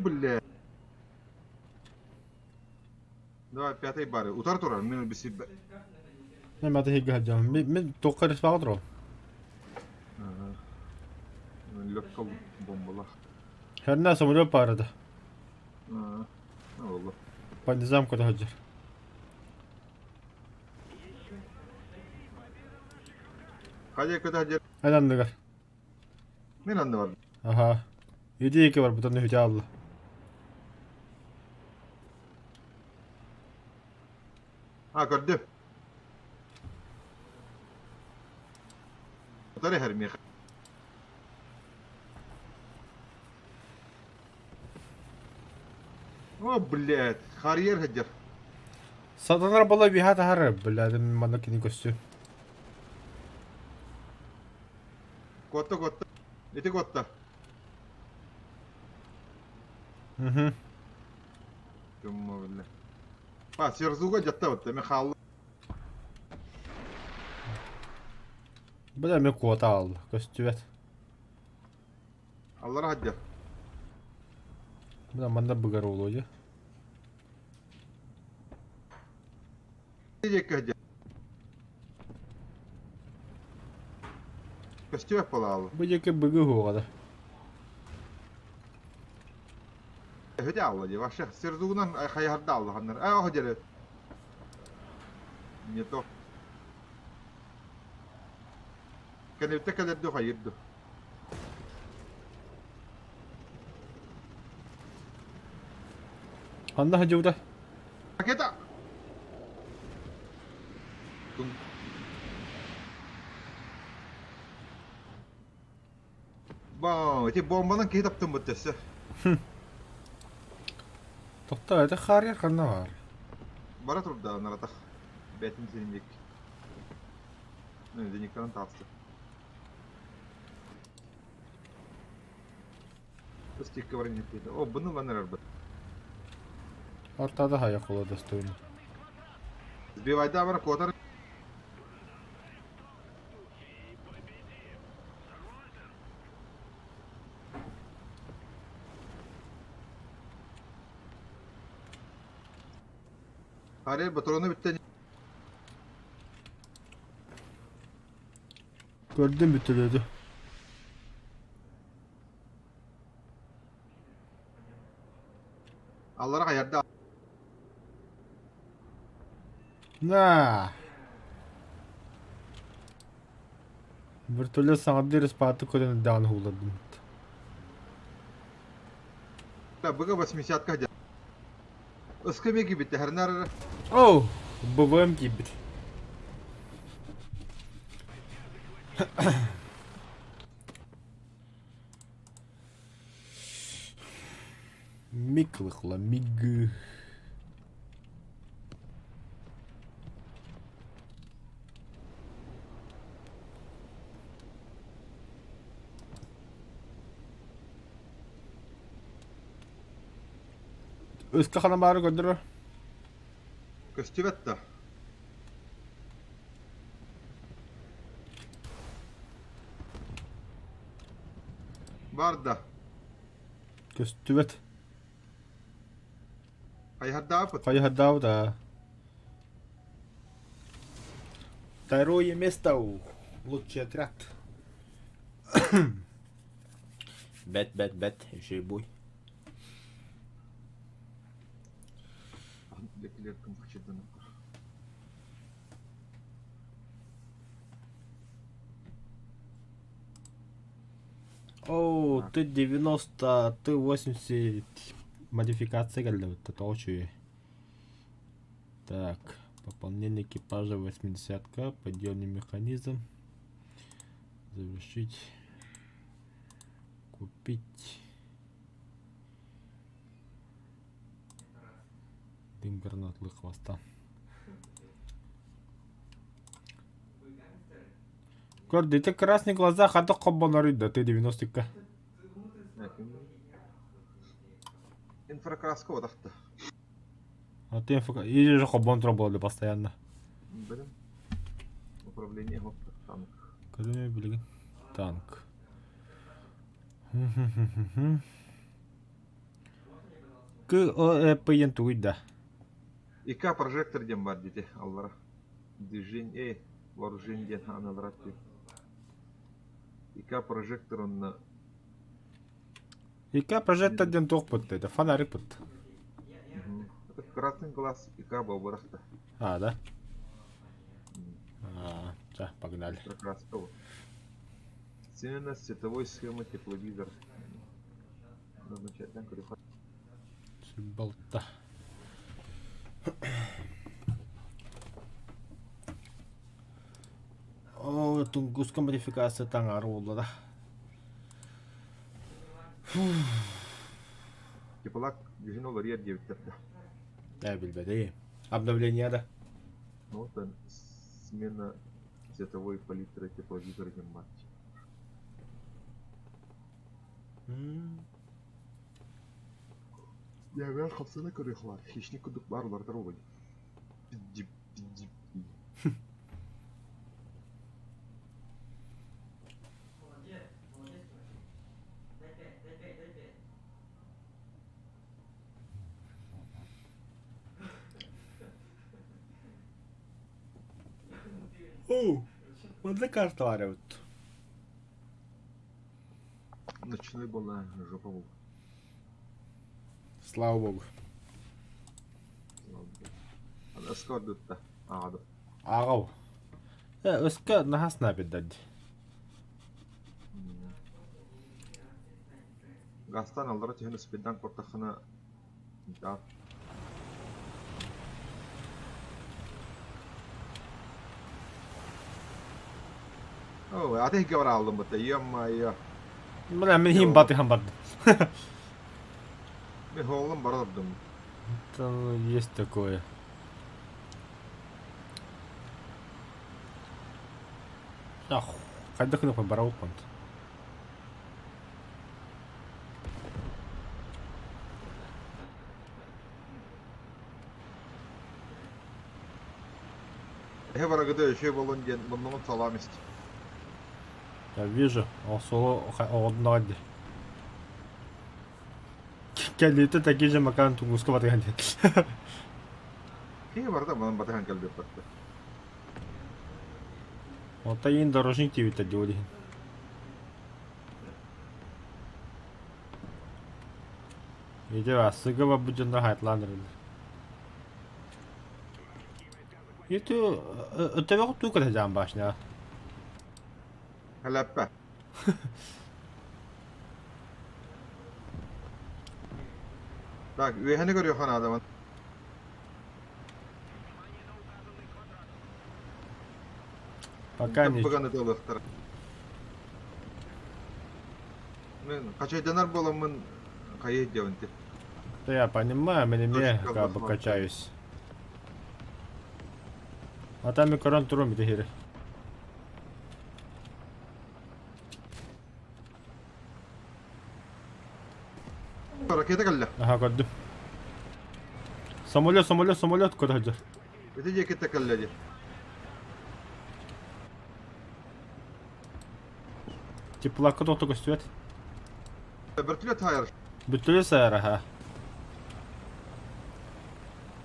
Бля. Давай, пятый бары. Утар турар, мин биси... Мен аты хигге хаджам. Мен тоққа респаға тұрам. Легко бомбалах. Херна самолет барыды. Аа, буолла. По низам көтө сылдьар. Хайа көтө сылдьар? Эн анныгар. Мин анныбар. Аха. Иди екі бар, бұдан үһүтэ алла. А, көрдүм. Утары иһэр миэхэ. О, блядь, харьер сылдьар. Сатанар бола биһа таһар, блядь, манна кини көстү. Куотта, куотта. Ити куотта. Угу. Кымма биллэ. Па, Серзуга дьатта бытта, мен хаалла. Бля, мен куота алла, көстүбэт. Аллара хаддьар. Бля, манна быгар буолуо дии. Диэки хаддьар. Көстүбэт буолаалы. Бу диэки быгы уһуоҕа да. Өһүтэ алла дии, вообще Серзугунан хайаһарда алла ханнар. А, оһо дьэрэ. Не то. Кэнэбиттэ кэлэрдэ хайырды. Ханна сылдьыбыта? Ракета! Ба, эти бомбанан киһи таптыммыт өссө. Тохтоо, это харьер ханна баар? Бара турда наратах. Бэтин сирин диэки. Зениктан таҕыста. Ыстикка баран иһиттиэтэ. О, бұны ылан эрэрбит. Ортада хайа кола достойно. Сбивайда бар куотар. Харьер батроны бүттен. Көрдүм бүтүлөдү. Аллара хайарда. На! Вертолет саҥардыы респааты көрөн даҕаны уһуулардым. Быга 80-ка дьэ. Ыска эмиэ киирбит хернар. Оу! БВМ киирбит. Миг лыхла, миг. Өскө ханан баары көрдөрөр. Көстүбэт да. Бар да. Көстүбэт. Хайһардаабыт. Хайыһардаабыт аа. Второе место лучший отряд. Бэт, бэт, бэт, еще и бой. О, ты 90, ты 80. Модификация кэллэ тоҕо үчүгэй. Так, пополнение экипажа 80-ка, подъемный механизм. Завершить. Купить. Дым гранатлы хвоста. Көрдө, ити красный глаза хата хоббонор да, ты 90-ка. Инфракраска отахта. А ты инфра... Или же хоббон работали постоянно. Блин. Управление гоп танк. Кадыме билигин танк. К О Э П диэн тугуй да? ИК прожектор диэн бар дите аллара. Движение, э, вооружение диэн аналара ИК прожектор онно ИК прожектор диэн туох бутта это фонарик бутта. Красный глаз ИК буолбатах да. А, да? А, да, погнали. Прокраска вот. Смена световой схемы тепловизор. Назначать Болта. О, Тунгуска модификация таҥара буолла да. Теплак дьүһүн уларыйар диэбиттэр да. Ээ билбэтим. Обновление да. Ну вот он, смена цветовой палитры тепловизора диэн баар. Дьэ, хапсана көрүөхлар. Хищник курдук баар уларытар буолуо. Дип, дип, дип. Оо, манна карталар эбит. Ночной была, жопа была. Слава богу. Өскө ордутта. Ааҕа. Ааҕау. Э, өскө наһаа снайпердэр дии. Гастан аллара түһэн спиддан куртаххына да. Оо, аты иһгэ барааллым бытта, ё-моё. Бля, мин иһин батыһан бардым. Мен хооллон бара турдум. Это ну, есть такое. Ах, хайдах гына барабыт Эһэ барагыда өшө болон диэн муннугун салаам ист. Я вижу, ол соло оҕодунаҕа дии. Кэлиитэ такие же макан Тунгуска батыһан диэн. Киһи барыта манан батыһан кэлбиппэттэ. Ота иин дорожник диэбиттэр дии ол иһин. Ити ассыга барбыт дьоннор хайатлаан эрэллэр. Ити өтөбөх туу кэлэ башня. Хэлэппэ. Так, үөһэни көрүөххэ наада ман. Пока не... Быганы тылыахтара. Мен хачайданар буоламмын хайы диэбин ти. Да я понимаю, мен эмиэ как бы качаюсь. А там и көрөн турум ити хири. Ракета кэллэ. Аха көрдүм. Самолет, самолет, самолет көрө сылдьар. Ити диэкиттэ кэллэ диир. Теплакка тоҕо көстүбэт. Бөртүлөт хайар. Бүтүлү сайар аха.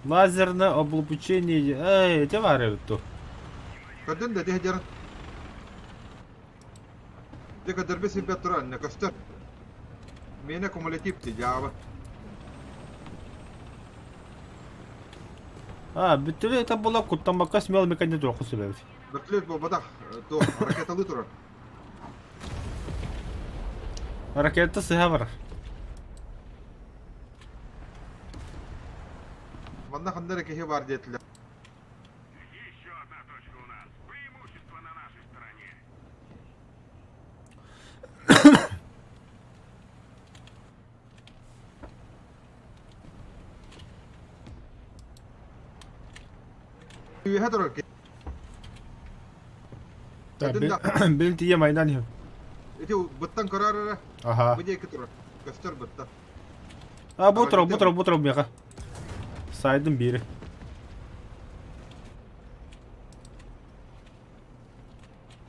Лазерное облучение. Эй, эти баар эбит ту. Көрдүн да тиһэ дьарын. Дьэ көдөрбө сирбэт турар, не көстөр. Миэнэ кумулятив ти дьаабы. А, бүтүлү это была куттаммакка смело меканизм туох сөбөбүт. Бөртүлөт буолбатах, туох, ракеталыы турар. Ракета сыһа барар. Манна ханна эрэ киһи баар диэтилэр. Еще одна точка у нас. Преимущество на нашей стороне. Үөһэ турар киһи. Бил тиийэ майдан иһин. Ити быттан көрөр эрэ. Аха. Бу диэки турар. Көстөр бытта. А, бу турар, бу турар, бу турар миэхэ. Сайдым биири.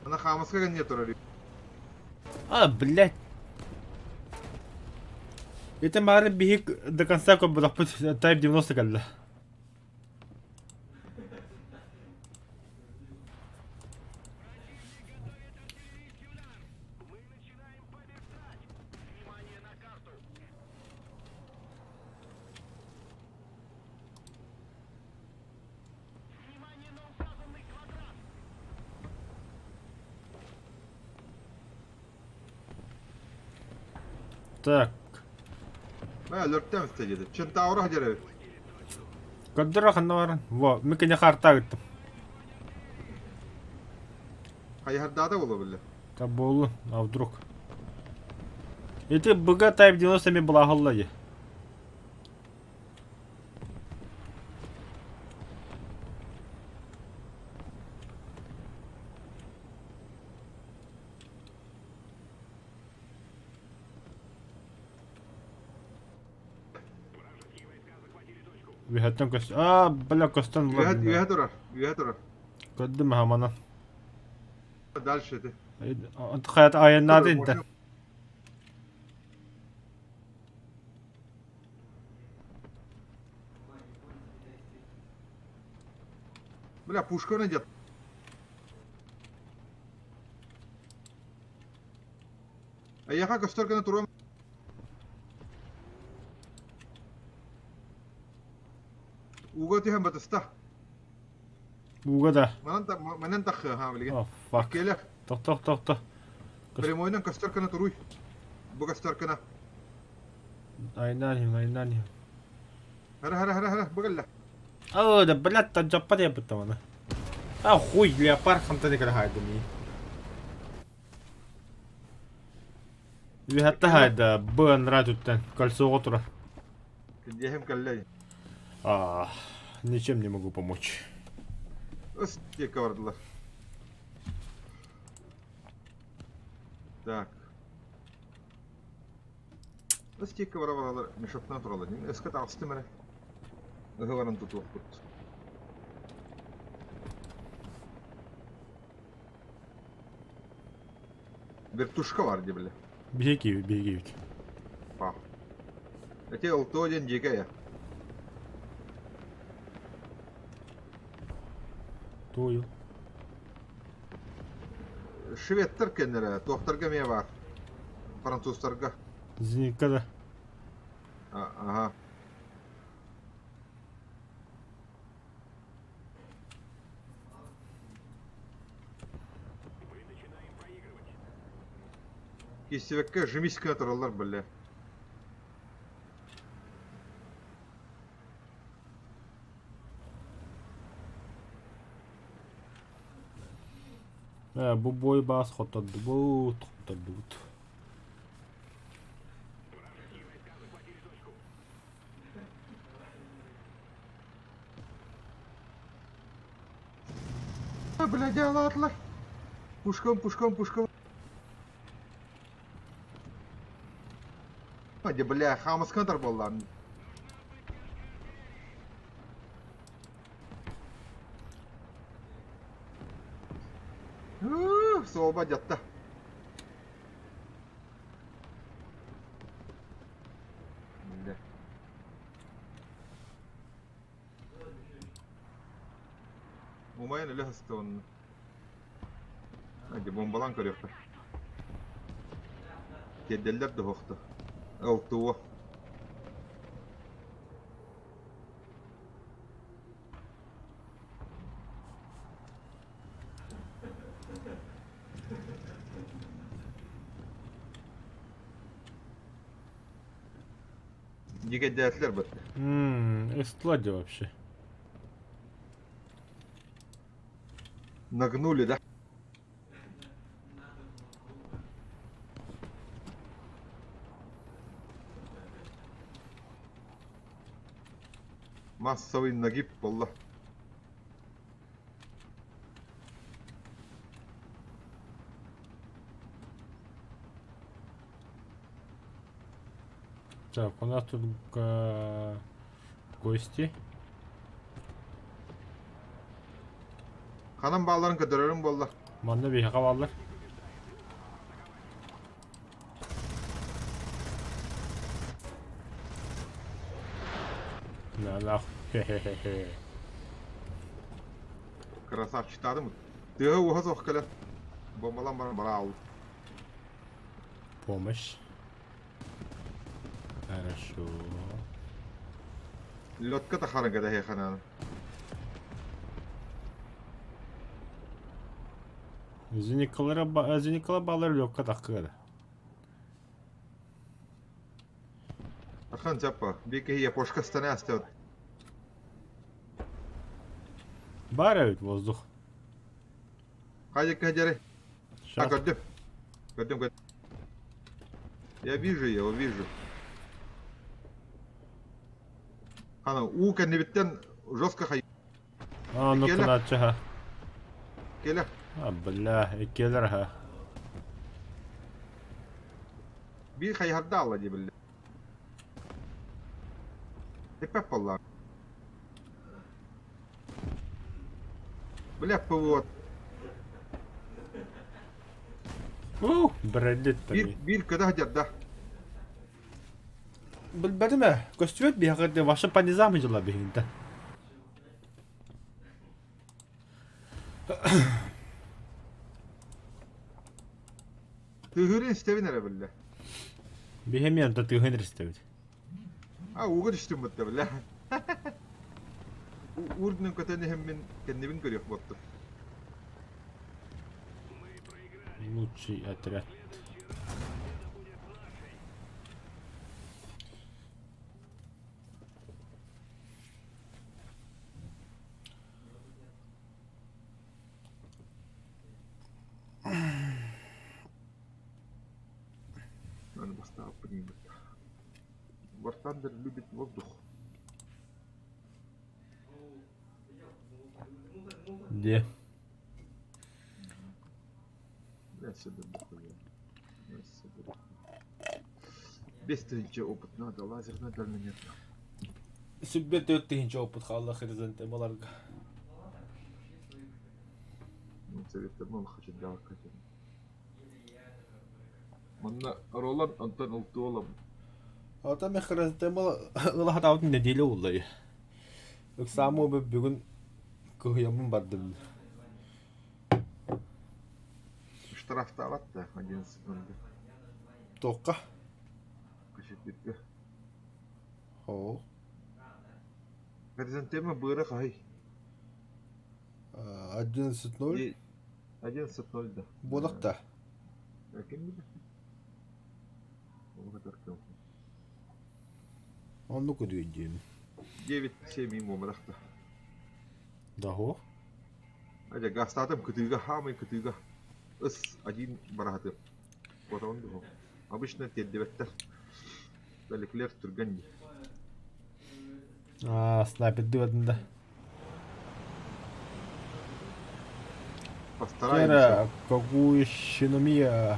Ана хаамыска гэнниэ турар. А, блядь. Ити маары биһик до конца көрбөтөхпүт Type 90 кэллэ. Мы начинаем побеждать! Внимание на карту! Так. Бээ, өлөртөм истэ диэтэ. Чентаура сылдьар эбит. Көрдөрө ханна баран. Во, мин киниэхэ картаа ыыттым. Хайыһардаата буолуо биллэ. Та буоллун, а вдруг? Ити БГ Type 90 эмиэ былааһылла дии. Үөһэттэн көс... Аа, бля, көстөн Үөһэ үөһэ турар, үөһэ турар. Көрдүм хаманан. Дальше ты. Хайата айаннаады интен. Бля, пушка найдет. Эйиэхэ көстөр гына туруом. Ууга түһэн батыста. Ууга да. Манан та манан таххыа ха билигин. Oh, fuck. Кэлэ. Тохто тохто. Прямойынан көстөр гына туруй. Бу көстөр гына. Айнан иһин, айнан иһин. Хара хара хара хара бу кэллэ. О, да блядь, там жаппа диэбит аны. А хуй, леопард хантан кэлэ хаайдым Үһэтте хайда, бу анараа түттэн, кольцоҕа турар. Килдиэһим кэллэ. А, ничем не могу помочь. Ыс диэккэ бардылар. Так. Ыс диэккэ бара баралар мешоктан тураллар. Ыска таҕыстым эрэ. Ыһы баран тутуохпут. Вертушка бар дии били. Биһиги биһигибит. Па. Эти ЛТО диэн дьиэкэ Туою. Шведтэр кэннэрэ туохтарга эмиэ баар. Французтарга. Зенитка да. Ага. Кистибэккэ жмись гына тураллар бля. Э, бу бой баас хоттордубут, хоттордубут. Бля, дьаалаатылар. Пушкам, пушкам, пушкам. Дьэ, бля, хаамыскан буоллаан. Суолба дьатта. Бля. Умайан өлө сыста онно. Дьэ бомбалаан көрүөххэ. Тиэрдэллэр да уһуохта. Алтуо. Дьигэйдээтилэр бытты. Ммм, складе вообще. Нагнули, да? Массовый нагиб буолла. Так, у нас тут э, гости. Ханан бааларын көрдөрөрүм буолла. Манна биһиэхэ бааллар. На нах. Хе-хе-хе. Красавчиктаадым. Тыаһа уоһа суох кэлэн. Бомбалаан баран бара аал. Помощь. Хорошо. Лётка тахарыга дэһиэхэ Зеникалара зеникала баалар лёкка тахкыга да. Архан Чаппа, биир киһи япошка стана астыбыт. Баар эбит воздух. Хайа кэдэрэ. А, Сейчас. көрдүм. Көрдүм, көрдүм. Я вижу его, вижу. Ана, уу кэннибиттэн жестко хай. А, ну Иккиэлэр. кынааччы ха. Келе. А, бля, иккиэлэр ха. Биир хайыһарда алла дии биллэ. Эппэт буолла. Бля, ПВО. Уу, брэддит Биир, тани. биир көтө сылдьар Билбэтим ээ, көстүбэт биһиэхэ вообще по низам дьыла биһигинтэн. Тыһыырын истэбин эрэ биллэ. Биһи эмиэ онто тыаһын эрэ истэбит. А ууга түстүм бытта биллэ. Уурдунан көтөн иһэммин кэннибин көрүөх буолтум. Лучший отряд. Надо поставить поднимет. War Thunder любит воздух. Где? Я сюда дохуя. Я сюда. Без тысячи опыт надо, лазерная дальномер. Сүббет тыһыынча опыт хаалла хризантемаларга. Ну, совет ну, хочет давай Манна Ролан Антон Алтуолам. Ата мен хризантема ылахатаабыт неделя уллай. Ыксаамы бүгүн кыһыйаммын бардым. Штрафтаабат да 11.00. Туохха? Көчөппүккэ. Оо. Хризантема быара хаһый? 11.0 11.0 да. буолах да. Ким билэр? Оннук үдүйдүүм. 9-7 им буолбатах да. Да Адя гастаатым кытыыга хаамай кытыыга ыс один бараһатым. Куотабын дуо? Обычно тиэрдибэттэр. Леклер түргэн дии. А, снайпердыы да. Постараемся. Кера, какую щеномия.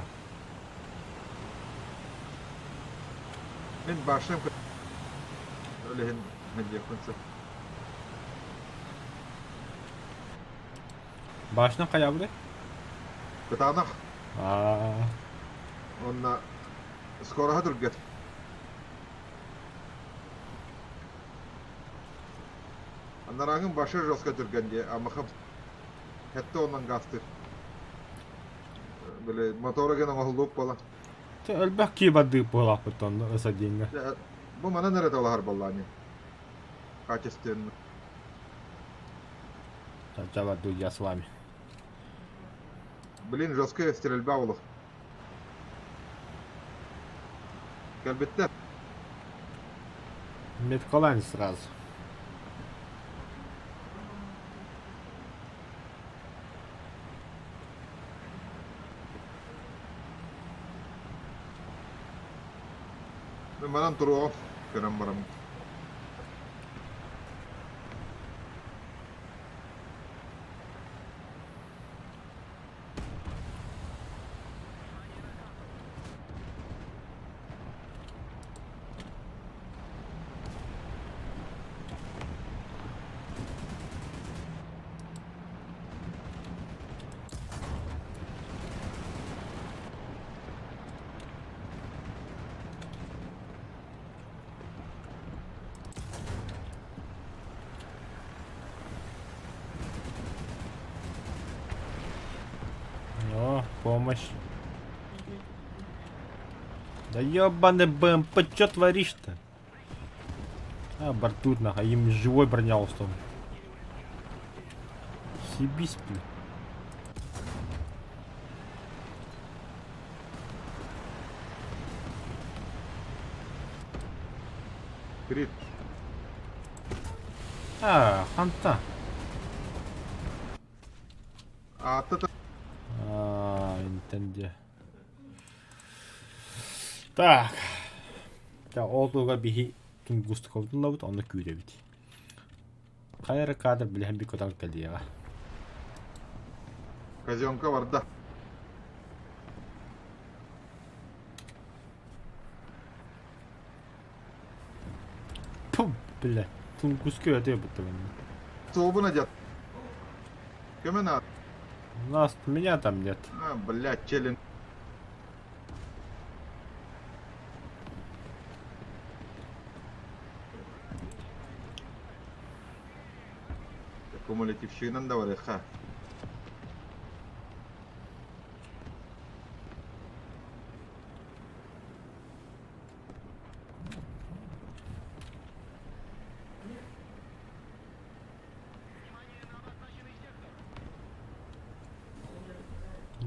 Мин башням Олehen диэхпин сөп. Башня хайабыды? Кытаанах А, уонна скороһа түргэн. Анарааҥын башы жестко түргэн дии, амахам хэтте онон гаастыыр. Били мотора гынан оһоллук буолан. Элбэх кии бардыы буолаахпыт онно ысадиҥҥа. Бу манан эрэ талаһар буоллаҕа Качественно. Сначала я с вами. Блин, жесткая стрельба олох. Кэлбиттэр. Меткалань сразу. Мин манан туруоҕум. Көрөн бараммын. О, помощь. Да ёбаный БМП, чё творишь-то? А, бортут нахуй, им живой броня устал. Съебись, блин. Крит. А, ханта. Аатта А, интенде. Так. Так, ол туга биһи тунгустукабытын онно күүтэбит. Хайа эрэ кадр билиһэн би көтөн кэлиэҕэ. Казенка барда. Пу, бля, Тунгуска өтө бутта мен. Суобун адьат. Көмө наада. У нас меня там нет. А, блядь, челлендж. Кумулятивщигынан да барыха.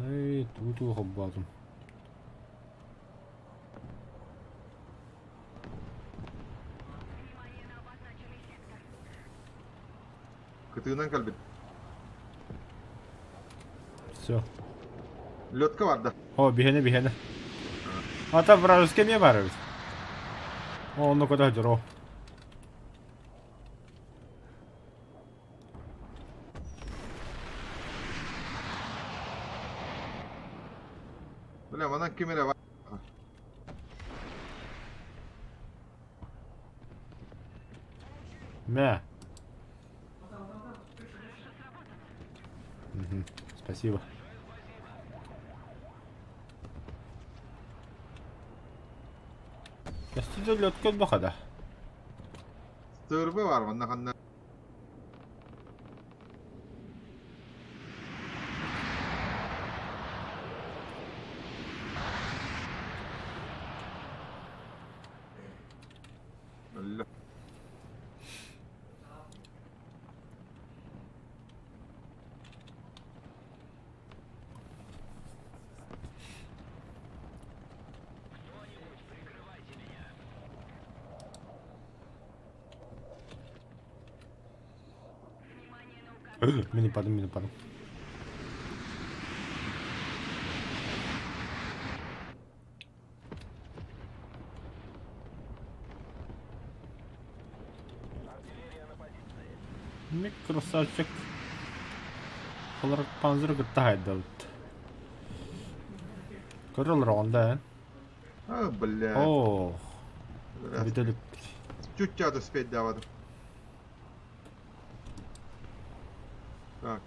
Эй, туту хоббатым. Кытыынан кэлбит. Все. Лётка барда. О, биһиэнэ биһиэнэ. Ата вражеский эмиэ баар эбит. О, онно көтө сылдьар оо. Бля, манан ким эрэ бар. Мэ. Мгм, Спасибо. Өстүдө лөткөн бахада. Сырбы бар манна ханна. Өллө. Мин упадым, мин упадым. Мик красавчик. Олар панзыр кытта хайдабыт. Көрөр онда эн. А, бля. Ох, бүтөлүк. Чуть-чуть успеть даваdım. Так.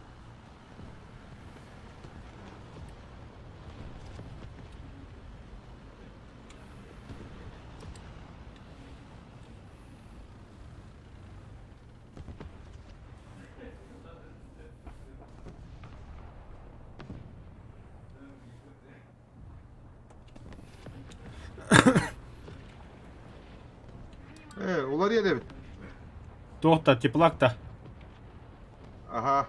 Э, уларыйар эбит. Туох да, теплак да. Аха.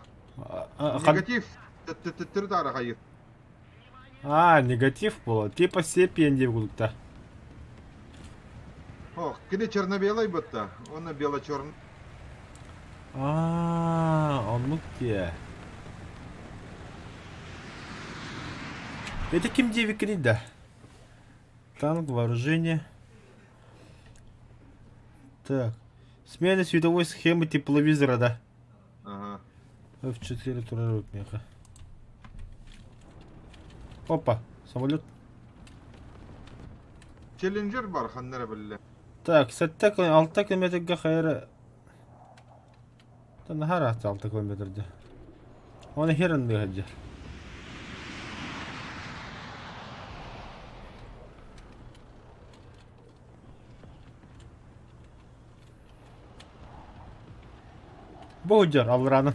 Негатив. Төттөрү таара хайыр. А, негатив было. Типа сепиен диэн курдук Ох, кини черно-белый бытта. Оны бело-черный. А, оннук диэ. Это ким диэбиккиний да? Танк, вооружение. Так. Смена световой схемы тепловизора, да? Ага. F4 турар меха. Опа, самолет. Челленджер бар ханнара биллэ. Так, сэттэ алта километрга хайра Наһаа алта километрда. Оны хер анныга сылдьар. Бу сылдьар аллараанан.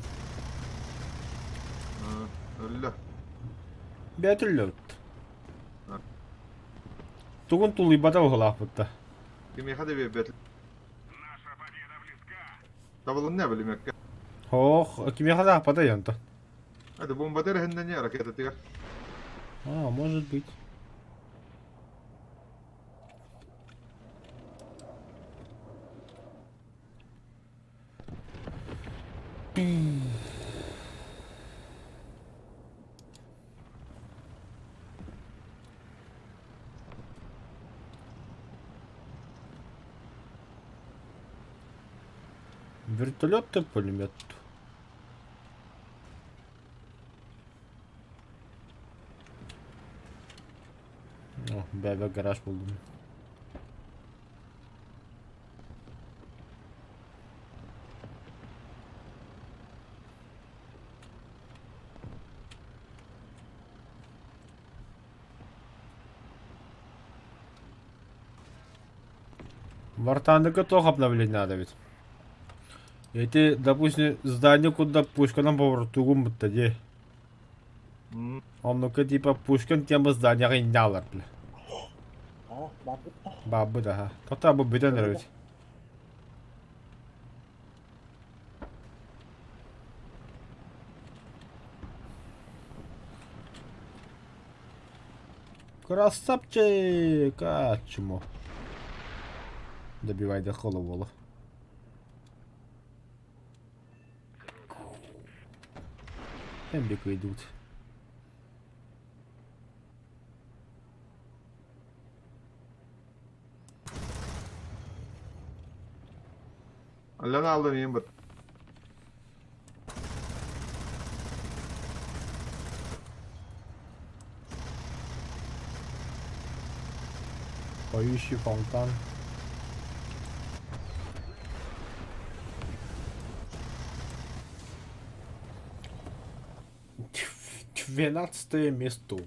Өллө. Бэйэтэ өллөбүт. Тугун тулуйбата быһыылаахпыт да. Кимиэхэ да биэрбэт. Табылынна билимэккэ. Ох, кимиэхэ да аахпата онтон. Это бомбата эрэ ракетатыгар. А, может быть. Вертолет и пулемет. О, бэбэ гараж булдум. Вартандыка туох обновление надо ведь. Эти, допустим, здание, куда пушканан поворотугум бутта дии. Оннука типа Пушкин тема зданияҕа иннялар бile. А, баарбыт да. Баабыт аха. Тота бу бүтэн эрэбит. Красавчик! А, чмо. Добивай до холовола. Эмбик идут. Алена алдым иин быт. Поющий фонтан. 12-е место.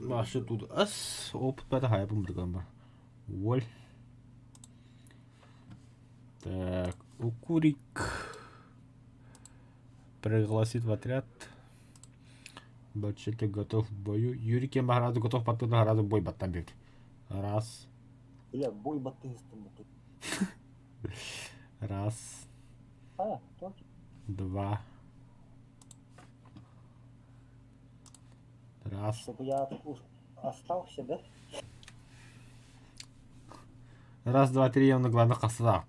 Маша тут ас опыт бата бар. Воль. Так, Укурик. Пригласит в отряд. Бачете готов к бою. Юрий Кембагаразу готов под награду бой баттамбек. Раз. Бля, бой баттыгыстым. Раз. А, то. Два. Раз. Чтобы я остался, да? Раз, два, три, я на главных косах.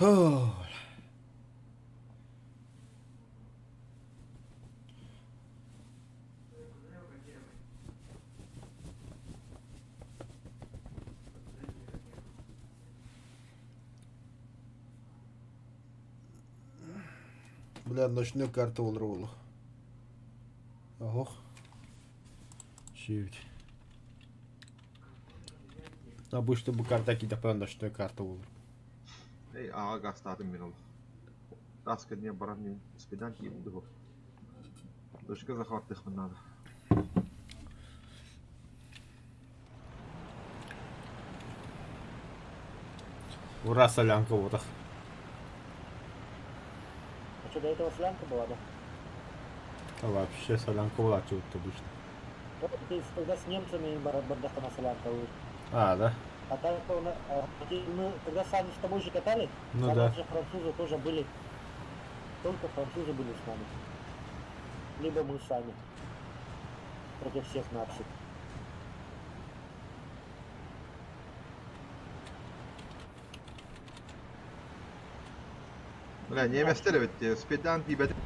Бля, ночную карту олролу. Ого. Чуть. Обычно бы карта какие-то ночную карту olur. Эй, аҕа гастаатым мин ол. Тас кэнниэ баран мин спидан тиийэн дуо. Дочка захваттыахпын наада. Ура, солянка вот. А что, до этого солянка была, да? А вообще солянка была чего-то обычно. Вот ты тогда с немцами бардахана солянка вышла. А, да? А так он, а, мы когда сами с тобой же катали, Ну там да. же французы тоже были. Только французы были с нами. Либо мы сами. Против всех наций. Бля, немецтэр эбит дии, спидан тиийбэтим.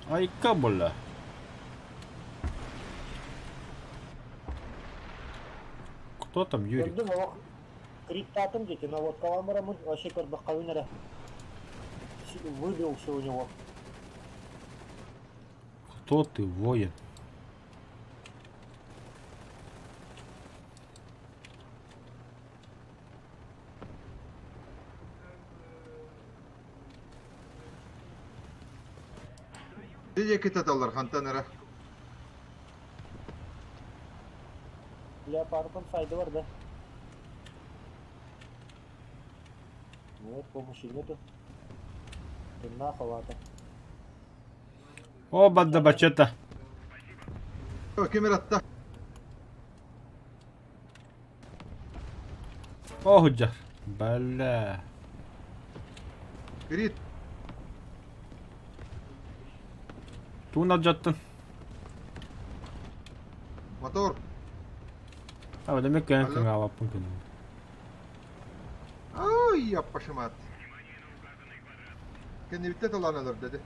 Айка буолла. Кто там, Юрий? Көрдүм олох криптатым дети, но вот каламара вообще көрбөххөбүн эрэ. Выбил все у него. Кто ты, воин? Ити диэки таталлар хантан эрэ. Леопардом сайды бар, да? Нет, помощи нету. Тыннаах овата. О, бадда бачета. Ким ыратта? О, худжар. Бля. Крит. Туун алдьаттын? Мотор. А, демек кэлэн Алло. кыҥаабаппын күнүм. Ай, яппашымат. Кэннибиттэн талаан олордо ди.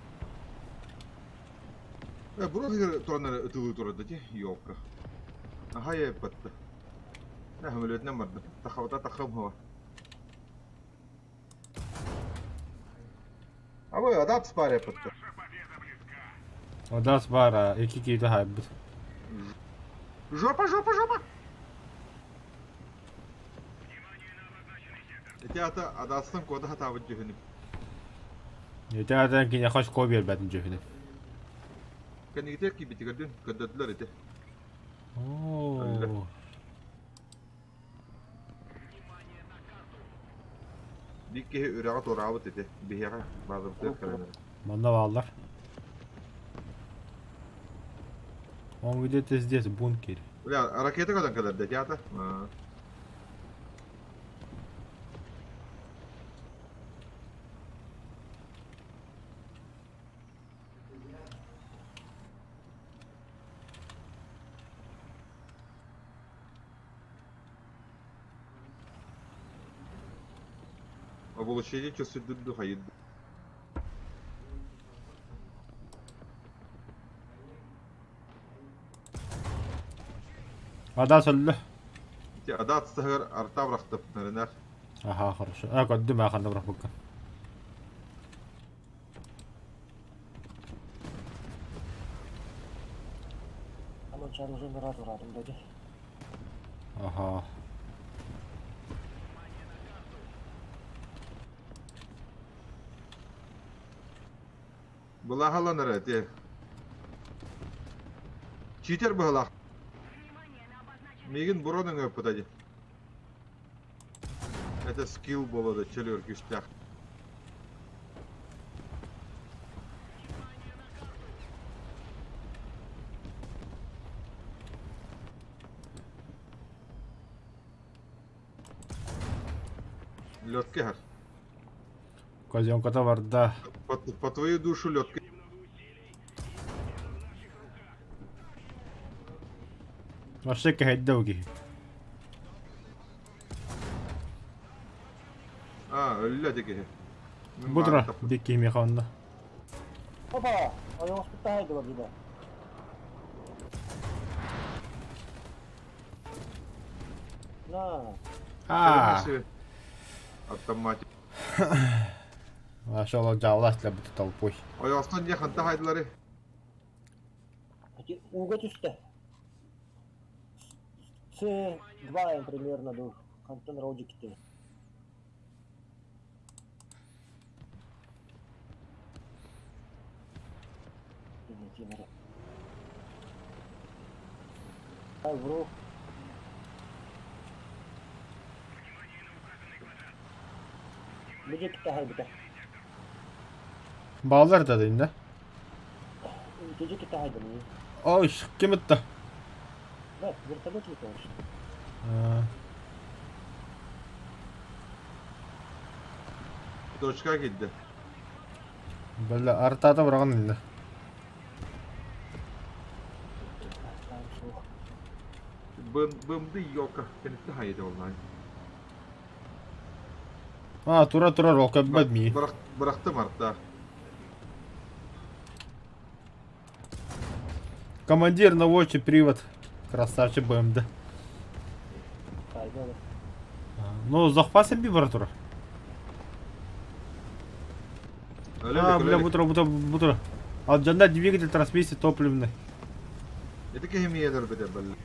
Э, бу тураннары ытылыы турар ди, ёлка. Аха еппатты. Э, хөмөлөтүнэн бардым. Тахабата тахым хова. Абы адап спар еппатты. Одас баар, икки киһитэ хаайбыт. Жопа, жопа, жопа! Ити ата адастан кода хатаабыт дьүһүнүм. Ити аата киниэхэ очко биэрбэтин дьүһүнүм. Кэннигитигэр киирбитигэр көрдөрдүлэр ити. Оо. Биир киһи үрэҕи туораабыт ити. Биһиэхэ баазабытыгар кэлэн эрэр. Манна бааллар. Он где-то здесь, в бункере. Бля, ракета көтөн кэлэр дэ театр. Облучение чувствует хайд. Адаас өллө. Ити адаат саһыгар арта бырахтып нарынар. Аха, хорошо. А, көрдүм, аа, ханна бырахпыккын. Аман уже нырат урадым деді. Аха. Былаһаланар эти. Читер быһалаах. Мигин бурон өҥөппүт ади. Это скилл болода чөлүөр күстээх. Лётке хар. Козёнката барда. По, по твою душу лётке. Вообще кэһэйдэ бу киһи. А, өллө ди киһи. Бу тура диэки киһи миэхэ онно. Опа! Ойоҕоспут таһайдылар дии. На. Аа. Автоматик. Нашел дьаалаах для толпой. Ойоҕостон дьэ ханта хайдылары? Ууга түстэ. С2 примерно ду. Хантан родикте. Бро. Бу кытта Баалар да дейм да. Gece кытта хайдым. Ой, ким ытта? Да, вертолет летаешь. Точка киирдэ. Бля, артата быраҕан ылла. Бымды ёлка. Кэнитте хайды онлайн. А, тура турар, ол көббөт мии. Бырахтым арта. Командир наводчик привод. Красавчик БМД. Ну, захвасен би бара турар. А, бля, бутура, бутура, бутура. Алдьанна двигатель трансмиссии топливный. Ити киһи миэлэр битэ бэл.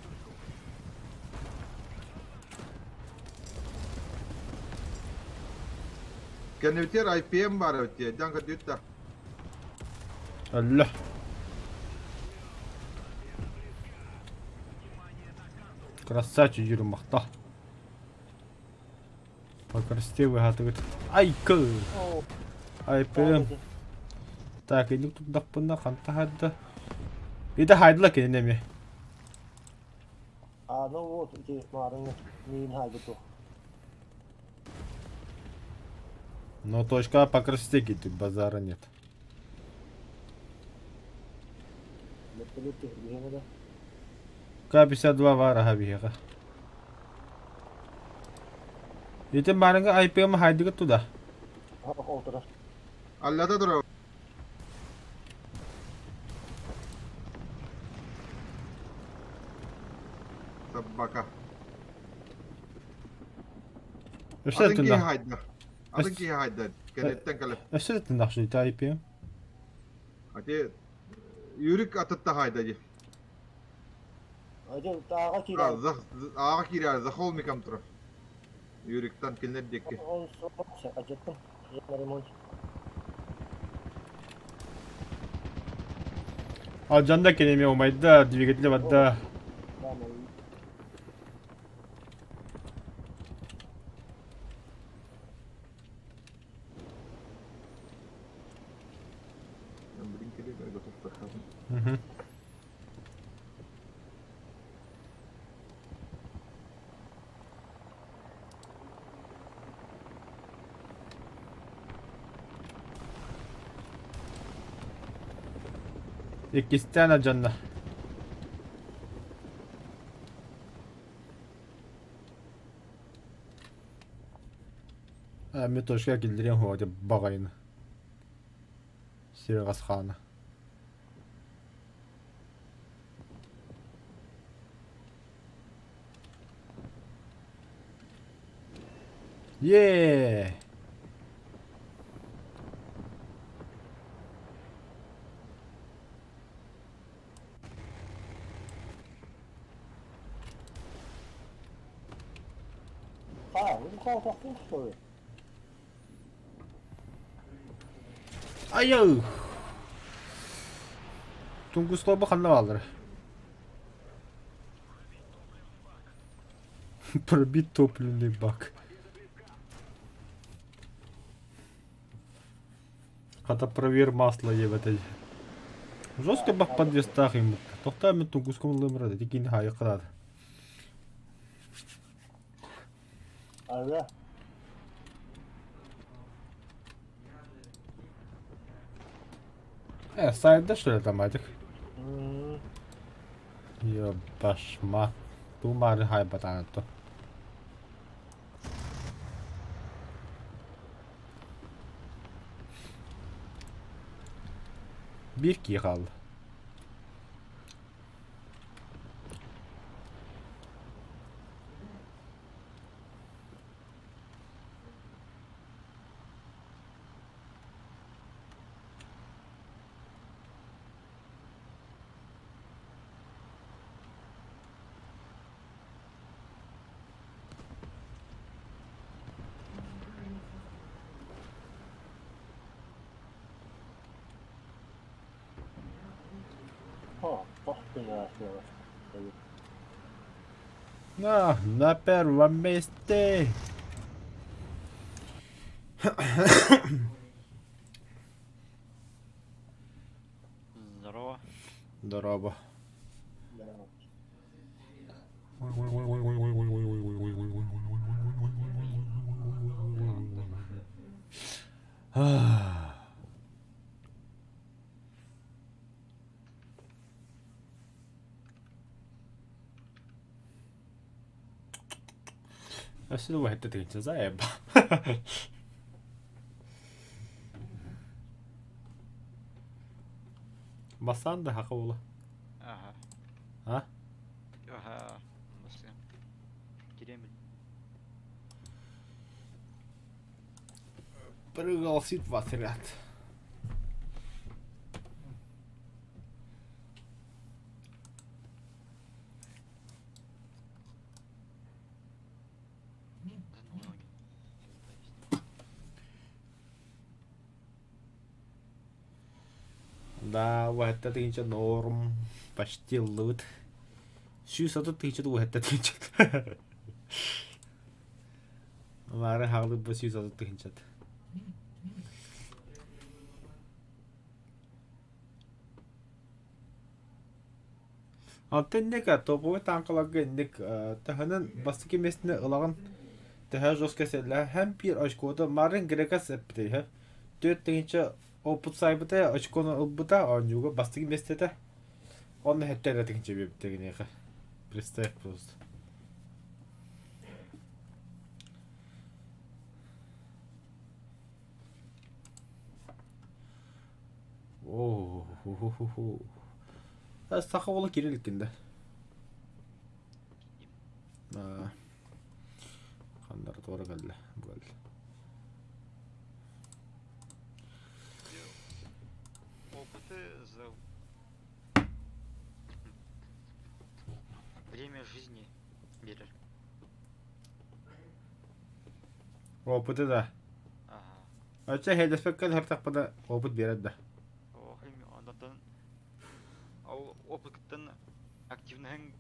Кэннибитигэр IPM баар эбит дии, дьаҥ көрдүүт да. Өллө. Красавчик жүрүм махта. Покрасивый хатыгыт. Айкы! IPM. Так, инник турдахпына ханта хайда? Ити хайдыла кинини эмиэ. А, ну вот, ити маарыҥҥы миин хаайбыт туох. Но точка по красоте киирдик, базара нет. Вертолет түһүргүһүөҥ да. К-52 баар аһа биһиэхэ. Ити маарыҥҥы IPM хайдыгыт туда? Ол турар. Аллата турар. Собака. Өссө Атын киһи тунна. хайда. Атын киһи хайда. Кэнниттэн кэлэ. Өссө туннахшы ити IPM. Ати Юрик атытта хайда ди. Ати тааҕа киирэр. Ааҕа киирэр за холмиком турар. Юриктан кинилэр диэки. Он сломался, Я на ремонте. Алдьанна кини эмиэ умайда, двигателэ барда. Да, Мгм. Иккистээн алдьанна. А, мен точка киллэриэм суоҕа диэн баҕайыны. Сирэҕэс хаана. Е! А, ну как что ли? Айыл! Тунгуслоба ханна бааллар? Пробить топливный бак. Хата провер масло ебать. Жестко бак подвестах им. Тохта мен тунгуском лымрады. Дикин хайықырады. Ага. Э, сайда что ли там этих? М, Ебашма. Тумары хайбатанатто. Биир киһи хаалла. Ха, похуй На, на первом месте. Здорово. Здорово. Да. Өссө да уһэтте тыгынча заеба. Бастаан да хака уола. Ага. А? Ага. Басты. Кремль. Пригласит вас, ребят. Да ну ноги. Да, уһэтте тыгынча норм. Почти ыллыбыт. 130 тыһыынча уһэтте тыһыынча. Бары хаалык бу 130 тыһыынчат. Онтон инник топовый танкаларга инник таһынан бастакы миэстэни ылаҕын төһө жестко сэллэһэ һэм биир очкота марын грекас эппитэ 4 тыһыынча опыт сайбыта очкону ылбыта оонньууга бастакы миэстэтэ онно хэттэ эрэ тыһыынча биэрбитэ киниэхэ представь просто. Оо, Саха уола киирэ иликкин да? Ханнара туора кэллэ, бу кэллэ. Опыты за время жизни берер. Опыты да. Ага. Оччо хейлеспеккэ һартахпына опыт биэрэр да. Ох, онтон ол опыттан активныһын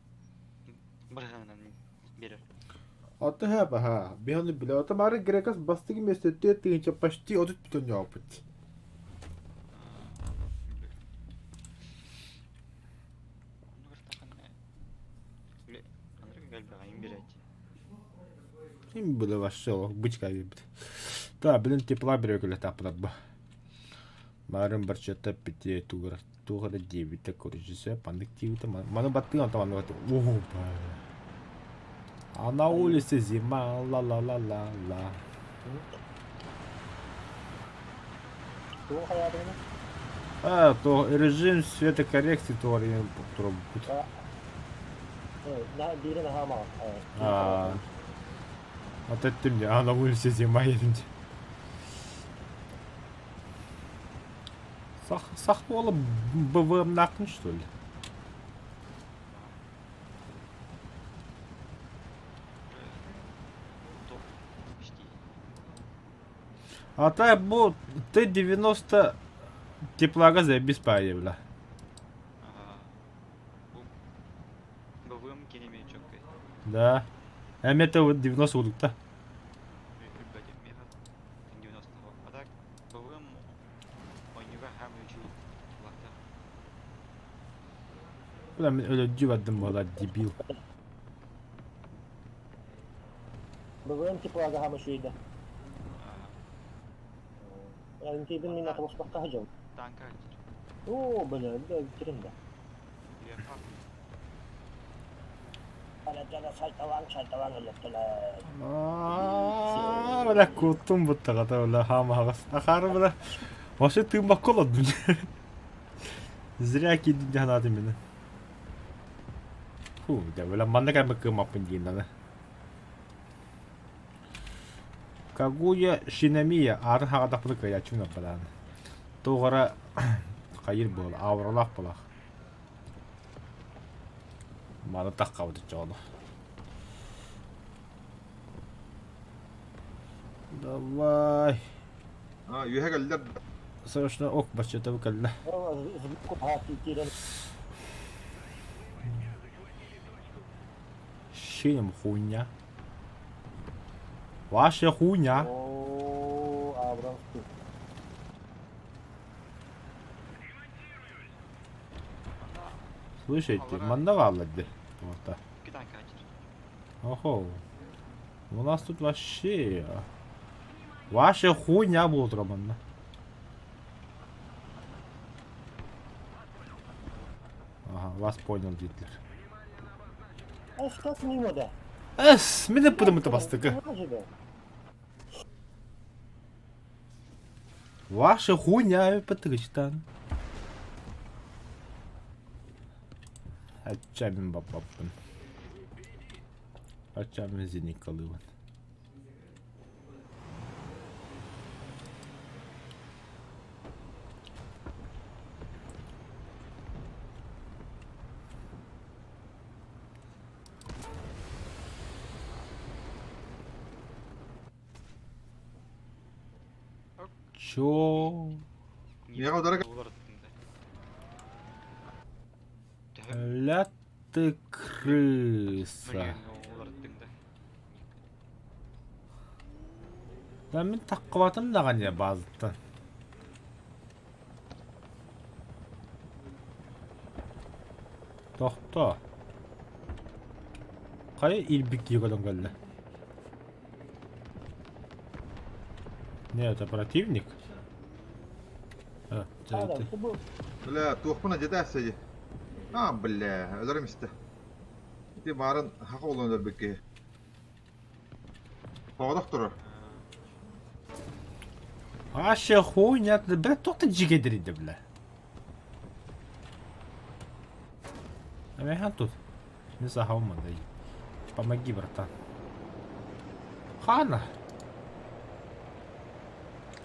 бырыһынан берер. Аты ха баха. Биһону биле. Ата мары грекас бастыгы месте 4 тыһыынча почти 30 бүтүн опыт. Ону кыртаханна анырык элбэҕин берээччи. Им было вообще бычка бит. Да, блин, тепла берегілі таппыдар Марын барчата пите тугара тугара дебита короче пандык тиута маны баттыган антан маны баттыган. О, А на улице зима, ла-ла-ла-ла-ла. Тугу хайаатыгына? А, то режим светокоррекции туарин турбут. Биирин аһаама. А, вот это мне, а на улице зима едем. Сах, сах буола БВМ нахуй, что ли? Топ почти. А так бу Т-90 теплогаз без бля. Ага. Бу БВМ кенеме четкой. Да. Эми Т-90 удукта. Меха 90 А так БВМ ойнуга хам үчү лакта. Бля, мен өлөддүү бардым буола дебил. БВМ теплага хама шуйда. Ага. Yani мин атабоспакка хажам. Танка. О, бля, да кирин да. Лефа. Аля сайталаң сайталаң электеле. Аа, бля, куттум буттаҕата, бля, хаамаҕас. Ахары, бля, вообще тыыммакка олордум. Зря киирдим дии санаатым мин. Фу, дьэ, бля, манна кэлбит кыаммаппын диэн аны. Кагуя Шинамия аарын хаҕадахпыны кыайааччыбын бараан. Туох эрэ хайыр буола, ауралаах буолаах. Маны таххабыт оччоҕуна. Давай. А, үөһэ кэллэр. Срочно ок баччата бу кэллэ. Киирэн Шинем хуйня. Ваша хуйня. О, Абрамс. Слушайте, манна бааллар дии. Вот Икки танка ачыр. Охо. У нас тут вообще... Ваша хуйня будет, Роман. Ага, вас понял, Гитлер. Эс, как мимо да? Эс, мен пытымыты бастыгы. Ваша хуйня пытыгычтан. Ачамин баппаппын. Ачамин зеникалыбын. Чё? Миэхэ удара Ля ты крыса. Да мин таххыбатым даҕаны баазыттан. Тохтоо. Хайа ирбит киһи көтөн кэллэ? Не, это противник? А, А, да, бу Бля, туохпун адьата дии. А, бля, өлөрүм истэ. Ити баарын хаха олон өлөрбүт киһи. Тоҕодох турар. Вообще хуйня, бля, туох да дьигэдирийдэ, бля. Амихан тут. Не сахауман, да. Помоги, братан. Хана.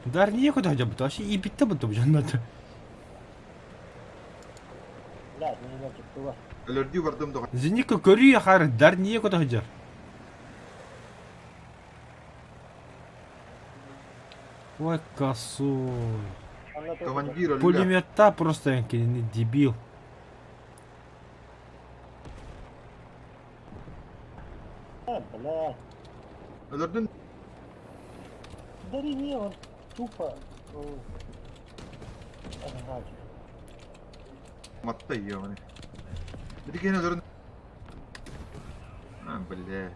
Дар некуда хотя бы, вообще и битте будто бы надо. Блядь, не знаю, туга. Өлөрдүү бардым доҕор. Зеника көрүү хар дар некуда хотя. Ой, косой. Анна тоже. Командир өллө. Пулемета просто не дебил. А, бля. Өлөрдүн. Да не, он тупо... Ага, Матта ебаный. Бити киһини өлөрүн. А, бля.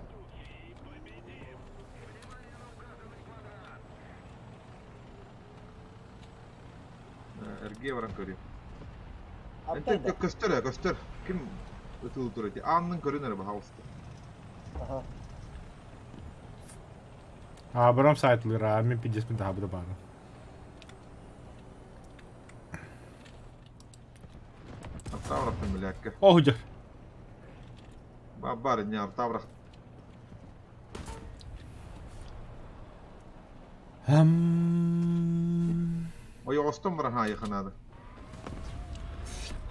Эргиэ баран көрүм. Аптай да. Көстөр ээ, көстөр. Ким ытылы турар ити? Ааннын көрүн эрэ баһаалыста. Ага. Абрам сайтлыра, мен пиздец мен тахабыда бары. Артабырахтын билээккэ. О, худя. Бар не артабырах. Хм. Ойоҕостон баран хаайыха наада.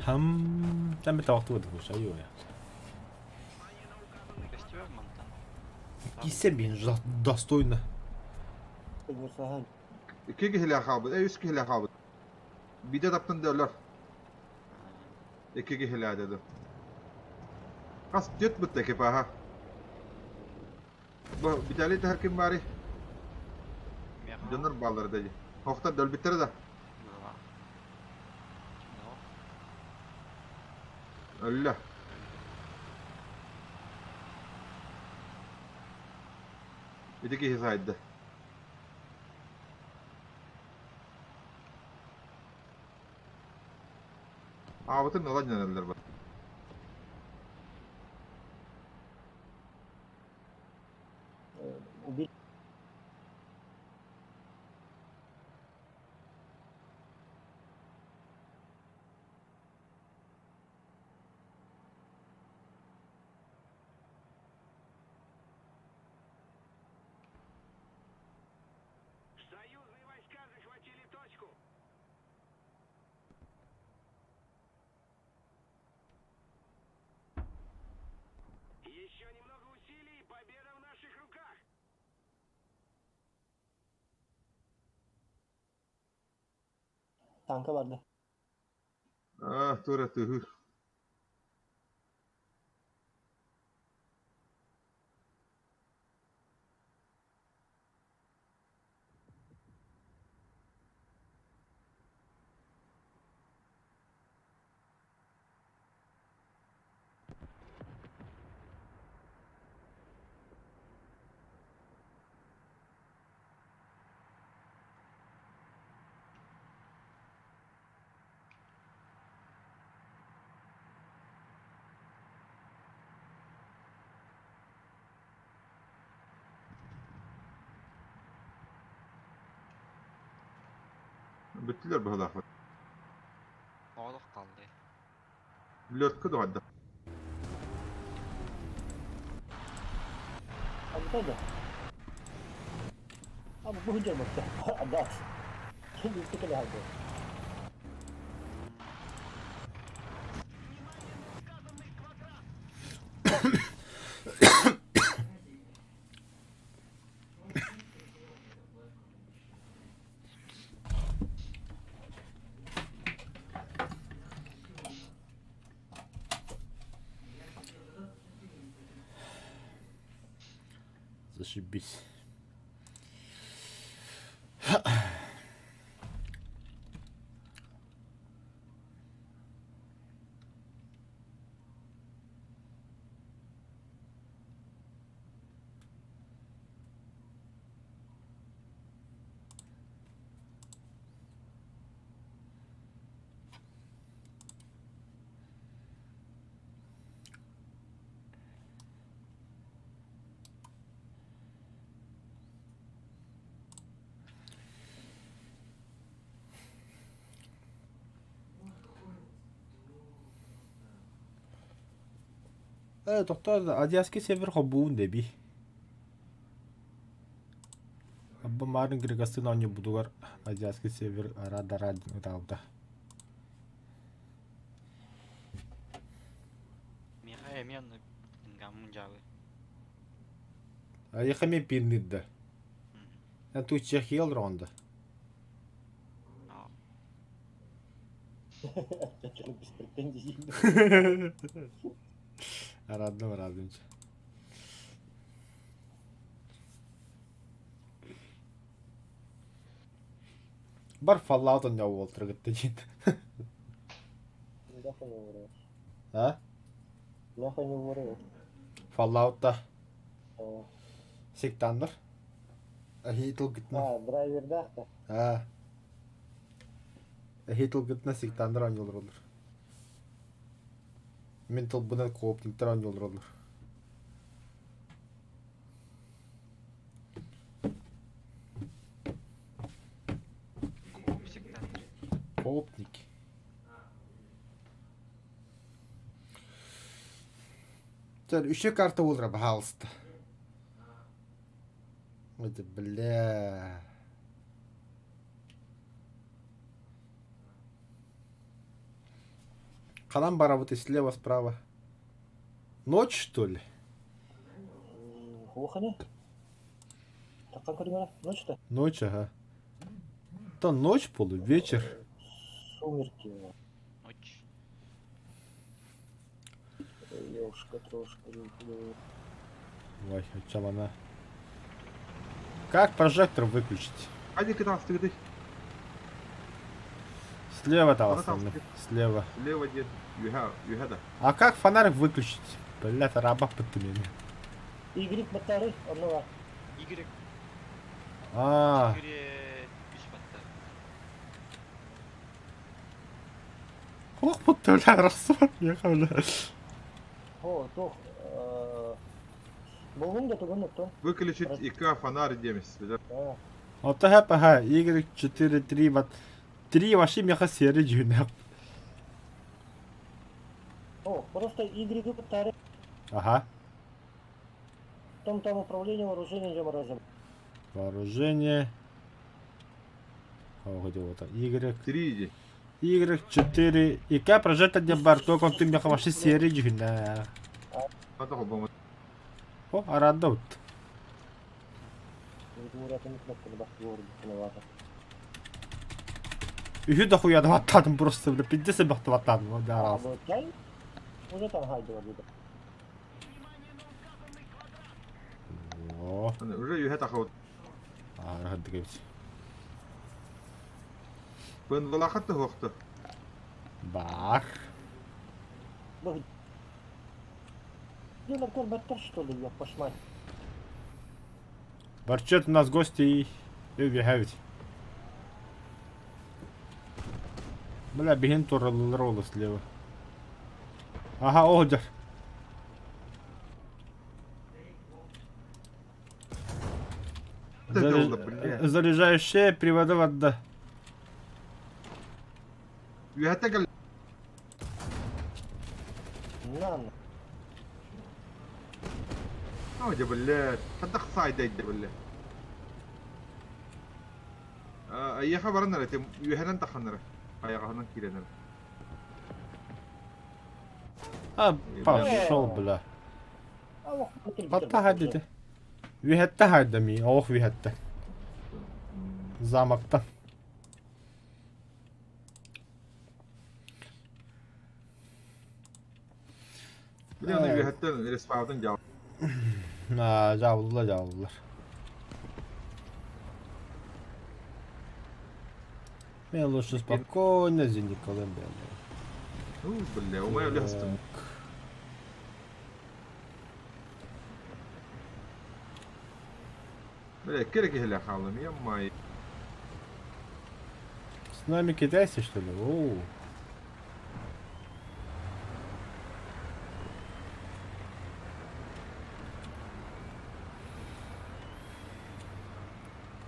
Хм. Там это вахту это айо я. Костер мантан. Кисем достойно. Универсал. Икки киһилээх хаалбыт, үс киһилээх хаалбыт. Биде таптын да өлөр. Икки киһилээх деді. Хас түөрт бытта экипаһа. Бу Виталий таһар ким баарый? Меха. Дьоннор бааллар да дии. Охтор өлбүттэрэ да. Была. Но. Өллө. Ити киһи сайда. Аабытын ылан дьэнэллэр бар. Убили. Союзные войска захватили точку. Еще немного усилий, и победа в наших руках. Танка барды. Аа, тура тыһы. Бүттүлэр быһалаах. Олох қалды. Лётка дуһадда. Аптай да. А, бу худя бакта. Адат. Ким билсе кele хады. Зашибись. Тохтоо, Азиатский север хобуун дэби. Абба Марын Григастын оонньуубутугар Азиатский север ара-дара диэн ытаабыта. Миэхэ эмиэ онно гаммын дьаабы. Айыха эмиэ пинныыр да. Эн туу Чехия олороҕун да? Аа. Чачаны без претензий. Араадым, араадым. Бар Fallout онньоо уолтаргытта диэн. Нахуй не вырываешь. А? Нахуй не вырываешь. Fallout-та сектаннар. Эһии тылгытына. А, драйвердаах-то. Аа. Эһии тылгытына сектаннар оонньуулар олор. Мин тылбынан коопниктар оонньуулар олор. Кооп сектаннар. Коопник. Чэ, үчүгэй карта буолара, пожалуйста. Это, бля. Ханан барабыт слева, справа. Ночь, что ли? Кухня? Так как Ночь-то? Ночь, ага. Это ночь, полу, вечер. Сумерки. Ночь. Ёшка, трошка. Ой, о чем она? Как прожектор выключить? Один кытаастыгыты. Слева там Она там основной. Слева. Слева диэн үһэ үһэ да. А как фонарик выключить? Блядь, раба подтумели. Y батарей, одного. Y А, 4 үс батта. ох, бля, расслабь, бля. О, тух. Булгун да тугун оттон. Выключить ИК фонарь диэмис. Билэр. А, Вот ага, Y 4 3 вот 3 вообще меха серый дюна. О, просто Y батарей. Ага. Потом там управление вооружением заморозим. Вооружение. О, где вот Y. Три иди. Y 4 и К прожектор не бар, только он ты меха вообще серый дюна. Хата холбоммут. О, арада вот. Кнопканы бас Үһү дохуя ваттадым просто, бля, пиздец бахты ваттадым, да, раз. Уже там гайдова будет. О, Уже үһэ тахабыт. а, рахат Бынвалахат хуохта. Бар. Где наркор баттар, что ли, я пошмать? Барчет у нас гости и убегают. Бля, бегин туралылар слева. Ага, одер. Заряжающая привода вода. Үһэттэ кэл. На, О, дьэ блядь. Хата сайда дьэ блядь. Айяха баран эрэ, үһэнэн таххан эрэ. Айаҕаһынан киирэн эрэ. А, пошел, бля. Хатта хадды. Үһэттэ хайда ми, ох үһэттэ. Замокта. Били аны үһэттэн респаунтан дьаал. А, жабылдылар, жабылдылар. Мен лучше спокойно Зениколым бля. Ну, бля, умай өлөстүм. Бля, керек киһилэ хаалым, яммай. С нами китайцы, что ли? Оу.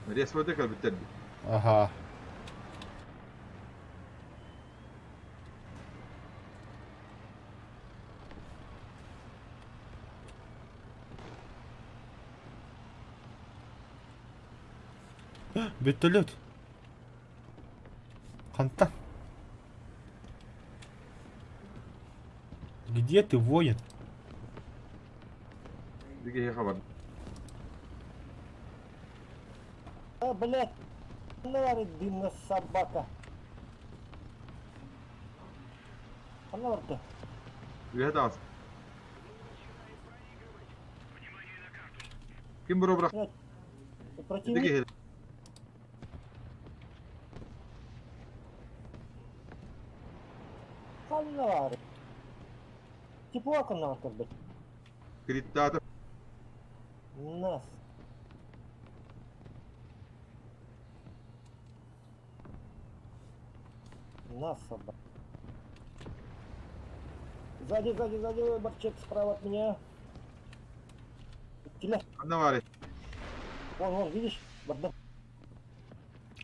Респаунта кэлбиттэр. Ага. Вертолет. Хантан? Где ты, воин? Биги хабар. А, блядь, наварит дымна собака. Она барда. Үһэ таас. Ким бро брак? Блядь, противник. Биги Ханна Тепло надо, блядь. Криттаата. Нас. На собака. Сзади, сзади, сзади, Барчек справа от меня. Теля. Анна баар. Вон, вон, видишь? Бардак.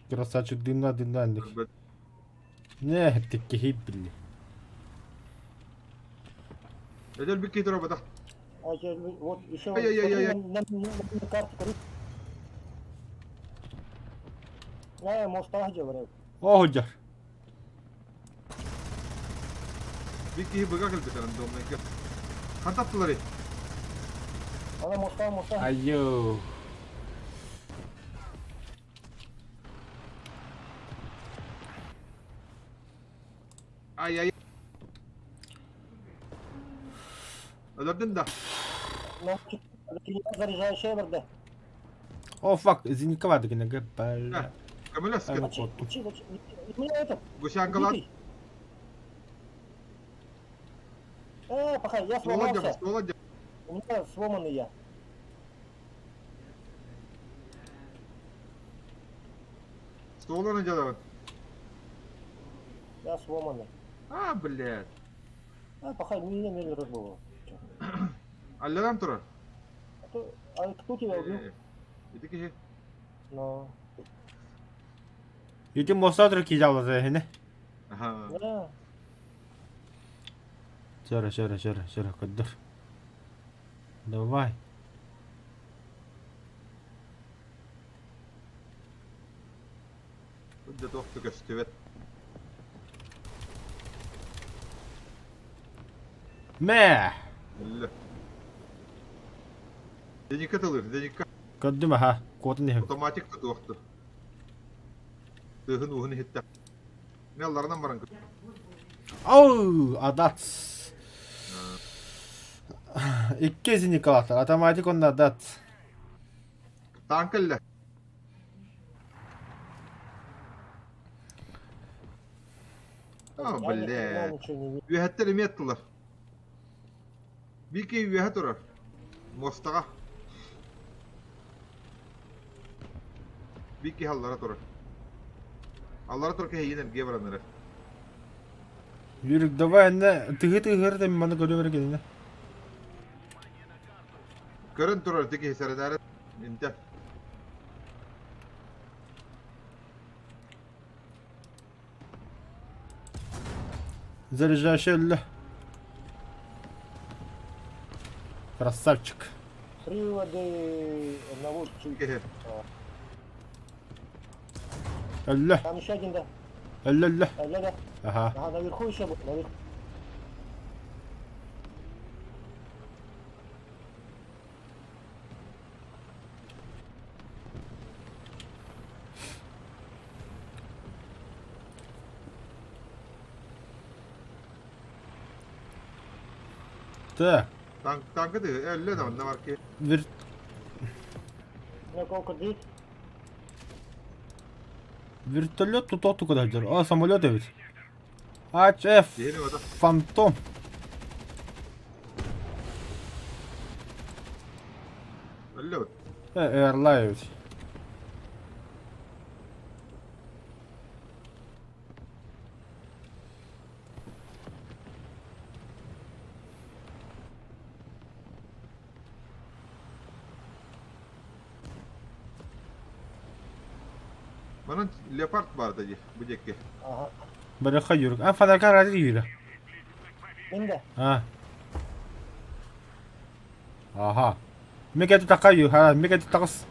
Красавчик дымна дымнальных. Не, ты кихибли. Эдер бик китер батах. А, я, вот, еще Ай-яй-яй-яй. на, на, на, на карту, короче. А, моста где, говорят. О, дьар. Бик киһи быга кэлбит рандомнайга. Хантаттылар Она моста, моста. Айо. Ай ай. Өлөрдүн да. Заряжающая барда. О, фак, зениковато гына бля. Көмөлөс. Ай, Учи, учи, учи. У меня этот. Гусянкалар. убитый. Пока, я Володя, сломался. Володя. У меня сломанный я. Столаны дьадабын. Я сломанный. А, блядь. А, пока меня не было. Алларан турар. А, то- а кто тебя убил? Ити киһи. Но. Ити мостатыр кижалады хene. Аха. Да. Сөрө, сөрө, сөрө, сөрө, көдөр. Давай. Дэ туох көстүбэт. Мэ. Өллө. Деникка тылыр, деникка. Көддүм аха. Куотун иһим. Автоматик туохту. Тыһын уһун иһиттэ. Мен алларынан баран Оу, адац. Икки зеникалаттар. Автоматик онна адац. Танк эллэ. А, Я ни хрена блядь. ничего не вижу. Үөһэттэр эмиэ аттылар. Бики үөһэ турар. Муостаҕа. Бики аллара турар. Аллара турар киһи эргиэ баран эрэр. Юрик, давай, на тыгы тыгыр да маны көрө бер кэлинэ. Көрөн турар ити киһи сэрэнээрэ интэ. Заряжающий өллө. Красавчик. Приводы одного чуть. Киһи. Өллө. Там еще один, да. Өллө өллө. А, да, да. Аха. Ага, наверху еще был. Наверху. Так. Танк танка тыгы өллө да онно бар киһи. Вер... На кого дверь? Вертолет тут оту куда дер. О, самолет ведь. HF Киһини бата. Фантом. Өллө бут. Эрлай ведь. Манан леопард бар да дии бу диэки. Ага. Барыха Юрик. А, фонарька ради Юрия. Инда. А. Ага. Мега такаю, ха, мега такас.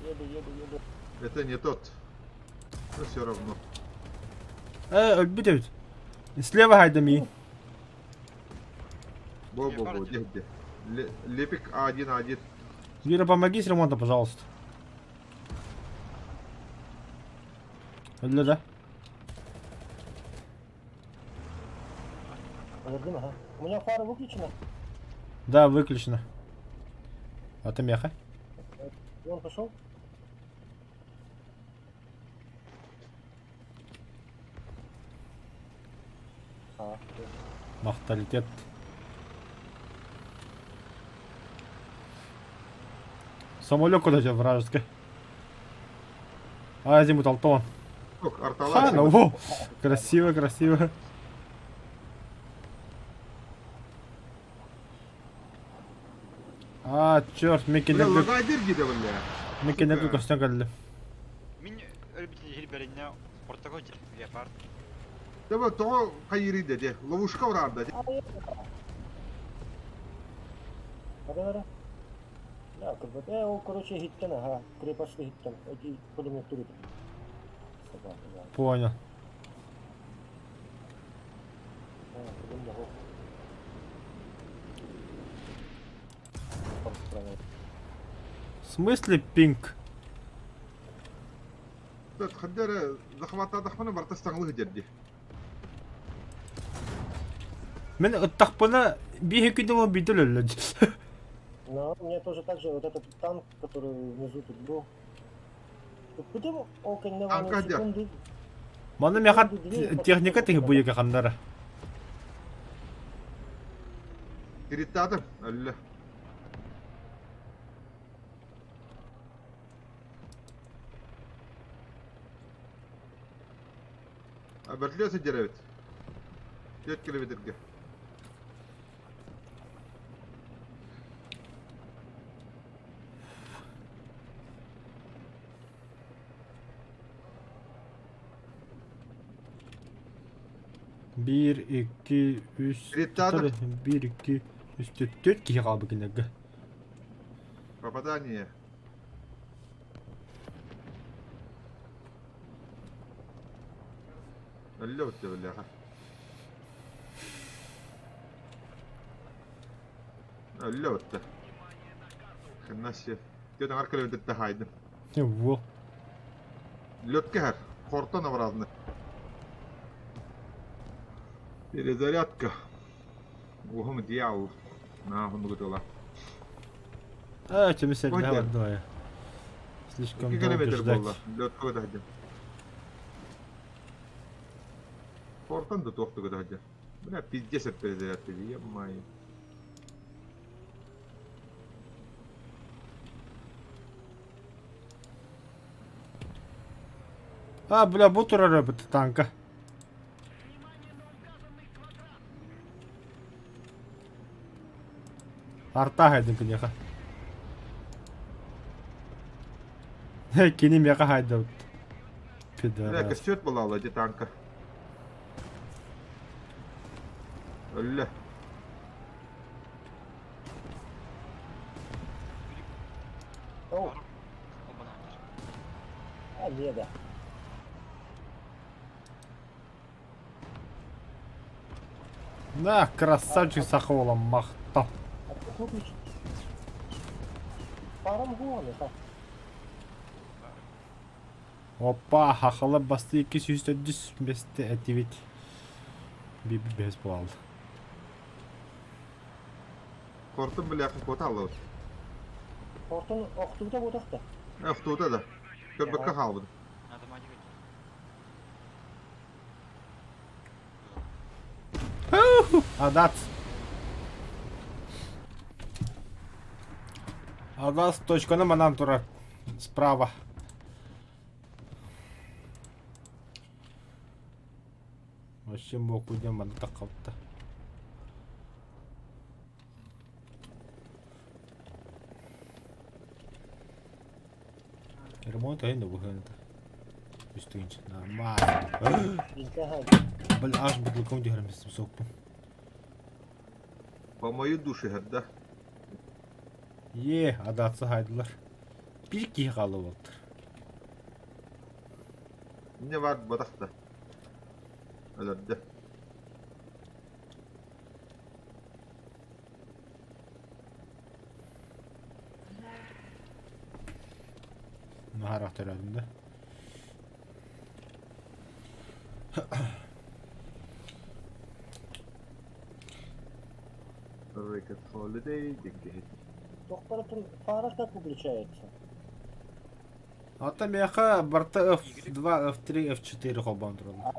Еду, еду, еду. Это не тот. Но все равно. Э, өлбүт эбит. Слева хайда миин. Во-во-во, где где? Лепик А1, А1. Вера, помоги с ремонтом, пожалуйста. Өллө да? Өлөрдүм, ага. У меня фара выключена. Да, выключена. А ты меха? И он пошел. А, Махталитет. Самолет куда-то вражеский. Азимут Алтон. Ха, ну, во! Красиво, красиво. А, черт, Микки Бля, лагайдыр гиде, бля. Микки нәгү көстөн кэллим. Мин өлбүт иһирбэринэ ортого леопард. Давай, тоҕо хайырый дэ, ловушка ураарда. Бара-бара. Да, как ол, короче, иһиттэн, ага, крепостный иһиттэн, эти пулеметтер Собака, да. Понял. В смысле пинг? Хаддара захваттаатахпына барта саҥалыы дьэрди. Мин ыттахпына биир күнүм биирдэ өлөллөр. Но у меня тоже так же вот этот танк, который внизу тут был. Куда около секунды. Манна миэхэ техника тиһи буйуга ханнара. Тириттаатым, өллө. Бөртлө сылдьар эбит. 4 километрге. Биир, икки, үс, биир, икки, үс, түөрт киһи хаалбыт кинилэргэ. Попадание. Өллө биллэҕэ. Өллө бытта. Ханна Түөрт аҥар километрда хаайдым. Во. Лед кэһэр. Хортон образно. Перезарядка. Уһум дьявол. На, хуннугутула. А, тебе сэрдээх давай. Слишком долго ждать. Лед кого Хортон да туох тугу Бля, пиздец от перезарядки, е-май. А, бля, бу турар эбит танка. Арта хайдын киниэхэ. Кини миэхэ хайдабыт. Бля, костюм была, где танка. Өллө. О. А, не, да. На, красавчик сахола махта. Опа, хахала басты 204 месте этибит. Би бес буолла. Хортун бля, кota аллабыт. Хортун охтубута буотахта. Охтубута да. Көрбөккө хаалбыт. Надо мать Адат. Адас точканы манан турар. Справа. Вообще мог уйдем манна таққалта. Ремонт айын да. Үстүгүнч. Нормально. Бил аш бутылкам дихарым сокпун. По мою душу да. Е, адатсы хайдылар. Bir киһи хаалыы болтар. Не бар батахта. Өлөрдө. Наһаа төрөөдүм да. Record Holiday диэн Доктор, фара как выключается? Ата миэхэ барыта F2, F3, F4 холбоон тураллар.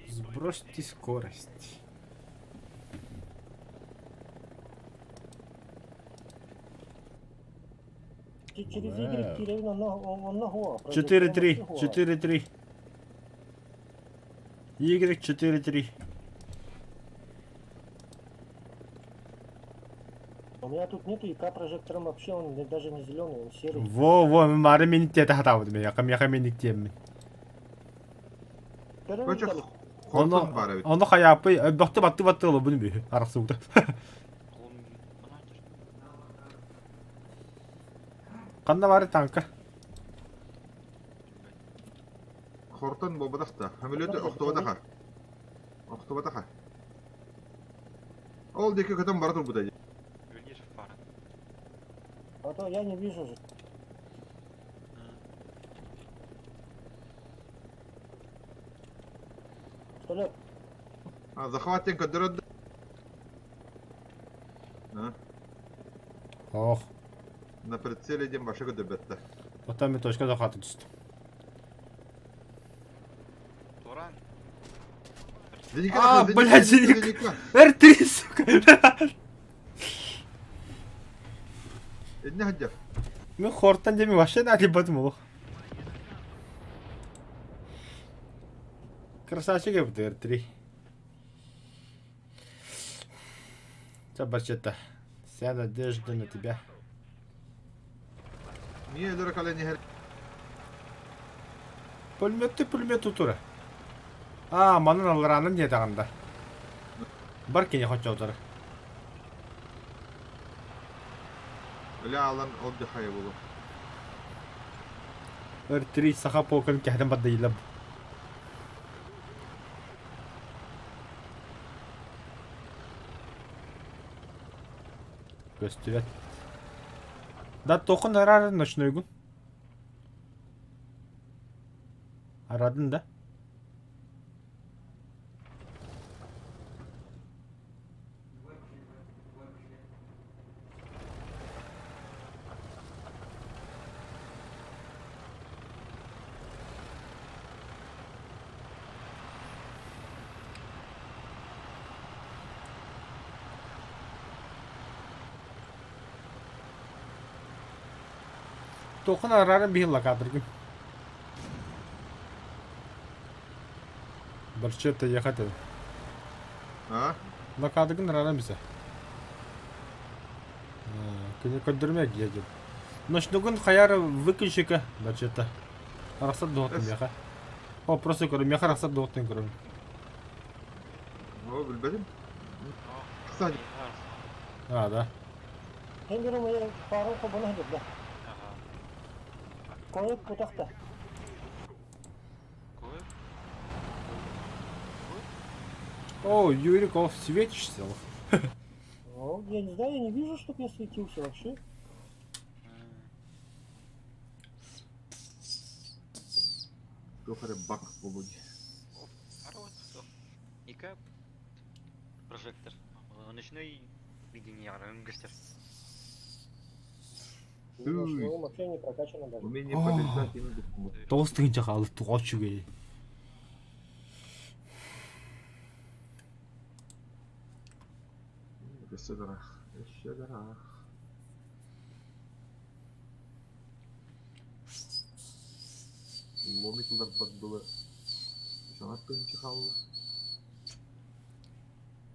Сбросьте скорость. Через Y киирэн онно хуа. 4-3, 4-3. Y 4-3. У меня тут нету ИК прожектором вообще, он даже не зеленый, он серый. Во, во, мары миниттете хатабыт мен, яка мияка миниттеммин. Короче, Оно, хортон бар эбит. оно хаяпы, бахты батты батты олы бұны бүй, арақсы ұқты. Колум мына Қанда бары танка? Хортон буолбатах Самолеты охтубатаха. Охтубатаха. Ол диэки көтөн бара турбута дии. Өлөр фара. А то я не вижу же. Вертолет. А, захват диэн көрдөрөр да. А, Ох, на прицеле диэн баша көрдөрбөттө. потом мен точка захвата түстім. Туран. Зенитка, А, зенитка, блядь, зенитка, зенитка. зенитка. R3, сука. Иннэ сылдьар. Мен хортан деме вообще на батым олох. Красавчик R3. Ча, Вся надежда на тебя. Миэ өлөрө кэлэн иһэр. Пулеметті пулемет утура. А, манан алраным не тағында. Бар кене хоча утура. Өлө аалан отдыхай буолуо. R3 саха полкан кәһден баддайылап. Көстүбэт. Да тоқын арар ночной гун. Арадын да. Тоқын арарын бихил лакадыргын. Бір ехать еді. А? Лакадыргын арарын бисе. Күні көндірмек едет. Ночнугун хаяр выключика бачета. Рахсат доғытын меха. О, просто көрім, меха рахсат доғытын көрім. О, билбэтим. Кстати, А, да. Хенгерім я фарам кобана да. Ага. Коет путахта. Кой? О, Юрик, о, светишься. Ну, я не знаю, я не вижу, чтоб я светился вообще. туох эрэ бак буолуо дии. Фара вот. Ика прожектор. Ночной видение өнгөстөр. Ну, вообще не прокачано даже. Умение побеждать им духу. Тоғыз тыгынча қалды, туға чүгей. Өссө дарах. Өссө дарах. Ломитлар бардылы. Сана тыгынчы халла.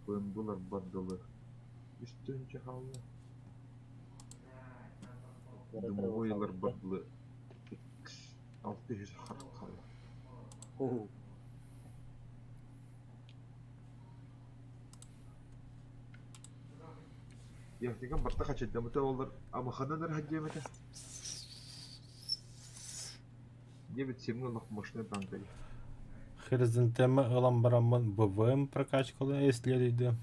Бындылар бардылы. Үс тыгынчы халла. Дымовойлар бардылы. X 600 харк халла. Техникам барыта хачайдаммыта буоллар, амаханан эрэ сылдьыам этэ. Диэбит симҥэ олох мощнай танка дии. Хризантема ылан бараммын БВМ прокачкалыы исследуйдум.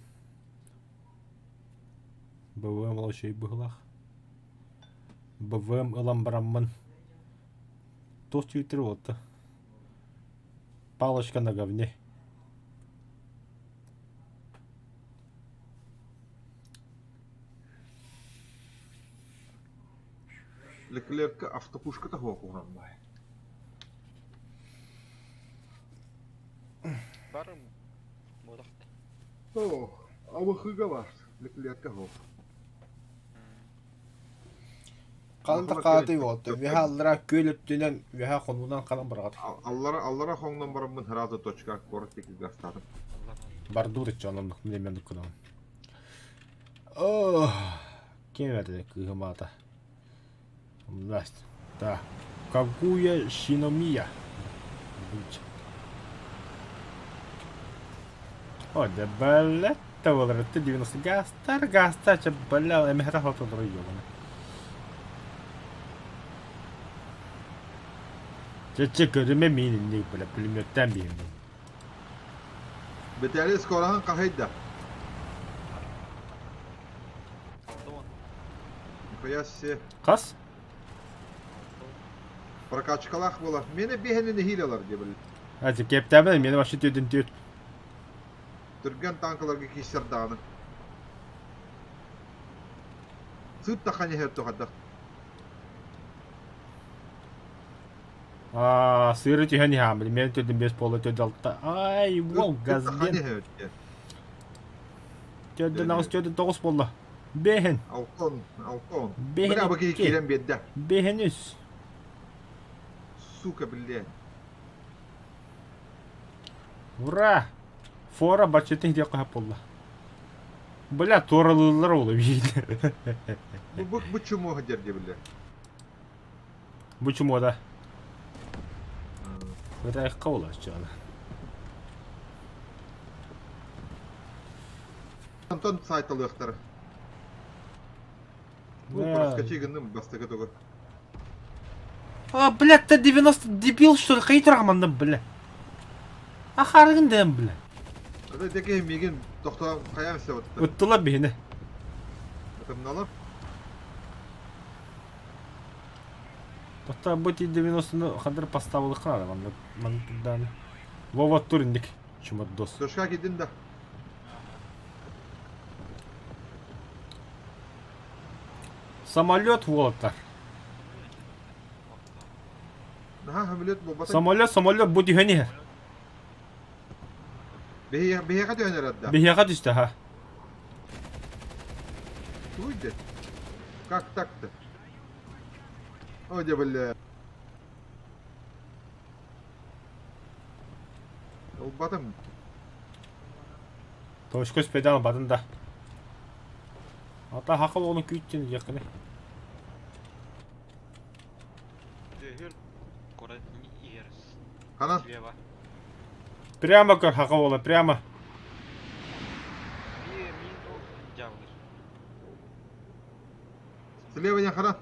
БВМ ол үчүгэй быһыылаах. БВМ ылан бараммын туох түүйтэри буолта? Палочка на говне. Леклерка автопушката суох уһаннай. Бар буолах. О, абыхыга бар. Леклерка суох. Ханан да хаатый уолта. Үөһэ аллара күөл өттүнэн, үөһэ хонуунан ханан бараҕыт? Аллара аллара хоҥнон бараммын сразу точка куорат диэки гастаатым. Бардуур иччи онон мен мен гынан. Ох, ким это кыыһым аата? Власть. Да. Кагуя Шиномия. О, да блядь, болар, ты 90 гастар, гастар, че, бля, эмэхэ хотолору ёбана. Чэ, чэ, көрүмэ миин инник, бля, пулеметтан биһим. Бэтээли скороһын хаһыйда. Нихуя себе. Хас? Прокачкалаах буолар. Мені биһини нэһиилэ ылар диэбил. Ати кептээбин мені вообще түөдүн түөт. Түргэн танкаларга киирсэр даҕаны. Сыт тахан иһэр тухайдах. Аа, сыыры түһэн иһаамын. Мен түөдүн бес буола түөд алта. Ай, уол, газбен. Түөдүн аҕыс түөдүн тоҕус буолла. Бэһин. Алтон, алтон. Бэһин Бля, бу киһи икки. киирэн биэрдэ. Бэһин үс. Сука, блядь. Ура! Фора баччатын иһдиэххэ сөп буолла. Бля, туоралыыллар ол эбиит. Бу, бу, бу чумуоһа дьэр диэбиллэр. Бу чумуода. Ытайыққа болар чана. Онтон сайталыахтара. Ну, проскочи гынным бастакы тугу. А, блядь, ты 90 дебил, что ли? Хейтер аманным, бля. А харыгын дэм, бля. Это деке мигин тохтоо хайаан себатта. Ыттыла биһини. Ытымналар. Тоқта бу ти 90-ны хадыр поставылыққа надо, манны манны Вова туринник, чумаддос. Дошка кидин да. Самолет уолаттар. Наһаа самолет буолбата. Самолет, самолет бу түһэн иһэр. Биһиэхэ түһэн эрэр да. Биһиэхэ түстэ ха. Туй де. Как так-то? О, дьэ бля. Ылбатым. Точка спедан батын да. Ата хақыл оны күйттен якыны. Ханан? Прямо көр хака ола, прямо. Слева не ханан.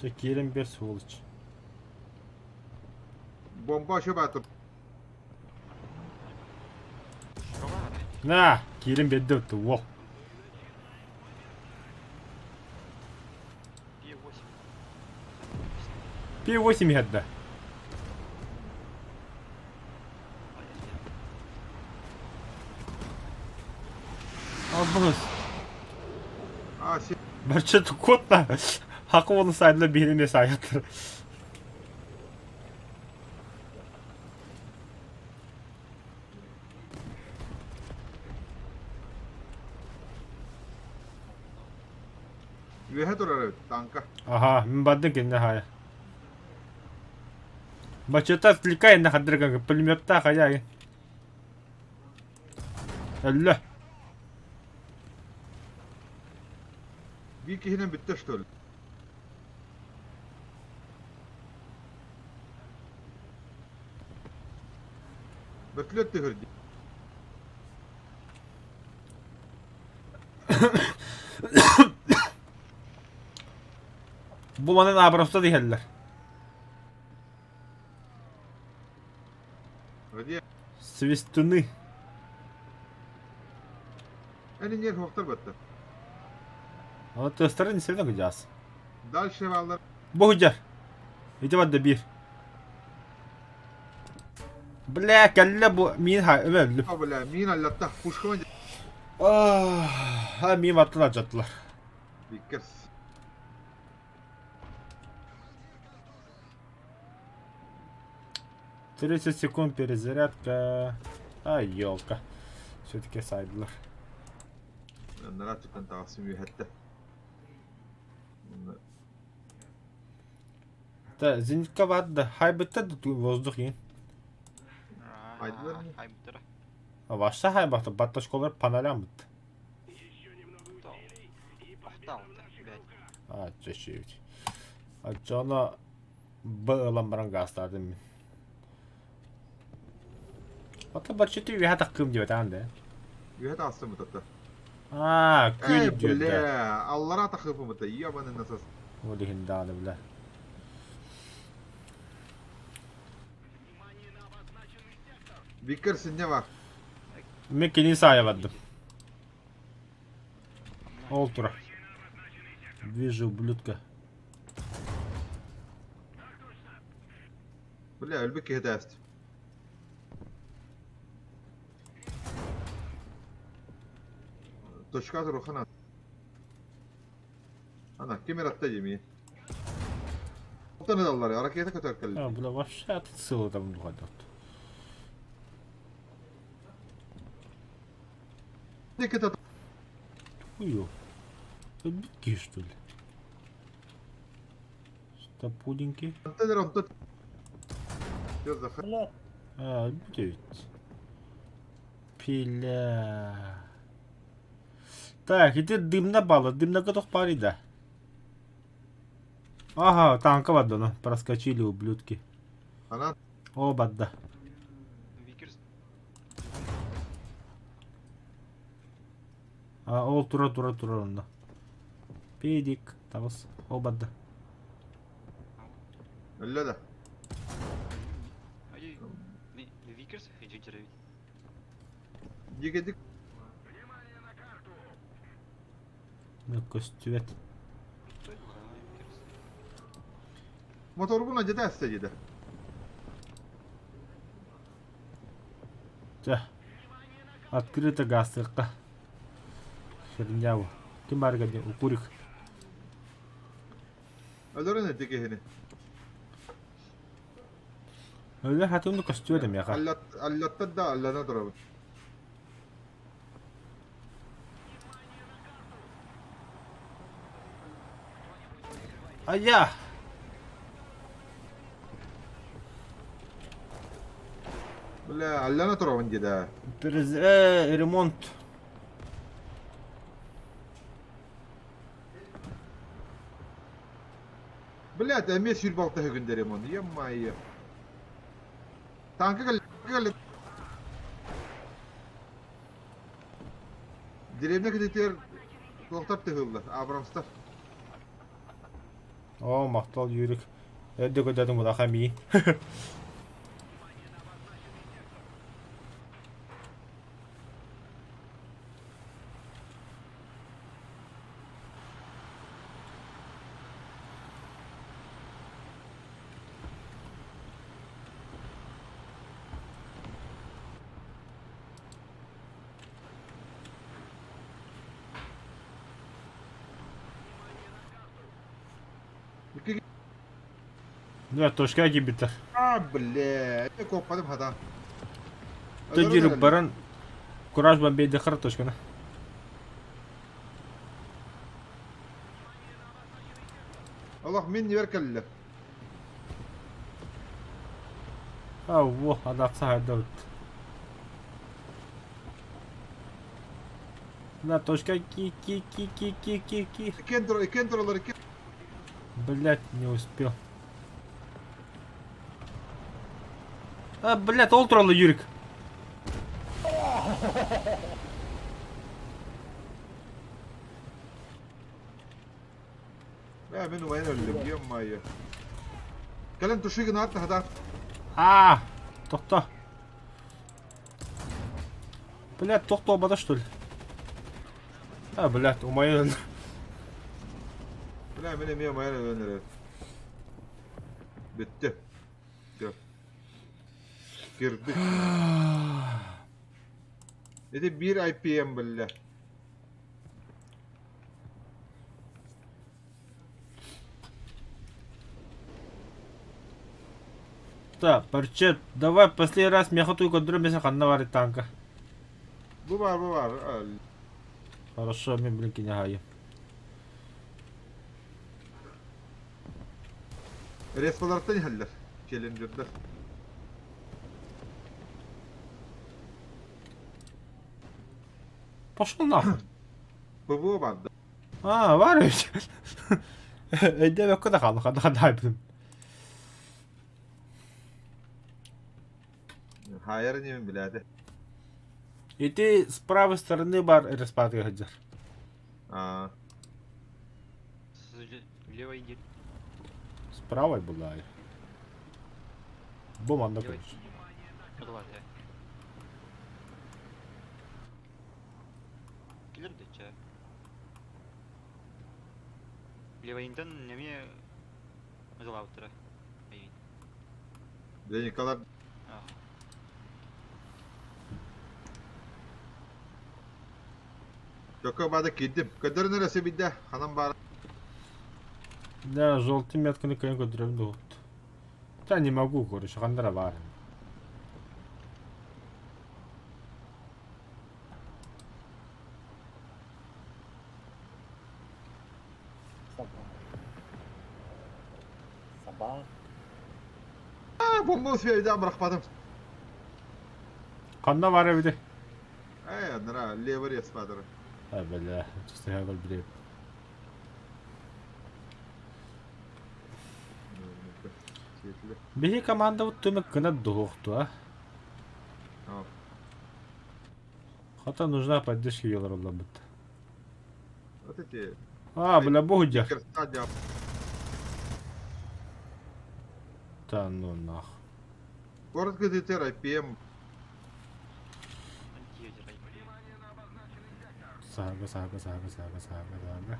Чэ, киирэн бэр сволочь. Бомба еще баар На, киирэн биэрдэ уол. Пи-8 иһэрдэ. Албыңыз. А, си... Барча котна. Хакы оны сайдына биһине саятыр. Үөһэ турар эбит, танка. Аха, мин бардым кинне хая. Баччата отвлекай на хадырга пулеметтаах хайа. Өллө. Биир киһинэн бүттэ что ли? Бөртүлөр түһүрдү. Бу манан Абрамстар иһэллэр. Где? Свистуны. Они не хохтар баттар. Ана тыастарын истэрин кыдьаас. Дальше баллар. Бу хыдьар. Ити барда биир. Бля, кэллэ бу миин ха өллүм. А, бля, мин аллатта. Пушкама А, миин баттылар жаттылар. Биккес. 30 секунд перезарядка. А, елка. Все-таки сайдылар. Нара түттэн таҕасым үөһэттэ. Та, зенитка баар да, хайбыттар да воздух иин. Айдылар ме? Хайбыттара. Ваша хайбахта, батташколар панелям бытты. Охтаалта, блядь. А, чешевич. А чоно Б ылан баран гаастаатым мин. Ото барчыты үөһэ таккым диэбэтэҕин да. Үөһэ таҕыстым ытатта. Аа, күөл Эй, үрдүөр да. бля, аллара тахыпым ыта, ебаный насос. Ол иһин даҕаны бля. Виккер синне бар. Мен кини саайа бардым. Ол турар. Вижу ублюдка. Бля, өлбүт киһи тээст. Точка турухана. Ана, ким ыратта деми. Оттон ыдаллар, ракета көтөр кэлли. А, бля, вообще от сылы там духадат. Никита Хую. Өлбүт киһи что ли? Стопуденький. Антенер онто. Все, Бля, А, өлбүт эбит. Пиля. Так, ити дымна бала, дымна готов пари да. Ага, танка барданы. Проскочили ублюдки. Она О, бадда. Викерс. А, ол тура тура тура онно. Педик, таҕыс. Ол барда. Өллө да. Ай, Викерс хиджи Дигедик Көстүбэт. Моторбун адьата эстэ диэтэ. Чэ. Открыто гастыкка. Херня бу. Ким баарга диэн укурик. Өлөрөн эти киһини. Өлөр хатыҥ да көстүбэт эмиэхэ. Аллаттар да аллана турабын. Айа! Бля, аллана турабын диэдэ. Перез... Э, ремонт. Блядь, эмиэ сүүр балта күндэр ремонт. Е-мое. Танка кэллэ, кэллэ. Деревня кытытыгар туохтар тыһыллар, Абрамстар. Оо, махтал Юрик. Эрдэ көрдөөтүҥ булаха мии. Да, точка киирбиттэр. А, бля, это куоппатым хата. Төгүрүк баран Кураж бомбейде хара точканы. Олох мин нивер кэллэ. А, во, адапса хайдабыт. На точка ки ки ки ки ки ки ки. Иккиэн иккиэн тураллар икки. Блять, не успел. А, блядь, ол туралла Юрик. Бээ мин умайан өллүм, ё-моё. Кэлэн туши гынаат да А, тохто. Блядь, тохто что ли? А, блядь, умайан. Бля, мин эмиэ умайан өлөн эрэр. Бүттэ. Всё. Кирбит. Ити биир IPM биллэ. Так, парчет, давай последний раз меха туй көддөрө месе ханна бар танка. Бу бар, бу бар. Хорошо, мен блин кине Респалартан иһэллэр. Челленджердэр. Пошел нахуй. ПВО бар да. А, бар эбит. Өйдөөбөккө да хаалла, ханна ханна айбытым. Хайар инибин билээти. Ити с правой стороны бар респатыга сылдьар. Аа. Левой иди. С правой была. Бу манна Левой. короче. Ну давай, да. Киллер да ча. Левойинтан неме мазалаутра. Ай. Деникалар А. Төкө бада киирдим. Көрдөрүн эрэ сөбүйдэ. Ханан баар. Да, желтый метканы кыайан көрдөрөм дугут. Да не могу, короче, хандара бар. Саба. Саба. Аа, бомба успею бырахпатым. Ханна бар эбити. Ээ, нара, левый респатор. А, бля, чисто я бля. Биһи команда вот түмүк гына дуһуохту, а. Хата нужна поддержка елар бит. Вот эти А, бля, богу дях. красавцы. Да ну нах. Город ГДТ, IPM. Сага, сага, сага, сага, сага, сага.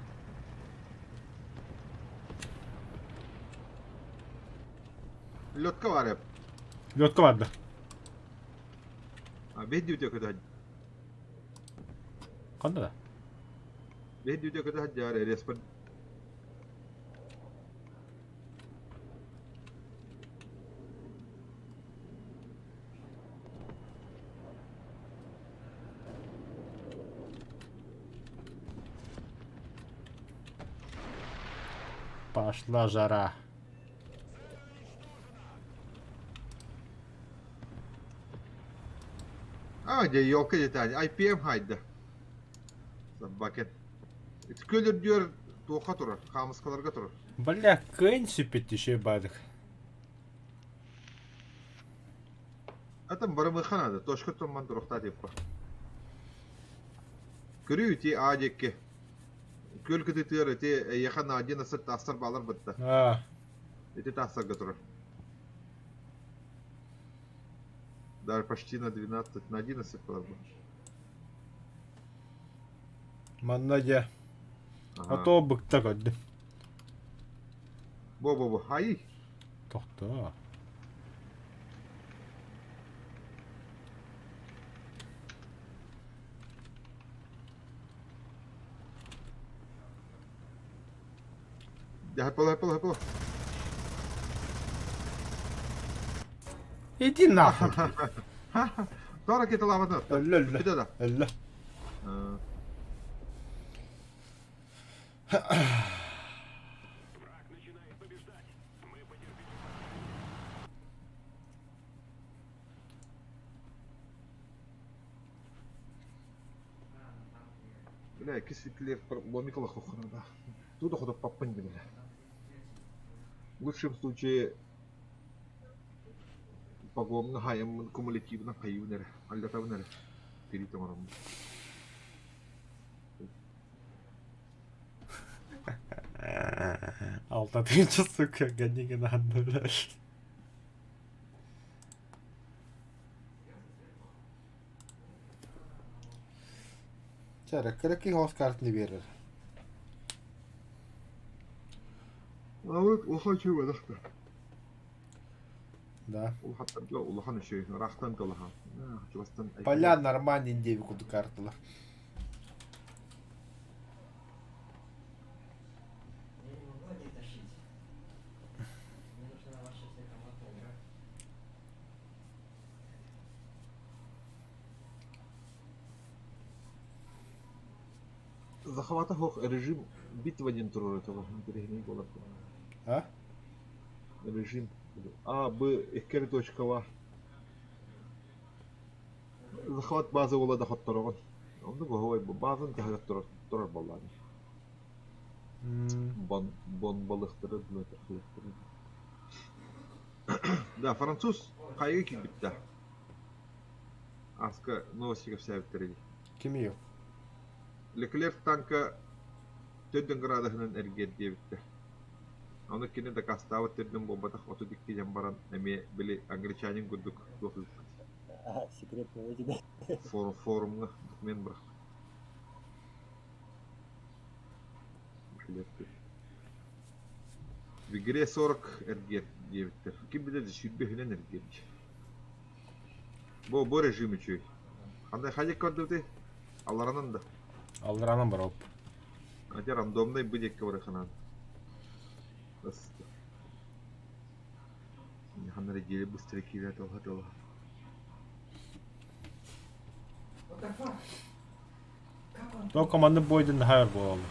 Лётка бар Лётка барда. А, бейди өтө көтө. Ханна да? Бейди өтө көтө жар респон. Пошла жара. А, дьэ, елка деталь. IPM хайда. Собакен. Көлөр дүөр туоха турар, хаамыскаларга турар. Бля, кын сүппүт еще бадык. Атын барымыха надо, точка томман турухта деппа. Көрүү ти а декке. Көл кытытыар эти эйэхэ на 11 тастар балар бытта. А, Эти тастарга турар. Даже почти на 12, на 11 балар бу. манна дьэ. Ага. А то быкта көрдүм. Бо-бо-бо, хай. Тохто. Дьэ, пола, пола, пола. Иди нахуй. Тора ракета лавата. Өллө, өллө. Киде да. Өллө. А, Враг начинает побеждать. Мы потерпели. Бля, кисеклер ломикала хохана, да. Тут охота папань, бля. В лучшем случае погомна хаям кумулятивно хайвнер, аллатавнер. Тирии тоҥороммут. Алта тыһыынча сука, гони гынанна блядь. Чэ эрэ, кыракый хоос картаны биэрэр. Аҕабыт улахан үчүгэй буолбатах да. Да. Улахаттарга улахан үчүгэй, ыраахтан да улахан. Чугастан Поля нормальный диэби курдук карталар. Захвата суох режим битва диэн турар этэ интэриэһинэй буолар А? Режим А, Б икки эрэ точкалаах Захват база буола да хоттороҕун. Оннук оһуобай базаны таһыгар турар турар буоллаҕа Бон бонбалыахтара дуу Да, француз хайга киирбиттэ. Аска новости кэпсээбиттэр дии. Ким ее? Леклер танка төрдүн градуһунан эргиэр диэбиттэр. Ону кини дакаастаабыт төрдүн буолбатах 32 диэн баран эмиэ били англичанин курдук туох ыыппыт. Секретный у тебя. Форум, форумҥа документ бырахпыт. В игре 40 эргиэр диэбиттэр. Ким билэр сүүрбэһинэн эргиэр. Бу бу режим үчүгэй. Ханна ханьык көрдүбүтүй? Алларанан да. Алларанан барап. Ати рандомный бу диэккэ барыханан. Ханна эрэ диэри быстро киирэ тылha тылha. То команда бойдун наһаа буолаллар.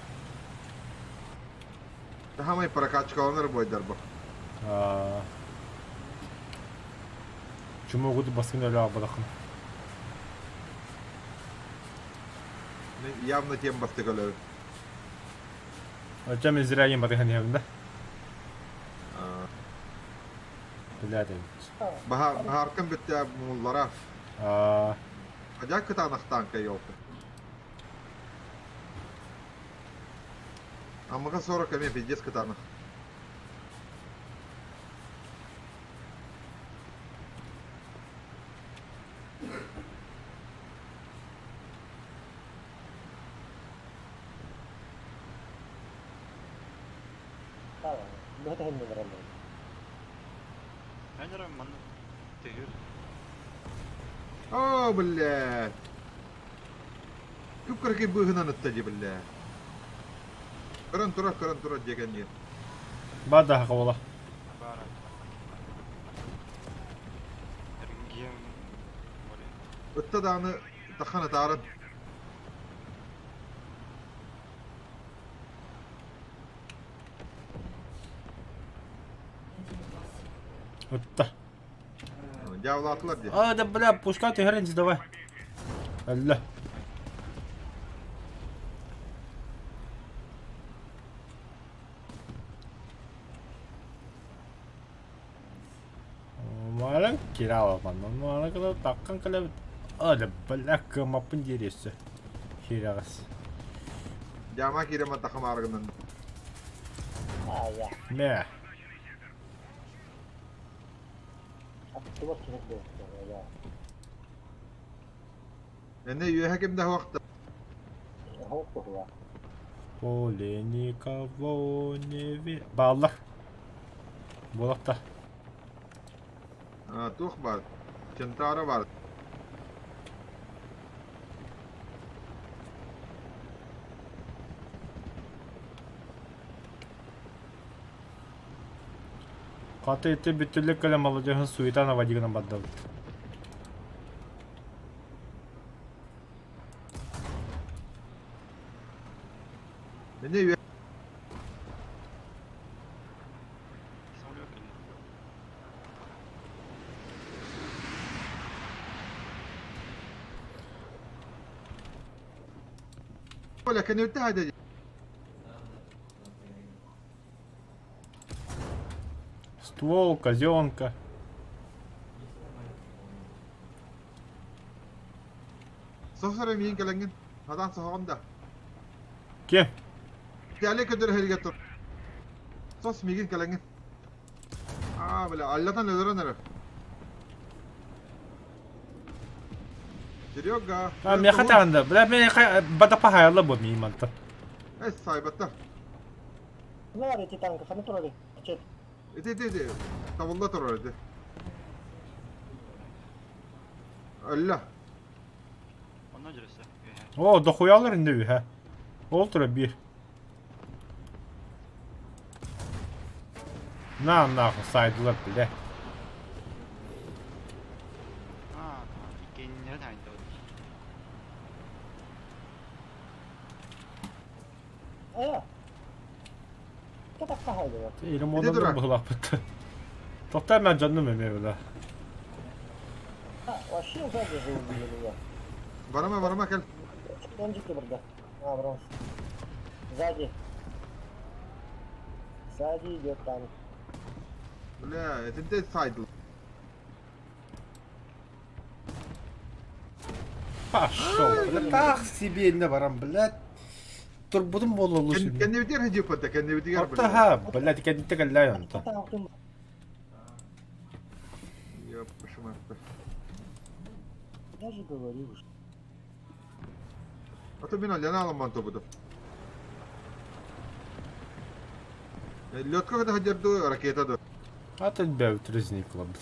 Таһамай прокачкаланар бойдар бу. Чумогут баскын өлө абадахын. Явно тем бастык өлөбүн. Очам зря батыхан иһэбин да. Билээт эбит. Баһааркан бүттэ муллара. Адьа кытаанахтаан кайолка. Аммаға 40 эмиэ пиздец кытаанах. О, блядь! Күп-кыракый быыһынан ытта дии, блядь. Көрөн турар, көрөн турар диэкэн диэн. Бадаха буола. Ытта даҕаны таххан ытаарын. Ытта. Дьаабылаатылар дии. А, да бля, пускай түһэрин давай. Алла. Малан кирала манна мана кыла таккан кыла А, да бля, кымаппын диэриэссэ. Хирэҕэс. Дьаама киирэмэ тахамааргынан. Мэ. Энэ үөһэ ким да суохта. Поле никого не ве... Бааллар. Буолахта. Туох баар? Чентара баар. Хата ити бүтүллүк кэлэн маладьыаһын суета наводи гынан бардабыт. Эмиэ үө Оля, кэннибиттэн хайда Ствол, казенка. Сосор эмиин кэлэҥҥин. Сатаан соһоҕун да. Ким? Тиале көтөр иһэригэр тур. Сос миигин кэлэҥҥин. Аа, бля, аллатан өлөрөн эрэр. Серега. А, миэхэ таҕында. Бля, миэхэ бадапа хайалла бу миим мантан. Эс, сайбаттар. Нар эти танка, ханы турары. Чет. Ити, ити, ити. Табылла турар ити. Өллө. Онно дьөрөсө. Үөһэ. О, дохуялар инде үһэ. Ол тура биир. На, нахуй, сайдылар, бля. Аа, иккиэннэрин айдабыт. А! Катакка хайдылар. Илим Ити онон турар. быһылааппыт. Тоқтай мен жанным эме бля. А, вообще сзади же убили меня. Барама, барама кэл. Он дикий бардак. А, бронз. Сзади. Сзади идет танк. Бля, итинтэ сайдылар. Пошел, бля, так себе не барам, блядь. Турбутум буолла лучше. Кэннибитигэр сидиэппэт кэннибитигэр Орто ха, блядь, кэнниттэ кэллээ онтон. Танк Ёппашматта. Я же говорил, что А то мин Аляна аламман тобутум. Лётка когда ходерду ракета до. А ты бля, трезник лабыт.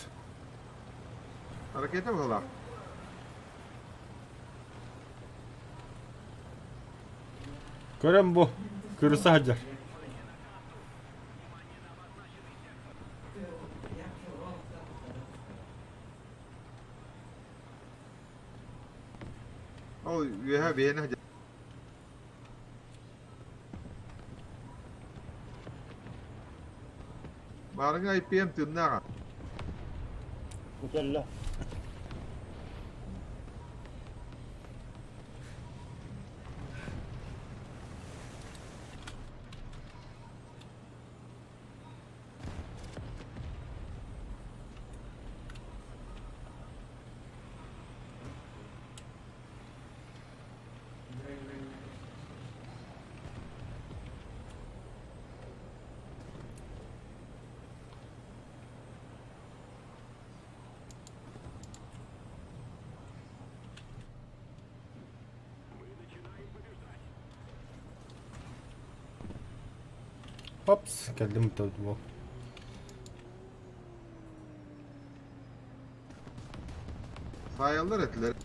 Ракета была. Көрөн бу, көрүсэ сылдьар. Ол үөһэ бэйэни ходер. Баарыҥа IPM тыыннааҕа. Кэллэ. Хопс, кэллим бу. Саайаллар этилэр.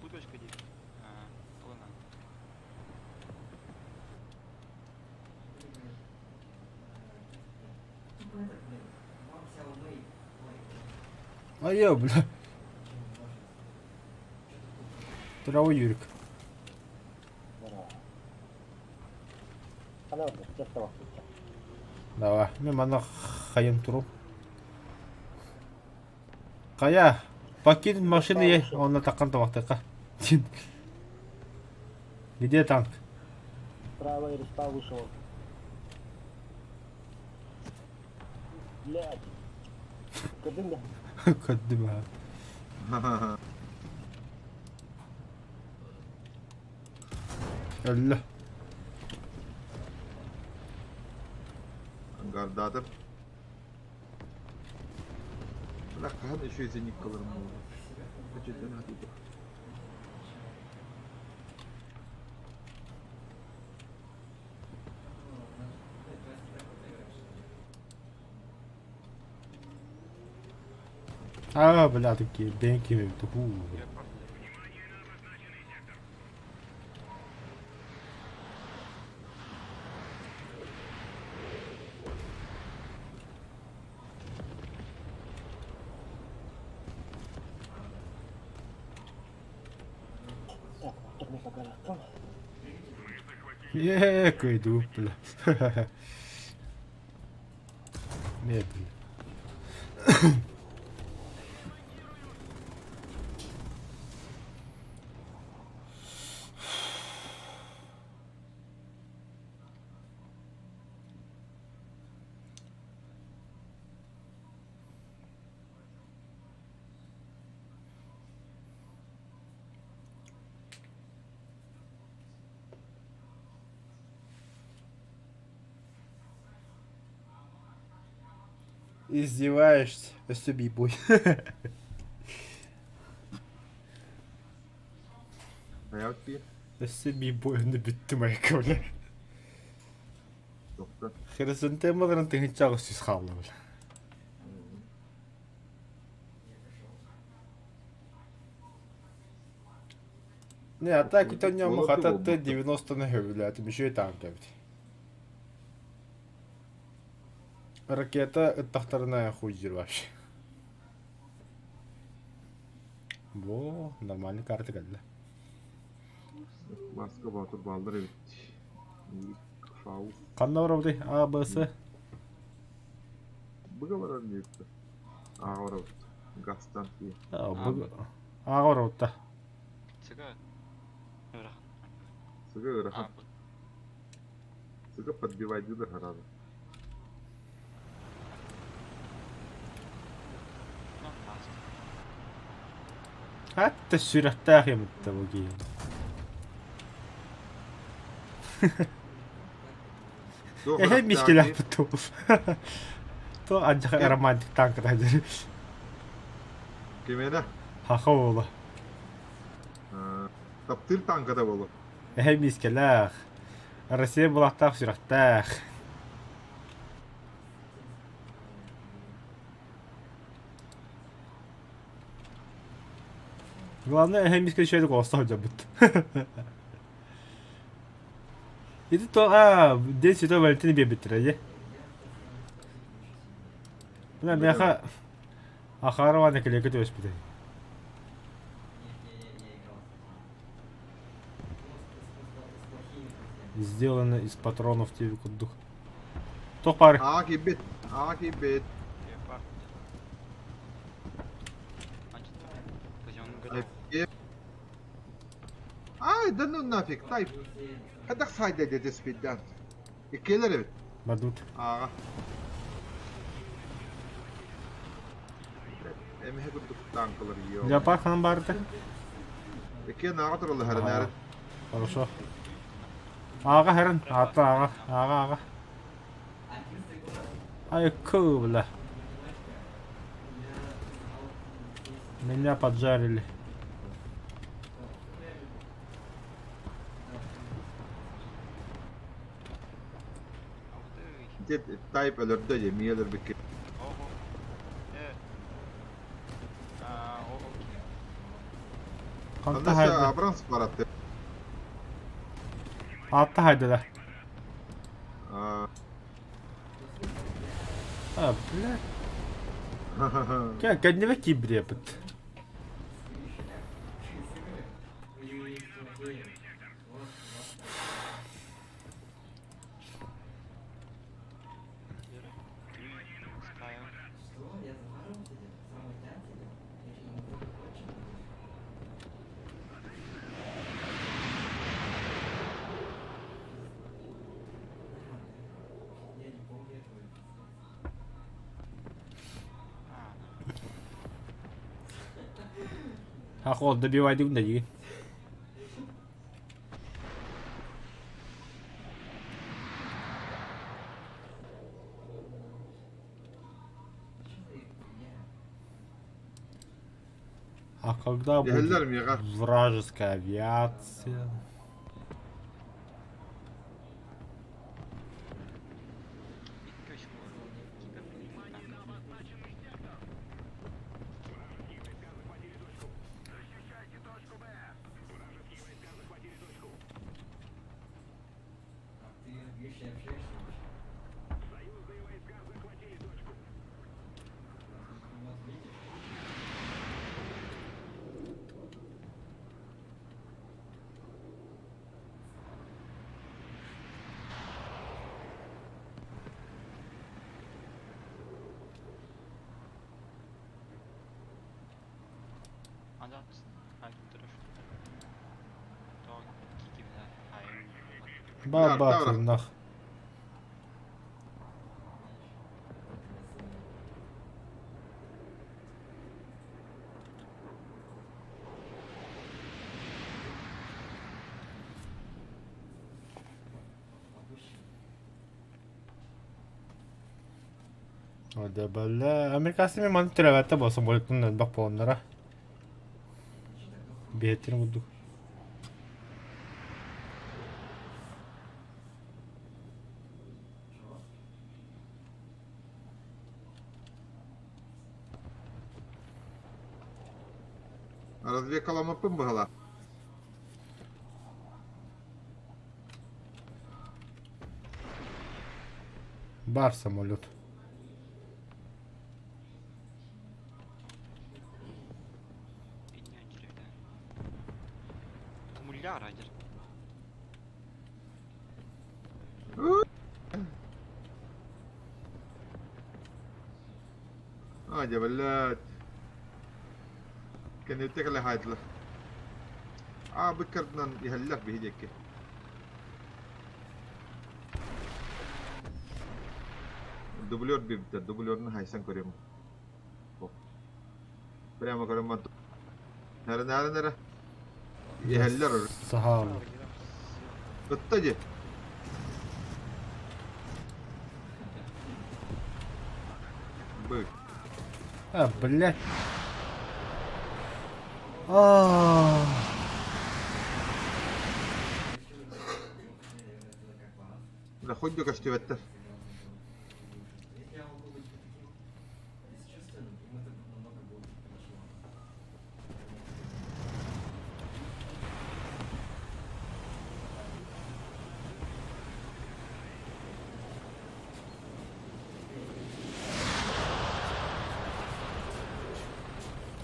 Бу точка дии. Аа, ылына. А я, бля. Здорово, Юрик. Здорово. Хана ордук, чет табак. Давай, мен мана хайым туру. Кая, покинуть машину ей, он на такан табактыка. Где танк? Правая респа вышел. Блядь. Көрдүҥ да? Көрдүм ha. Өллө. Ангардаатым. Бля, хаһан еще зениккаларым буолла. Өчөтөн хатыйда. А, бля, такие бенки, туху. Я просто Так, турне погалаттым. Е, кыйду, бля. Не, бля. Издеваешься, өссө бибой. Хайаат дии. Өссө бибойны бүттүм айка бля. Тохто. Хризантемаларын тыһыынча аҕыс сүүс хаалла бля. Не, а так үтэн Болот хата болбута. Т-90-ны хөбүлээтим, үчүгэй танк эбит. Ракета ыттахтарына хуй диир вообще. Во, нормальный карта кэллэ. Маска Боотур бааллар эбит. Фау. Ханна барабытый? А, Б, С. Быга барар диэбиттэр. Ааҕа барабыт. Гастан тиийэ. А, Б. Аҕа барабытта. Цыга. Ырахан. Сыга ыарахан. А, бу. Сыга подбивайдыыр хараада. Ну, ааста. Хатта сүрэхтээх емитте бу киһи. Туох Эһэ ыраахтааҕый? мискилэхпит ту. То адьаха Ким? романтик танката дьэр. Кимиэнэ? Хаха уола. Таптыыр танката буолуо. Эһэ мискэлээх. Россия булахтаах сүрэхтээх. Главное, эһэ мискэ үчүгэйдик оҕосто сылдьарбыт. Ити то а День Святой Валентина биэрбиттэрэ дии. Мына миэхэ Ахарова нэкилиэккэ түбэспитэ. Сделано из патронов диэби курдук. Туох баар? Аа киирбит. Аа киирбит. Леопард. Анчыта. Ай, да ну нафиг, тай. Хайдах сайда деді спиддан. Иккиэлэр эбит. Бардыбыт. Ааҕа. Эмиһэ курдук танкалар ё. Леопард ханан баарыта? Иккиэн ааҕа тураллар хэрэнээри. Хорошо. Ааҕа хэрэн, аата ааҕа, ааҕа ааҕа. Ай, бля. Меня поджарили. Ити тайп өлөрдө же, мии өлөрбүккэ. Ого. Э. А, о, окей. Ханта Анда хайда? Абрамс баратты. Аатта хайдыда. Аа. А, бля. Кэ, кэннибэ киирбит. Ставим. А, Ахол, добивай дым да. А когда будет Дьэһэллэр миэхэ. вражеская авиация? Икки үс буолар. Кибер танк. Анда хайдырыш. То кикибина хайын. Баба нах. О, Американцы мен маны төрөбөттө болсун болуктун элбэх буоланнара. Биһеттин курдук. Разведкаламмыппын быһалаах. Бар самолет. А, дьэ, блядь. Кэнниттэн кэлэ хаайдылар. Аа, быккардынан иһэллэр биһи диэки. Дублер биэрбиттэр, дублерын хайсан көрүөм. Прямо көрөн баран Нары нары нары. Иһэллэр. Сахал. Ытта дии. Бык. А, блядь. А. Бля, хоть да көстүбэттэр.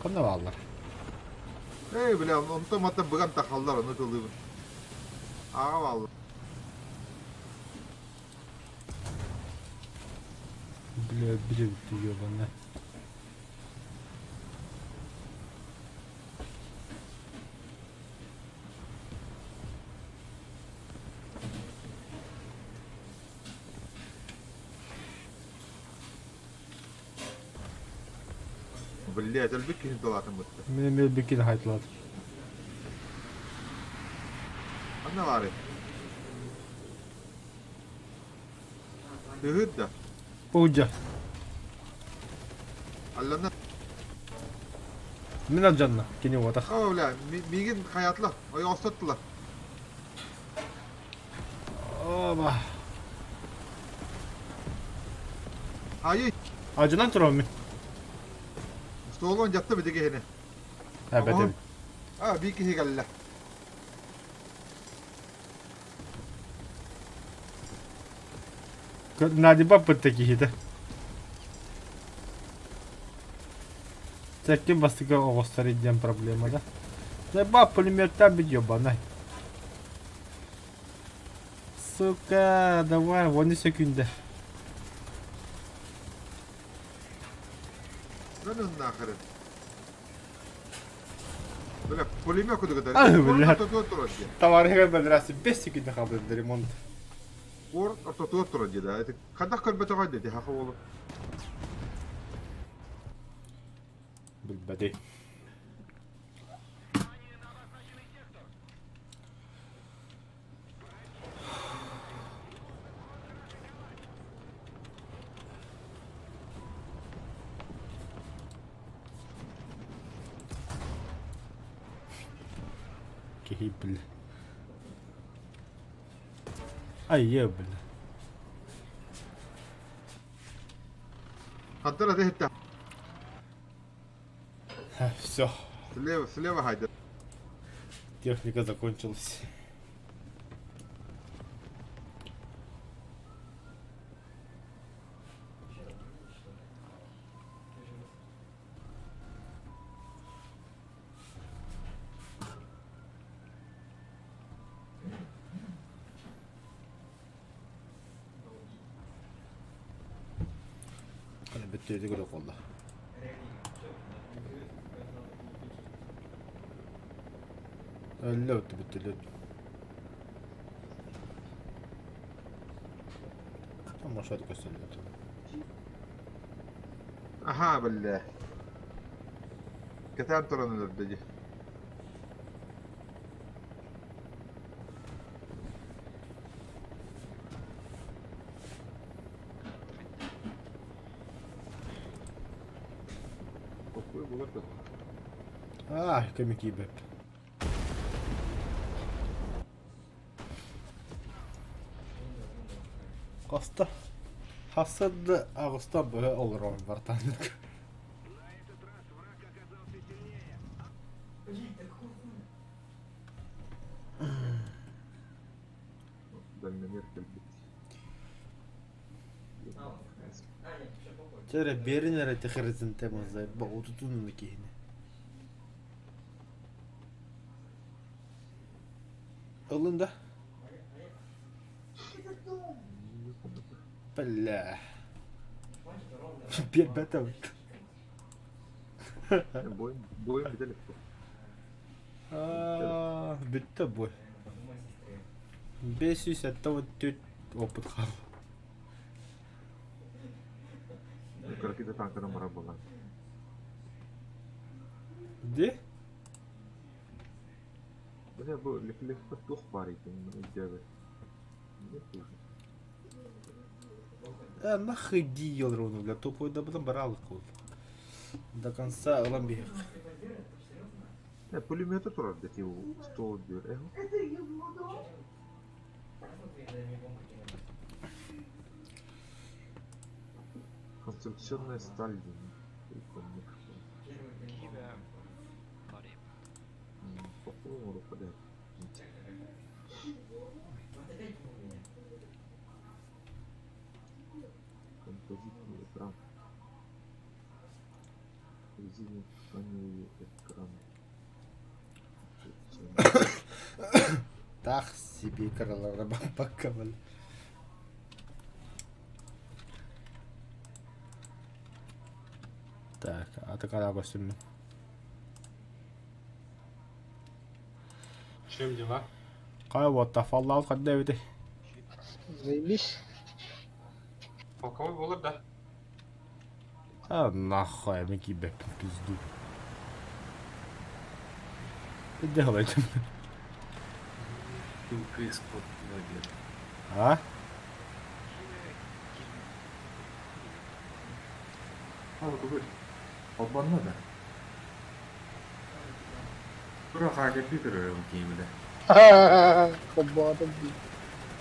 Ханна бааллар? Эй, бля, онтон мантан быган тахаллар, ону тылыыбын. Ааҕа бааллар. Бля, били ёбаная. Блядь, өлбүт киһини тылаатым бытта. Мин эмиэ өлбүт киһини хайтылаатым. Ханна баарый? Тыһыт да. Пудя. Аллана. Мин алдьанна, кини уотах. О, бля, миигин хайаатла, ойоҕостоттулар. Оба. Айы. Алдьанан турабын мин. Столон дьатта бити киһини. Эбэт эбит. А, биир киһи кэллэ. Надиба бытта киһитэ. Сэккин бастакы оҕустар диэн проблема да. Заба пулеметтан бит ебаный. Сука, давай, вон и секунда. Да ну нахрен. Бля, пулемет куда кытары. А, бля. Ортотугар турар дии. Товарищ бедрасы 5 секунд қалды ремонт. Ортотугар турар дии да. Хадах көрбөтөҕөй дии, хаха уолу. Билбэти. Киһи бля. Ай, бля. Хантара дэһиттэ. Все. Слева, слева хайда. Техника закончилась. Бүттү көрө колла. Өллө өттү бүттү. Тамаша көстөллө. Аха, бля. Кэтээн туран өлөрдө дии. Полковой булар да. А, көмө киирбэт. Хаста хаста да аҕыста быһа олорон бартааннык. На этот раз враг оказался сильнее. Дальномер кэлбит. Чэ эрэ биэрин эрэ техрезентема заебал утутун киһини. Ылын да? Бля. Биэрбэтэ. Бойум, бойум бүтэ илик. Бүттэ бой. 574 опыт хаал. Кыракый танканан барар буолан. Де? Бля, бу Леклеркка туох баар итин өйдөөбөт. Э, нахуй иди, елрону, бля, тупой да потом барал До конца ылан биһик. Э, пулемета турар дети стол диир. Э, Конструкционная сталь диэн. Прикольно. Киһи барыйып. Попробуем руку Композитный экран. Резиновый экран. Тах себе крылара баккабыл. Так, а ты когда костюм? Чем дела? Кай вот Fallout хадда эбити. Заебись. Полковой булыр да. А нахуй, мен киирбэппин пизду. Делайте. Только из-под лагеря. А? Ал бүгүн. Албанна да. Тура хаакерби көрөрөм киимиле. Хоба,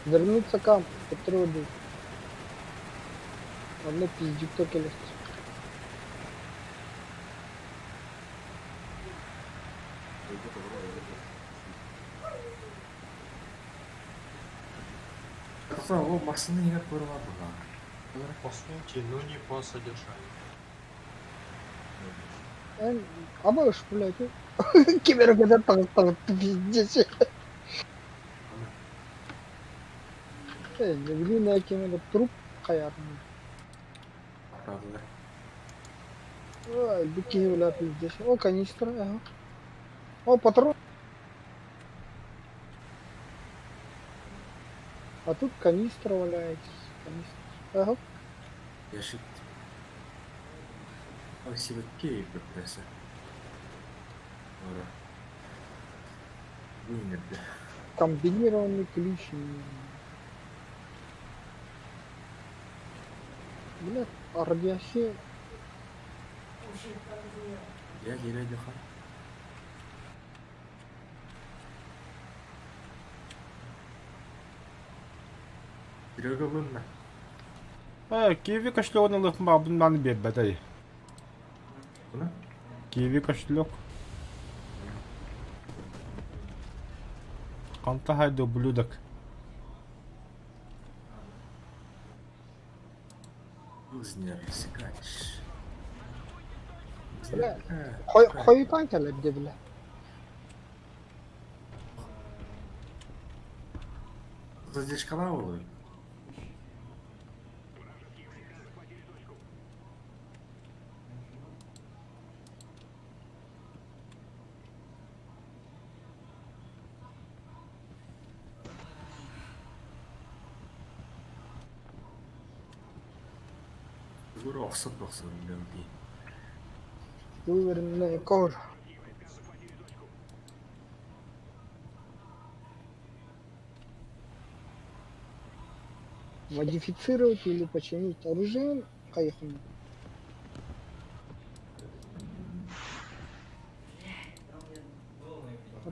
Вернуться к ампу, который был. Одно пиздюк только легче. О, машина не көрүп була. По сути, но не по содержанию. Абыш, блядь. Кибер когда там пиздец. Э, кемеде труп хаярын. Правда. Ой, быки, бля, пиздец. О, канистра, ага. О, патрон. А тут канистра валяется. Канистра. Ага. Ящик. Спасибо, кей беппесе. Ора. Винерде. Комбинированный ключ. Бля, радиосе. Я келе хан. Серега вынна. Э, киви кошелек алып бабын маны бербетай. Буна? Киви кошелек. Канта хайды ублюдок. Узнер, сикач. Бля, хойутан кэлэрдэ бля. Задержкала олы. Гуру охсот бохсот билем Выверенная кожа. Модифицировать или починить оружие? Поехали.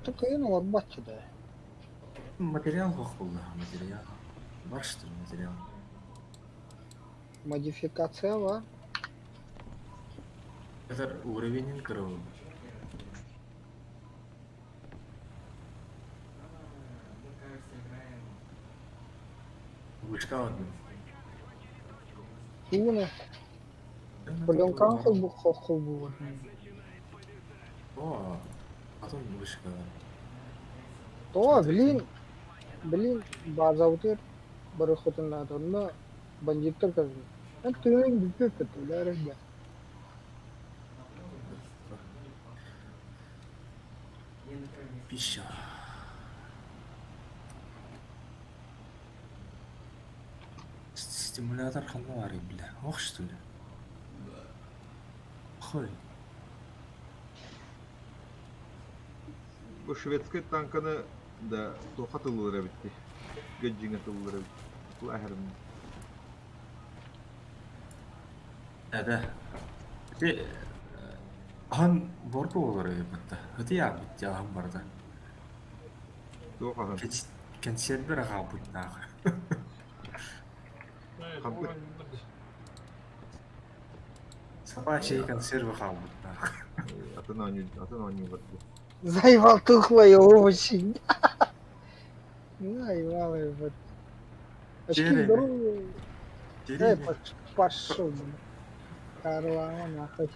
Онто кыайан олорбоччу да. Материал суох буолла, материал. Бар что ли материал? Модификация бар. Это уровень кровы. Вышка одна. Ууна. Пленкаҕа холбуу О, потом вышка. Тоҕо блин, блин, базабытыгар барыахпытын наада, онно бандьыыттар көрдүм. Эн тыыныҥ бүппүт өлөөрөй да. Пища. Стимулятор ханна баарый бля? Ох что ли? Хой. Бу шведскай танканы да туохха тыллыыр эбит дии. Гөддьиҥэ тыллыыр эбит. Тылаһарым. Да, да. Ити аһан борку олорор эбит Ити яабыт аһан барда. Туох аһан? Кэнсиэрбэр аҕаабыттаах. Хампыт. Собачий консервы хаалбыттаах. Атын оонньуу атын оонньуулар дии. Заебал тухлые овощи. Заебал вот. Очки Тереми. здоровые. Эй, Тереми. пошел, блин. Карлама нахуй.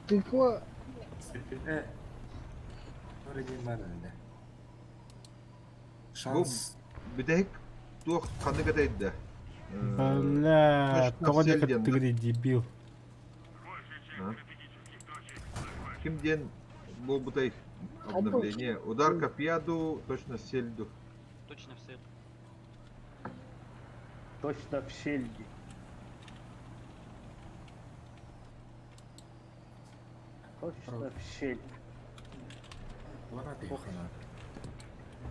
Тыква. Э. Вроде да. Шанс. Бүтэһик туох ханнык этэйдэ? Бля, Точно тоҕо в цель диэки диэн да? тыгырый дебил. Ким диэн буолбутай обновление. Удар копьяду, точно в сельду. Точно в цель. Точно в сельди. Точно в щель. Лана ты хана.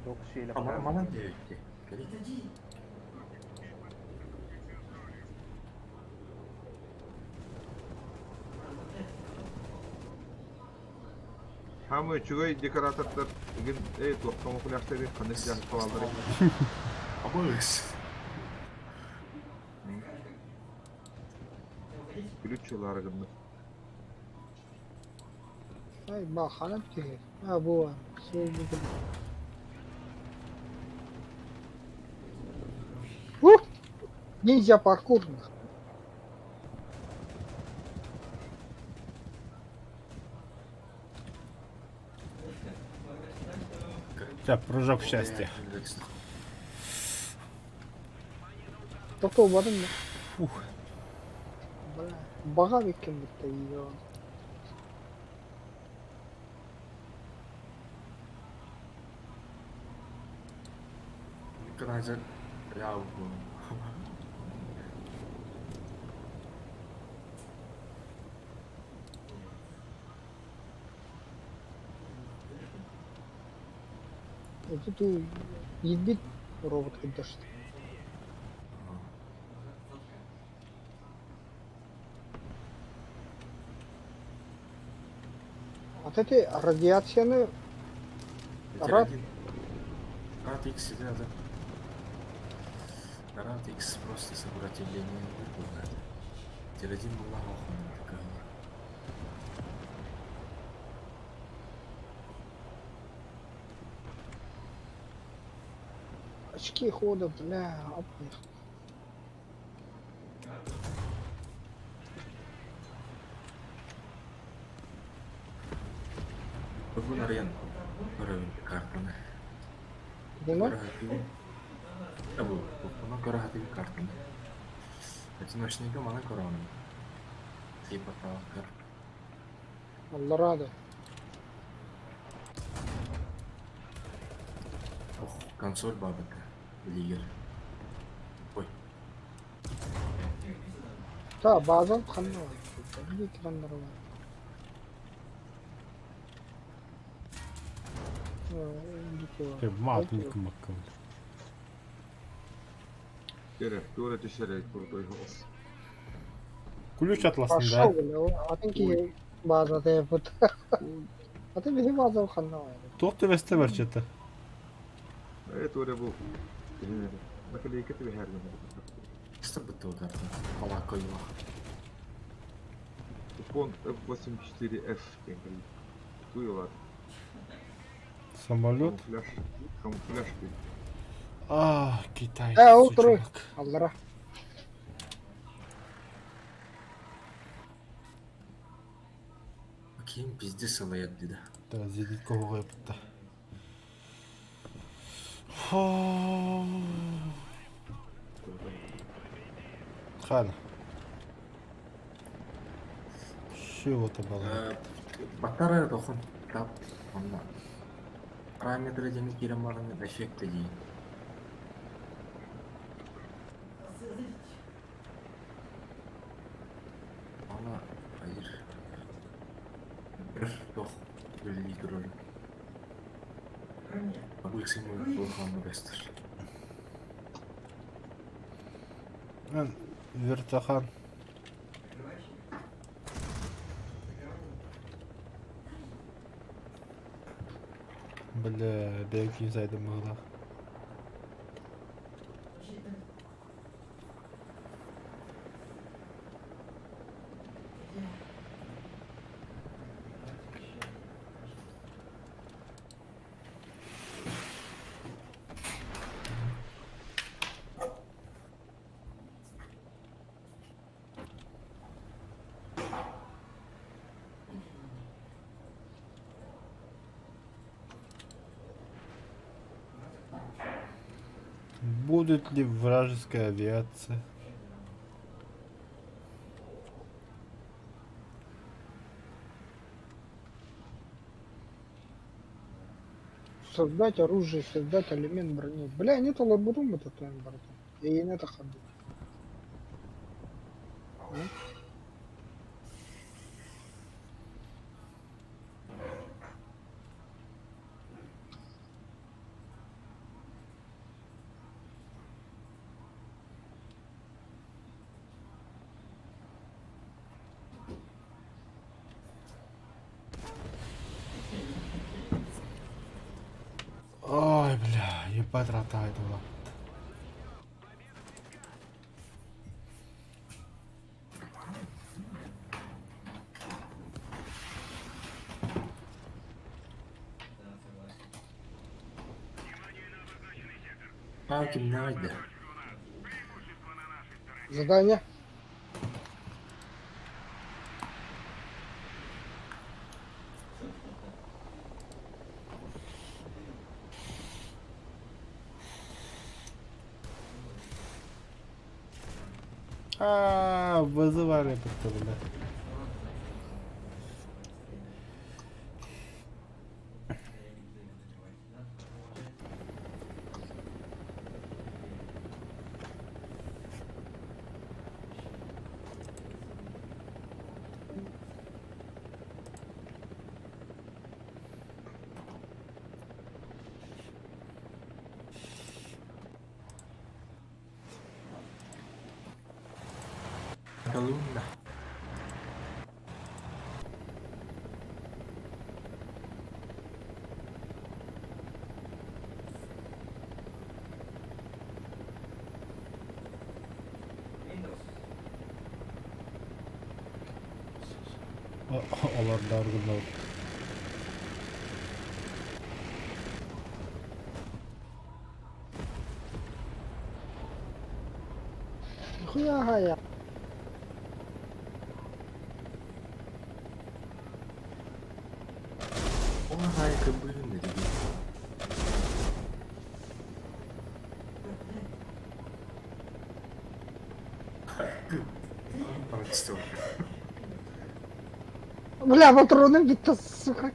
Yok şeyle. Aman aman diyor ki. Хамы үчүгэй декоратордар игин эй туох камуфляжтары ханнык дьаһ хааллары. Абыс. Ключ ылаарыгынны. Ай, баханап киһи. А, бу суол бу. Ух! Ниндзя паркур. Сейчас, прыжок счастья. Токтоо бардым да. Фух. Бля, баҕа эбиккин бутта её. Николай я bu. Это ту ебит робот кыдашты. Вот эти радиацияны Рад. Рад X да, да. Рад X просто сопротивление выполняет. Тир-1 была охуенная такая. Очки хода, бля, оп, Бүгүн арыйан көрөбүн картаны. Буна? Көрө хатыыбын. Бу, буну көрө хатыыбын картаны. Одиночныйга маны көрөмүн. Типа кар. Алларады. Ох, консоль бабыка. Лигер. Ой, Та базан ханна бар. Били краннар бар. Маатын кымаккын. Кere, туора түшәрэй крутой голос. Ключ атласын Пошел, да. бля, атын ки база деп. А ты биһи база ханна бар? Туох түбэстэ барчата? Э, туора бу. Наклейка түбэһэр Что бы ты ударил? Палака его. Купон F84F диэн кэлбит. Туй Самолет. Камуфляж. Камуфляж диэн. А, Китай. Э, ол турар. сучонок. Аллара. Ким пиздец ылайат дида. Да, зенит кого yaptı. Хан. Чего это было? Батарея тохон тап онна. Параметры дени кирен барын эффекты дии. Ана hayır. Bir тох үлелей турар. Абылсың болғанны бестер. Вертахан. Бля, бәйкин сайдым мығылақ. Будет ли вражеская авиация? Создать оружие, создать элемент брони. Бля, нет лабурум это твоим братан. И не это ходу. Ой, бля, ебать ротает была. А ким не айда. Задание. А, вызывали как-то, бля. Колумна. Олар гынау. Нихуя я. Ой, кыбын диги. Прочту. Бля, патроны битті, сука.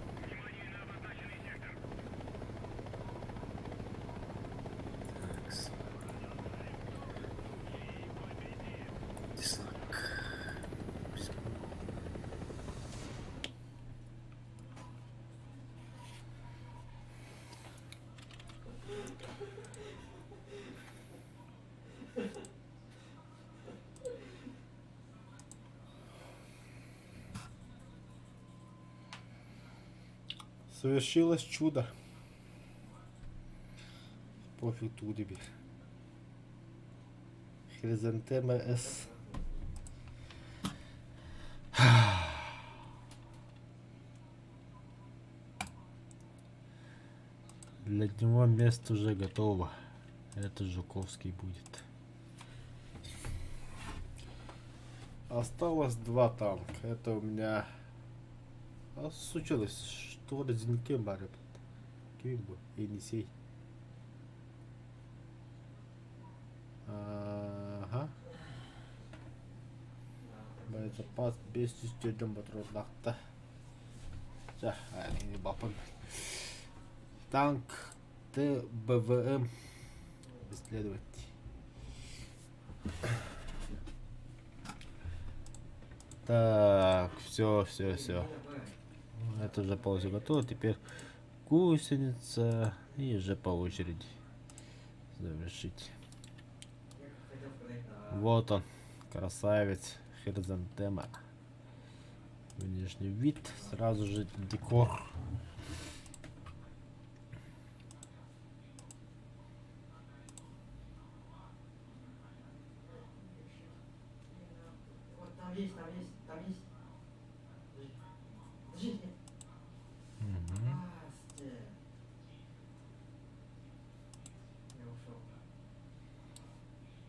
Такс. Тесак. Совершилось чудо. Пофиг тугу биир. Хризантема С. Для него место уже готово. Это Жуковский будет. Осталось два танка. Это у меня... А случилось, что резинке бары. Ким бу? Енисей. Ага. Боезапас 504 патроннахта. Чэ, бапын. Танк ТБВМ исследовать. Так, все, все, все. Это уже полностью готово. Теперь гусеница и уже по очереди завершить. Вот он, красавец, хризантема. Внешний вид, сразу же декор.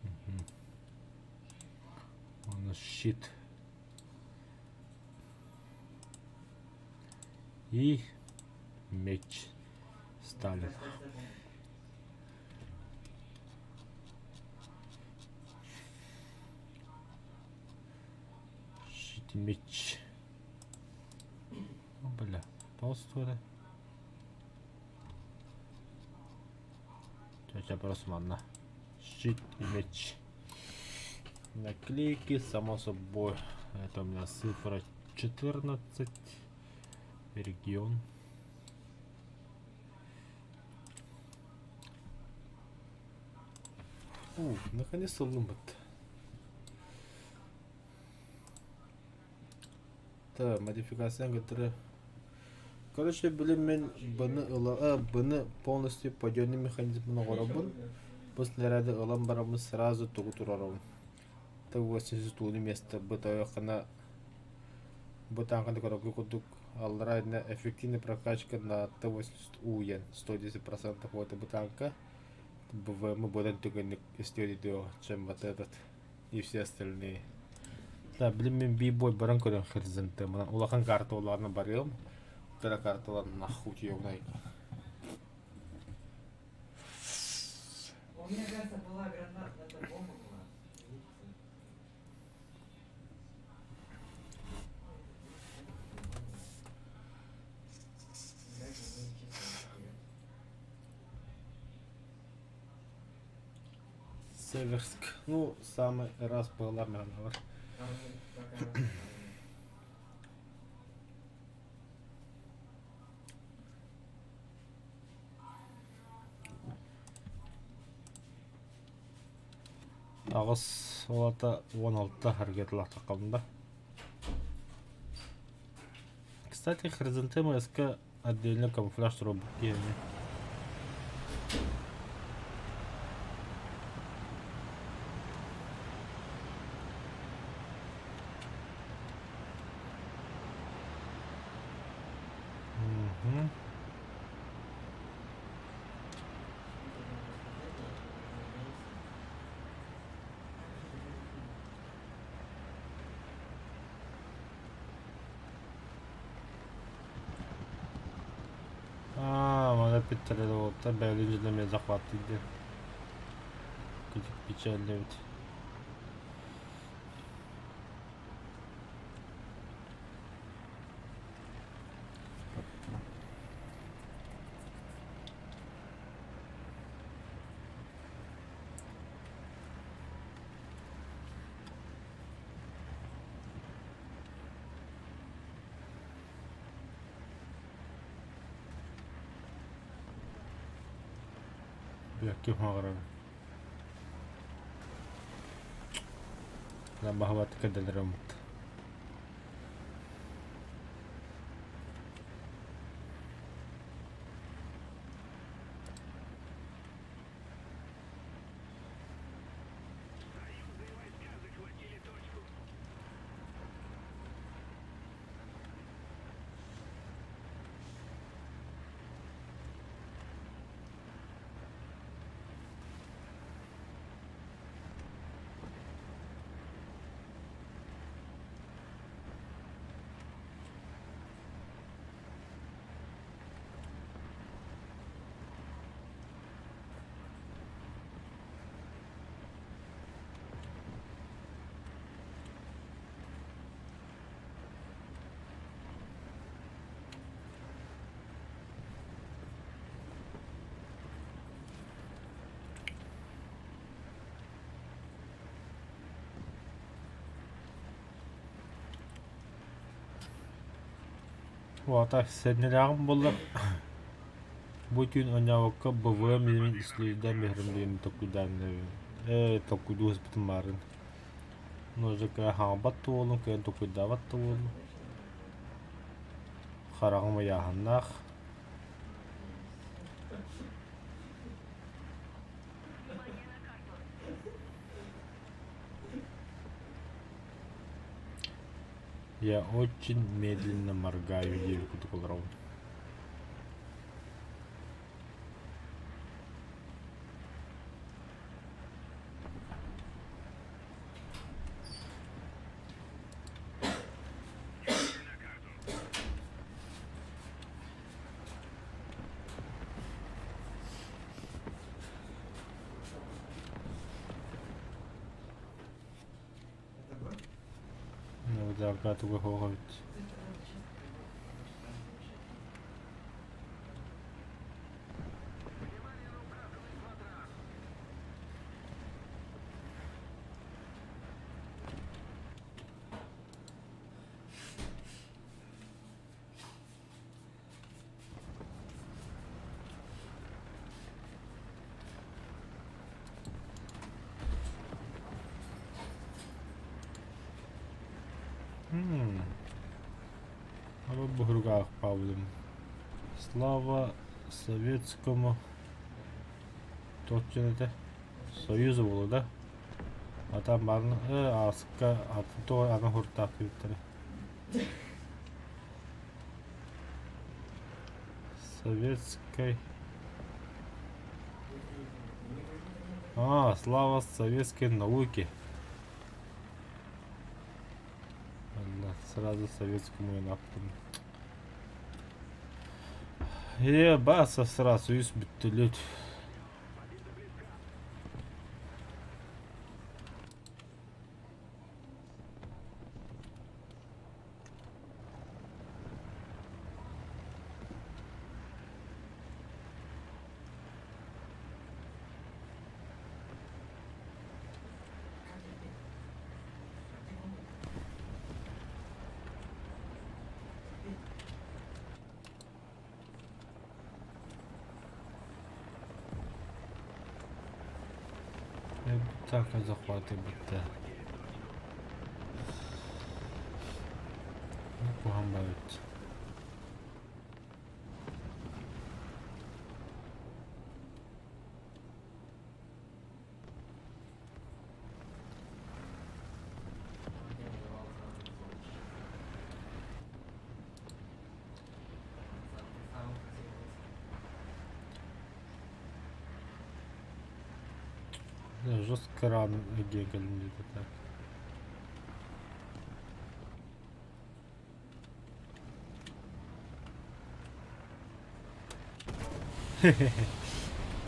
Угу. У нас щит. И меч Сталин. Щит и меч. О, бля, толстый. Чэ, просто манна. Щит и меч. Наклейки, само собой. Это у меня цифра 14. Регион. Фу, наконец-то лымат. Так, модификация, которая... Короче, блин, мен быны ыла, быны полностью подъемный механизм оҥоробун. Бу снаряды ылан бараммын сразу тугу туруорабын. Т-80 место бытайахына бу тааҥканы көрөргө курдук аллараа иннэ эффективная прокачка на Т-80У диэн 110% вот бу тааҥка БВМ быдан түгэнник истиэ чем вот этот и все остальные. Да, блин, мин би-бой баран көрөн хризантеманан улахан карта улаана барыам. Кыра карталар нахуй ёбнай. У меня, кажется, была граната, это бомба была. Северск. Ну, самый раз была мянавар. Аҕыс уолата 16 ракеталаах таххалында. Кстати, хризантема СК отдельно камуфляж робот киэни. Мгм. Аа, маны эппиттэрэ да уолаттар бэйэлэрин дьоно эмиэ захваттыыр диэн. Кырдьык печально эбит. Ким хаҕарар Баһабат кэдэлэрэммит Уота сэннэлээҕим буоллар бу түүн оонньообокко БВМ иһин ислиирдээн биэрэрим диэн толкуйдаан ээ толкуйдуу сыппытым баарын. Музыка хаалбат да буоллун, кыайан толкуйдаабат да буоллун. Хараҕым ыйааһыннаах. Я очень медленно моргаю диэбит курдук олоробун. Набыдаакка туга суох эбит. Аба буһуругаах паабытым. Слава советскому туох диэн этэ Союзу буолуо да? А там баарын ааска атын тоҕо аны хуртаах диэбиттэрэ. Советской А, слава советской науке. Ладно, сразу советскому и наптым. Е, баса сразу үс бүттүлүт. Так захваты бітті. Куһаҕан эбит. Жестко рано гегель где-то так.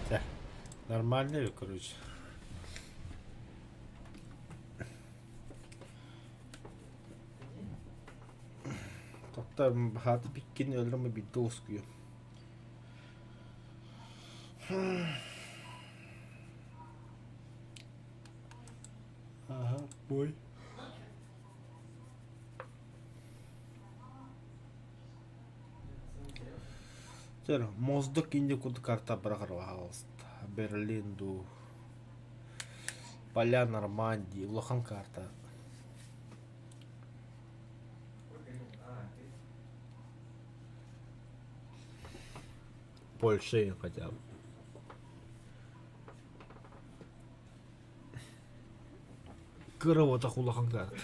Так, нормально, короче. Тоқта хаты пиккин өлөрөм биирдэ уоскуйуом. Ага, бой. Чэ, Моздок инде курдук карта быраҕар баһаалыста. Берлин дуу, Поля Нормандии, улахан карта. Польша хотя бы. Кыра улахан карта.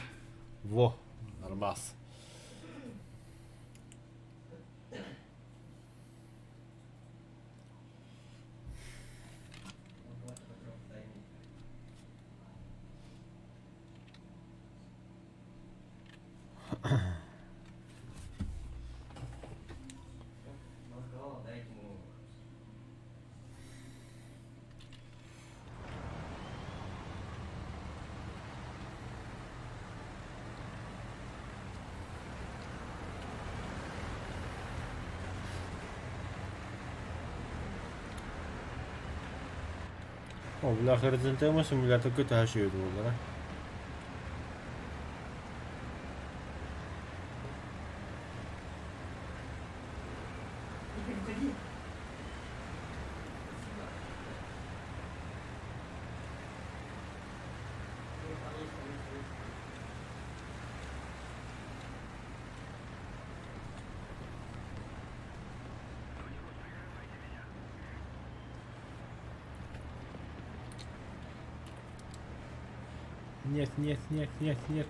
Во, нормас. О, бля, хризантема симулятор көтө үчүгэй буоллара. Нет, нет, нет, нет, нет.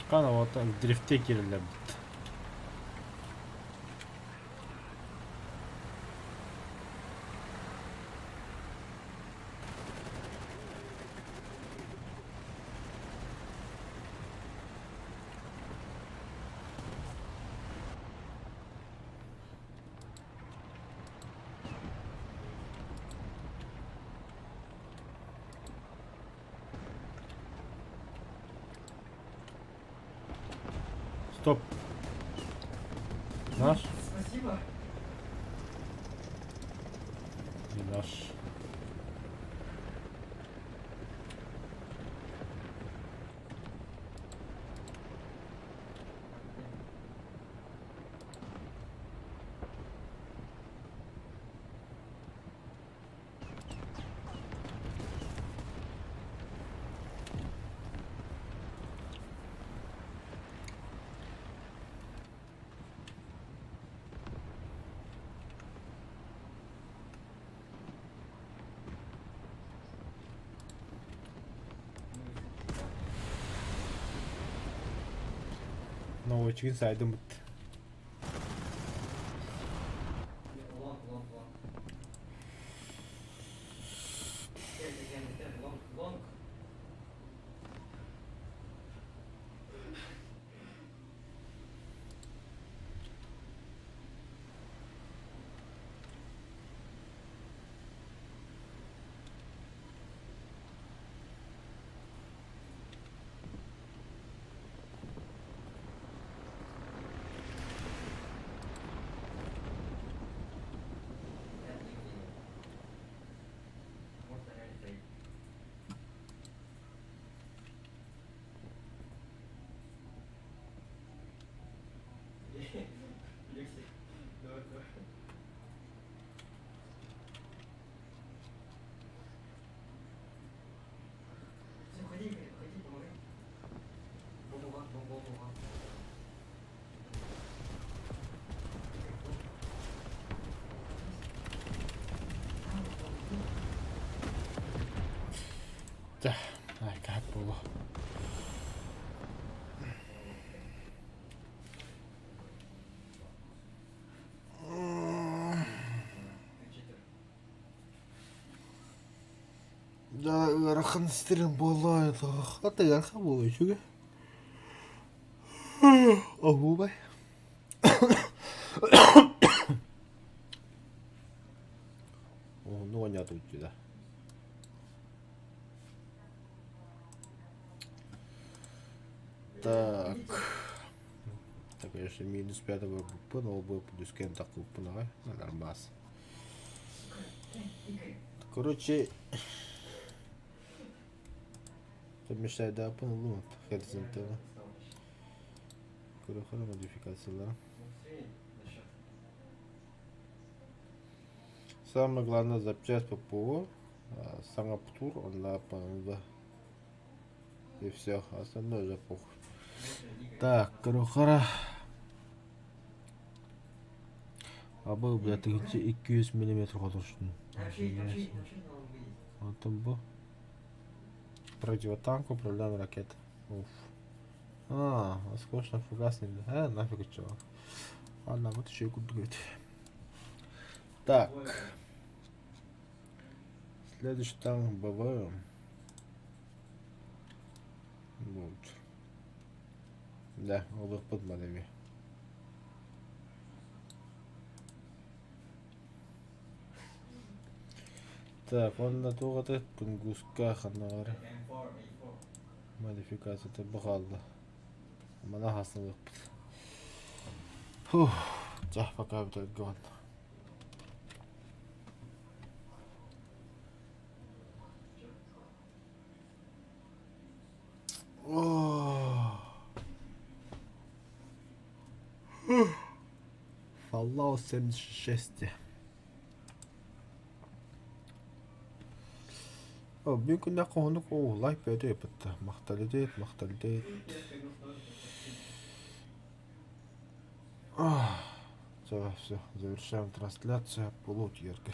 Хана вот дрифте киирэллэр эбит. Стоп. Наш? Спасибо. Не наш. Новички сайдым бит. Лонг, лонг, лонг. Лонг, лонг. Можно реально зайти. Алексей, давай, давай. Все, ходи, Игорь, ходи, помогай. Бомбу ван, бомбу, бомбу ван. Да, ай, как было. Ты читер. Да, ыарахан стрим буолла, хата ыарахан буолуо үчүгэй. Оһуобай. Уһуннук оонньоотубут да. Так. Так, конечно, минус пятого группы, но был плюс кем-то группы, давай, нормас. Короче, мешает да, понял, хризантема. Көрө модификациялара. Самое главное запчасть ППО, сама ПТУР, он на ПНВ. И все, остальное уже похуй. Так, көрө А был, бля, 200 миллиметров хотуршун. Вот он был. Противотанк, управляемая ракета. Уф. А, осколочно фугасный. А, нафиг чего. Ладно, вот еще и купить. Так. Следующий танк БВ. Вот. Да, олох подмадами. Так, он на туғаты Тунгуска ханнагары модификацията бухалла. Мана хасналык. Фух, жах пока бүтөлгөн. Fallout 76. Бүгүн күннээх хоһунук оо лайк бэйэтэ ыппытта. Махталидет, махталидет. Все, все, завершаем трансляцию. Полутьерка.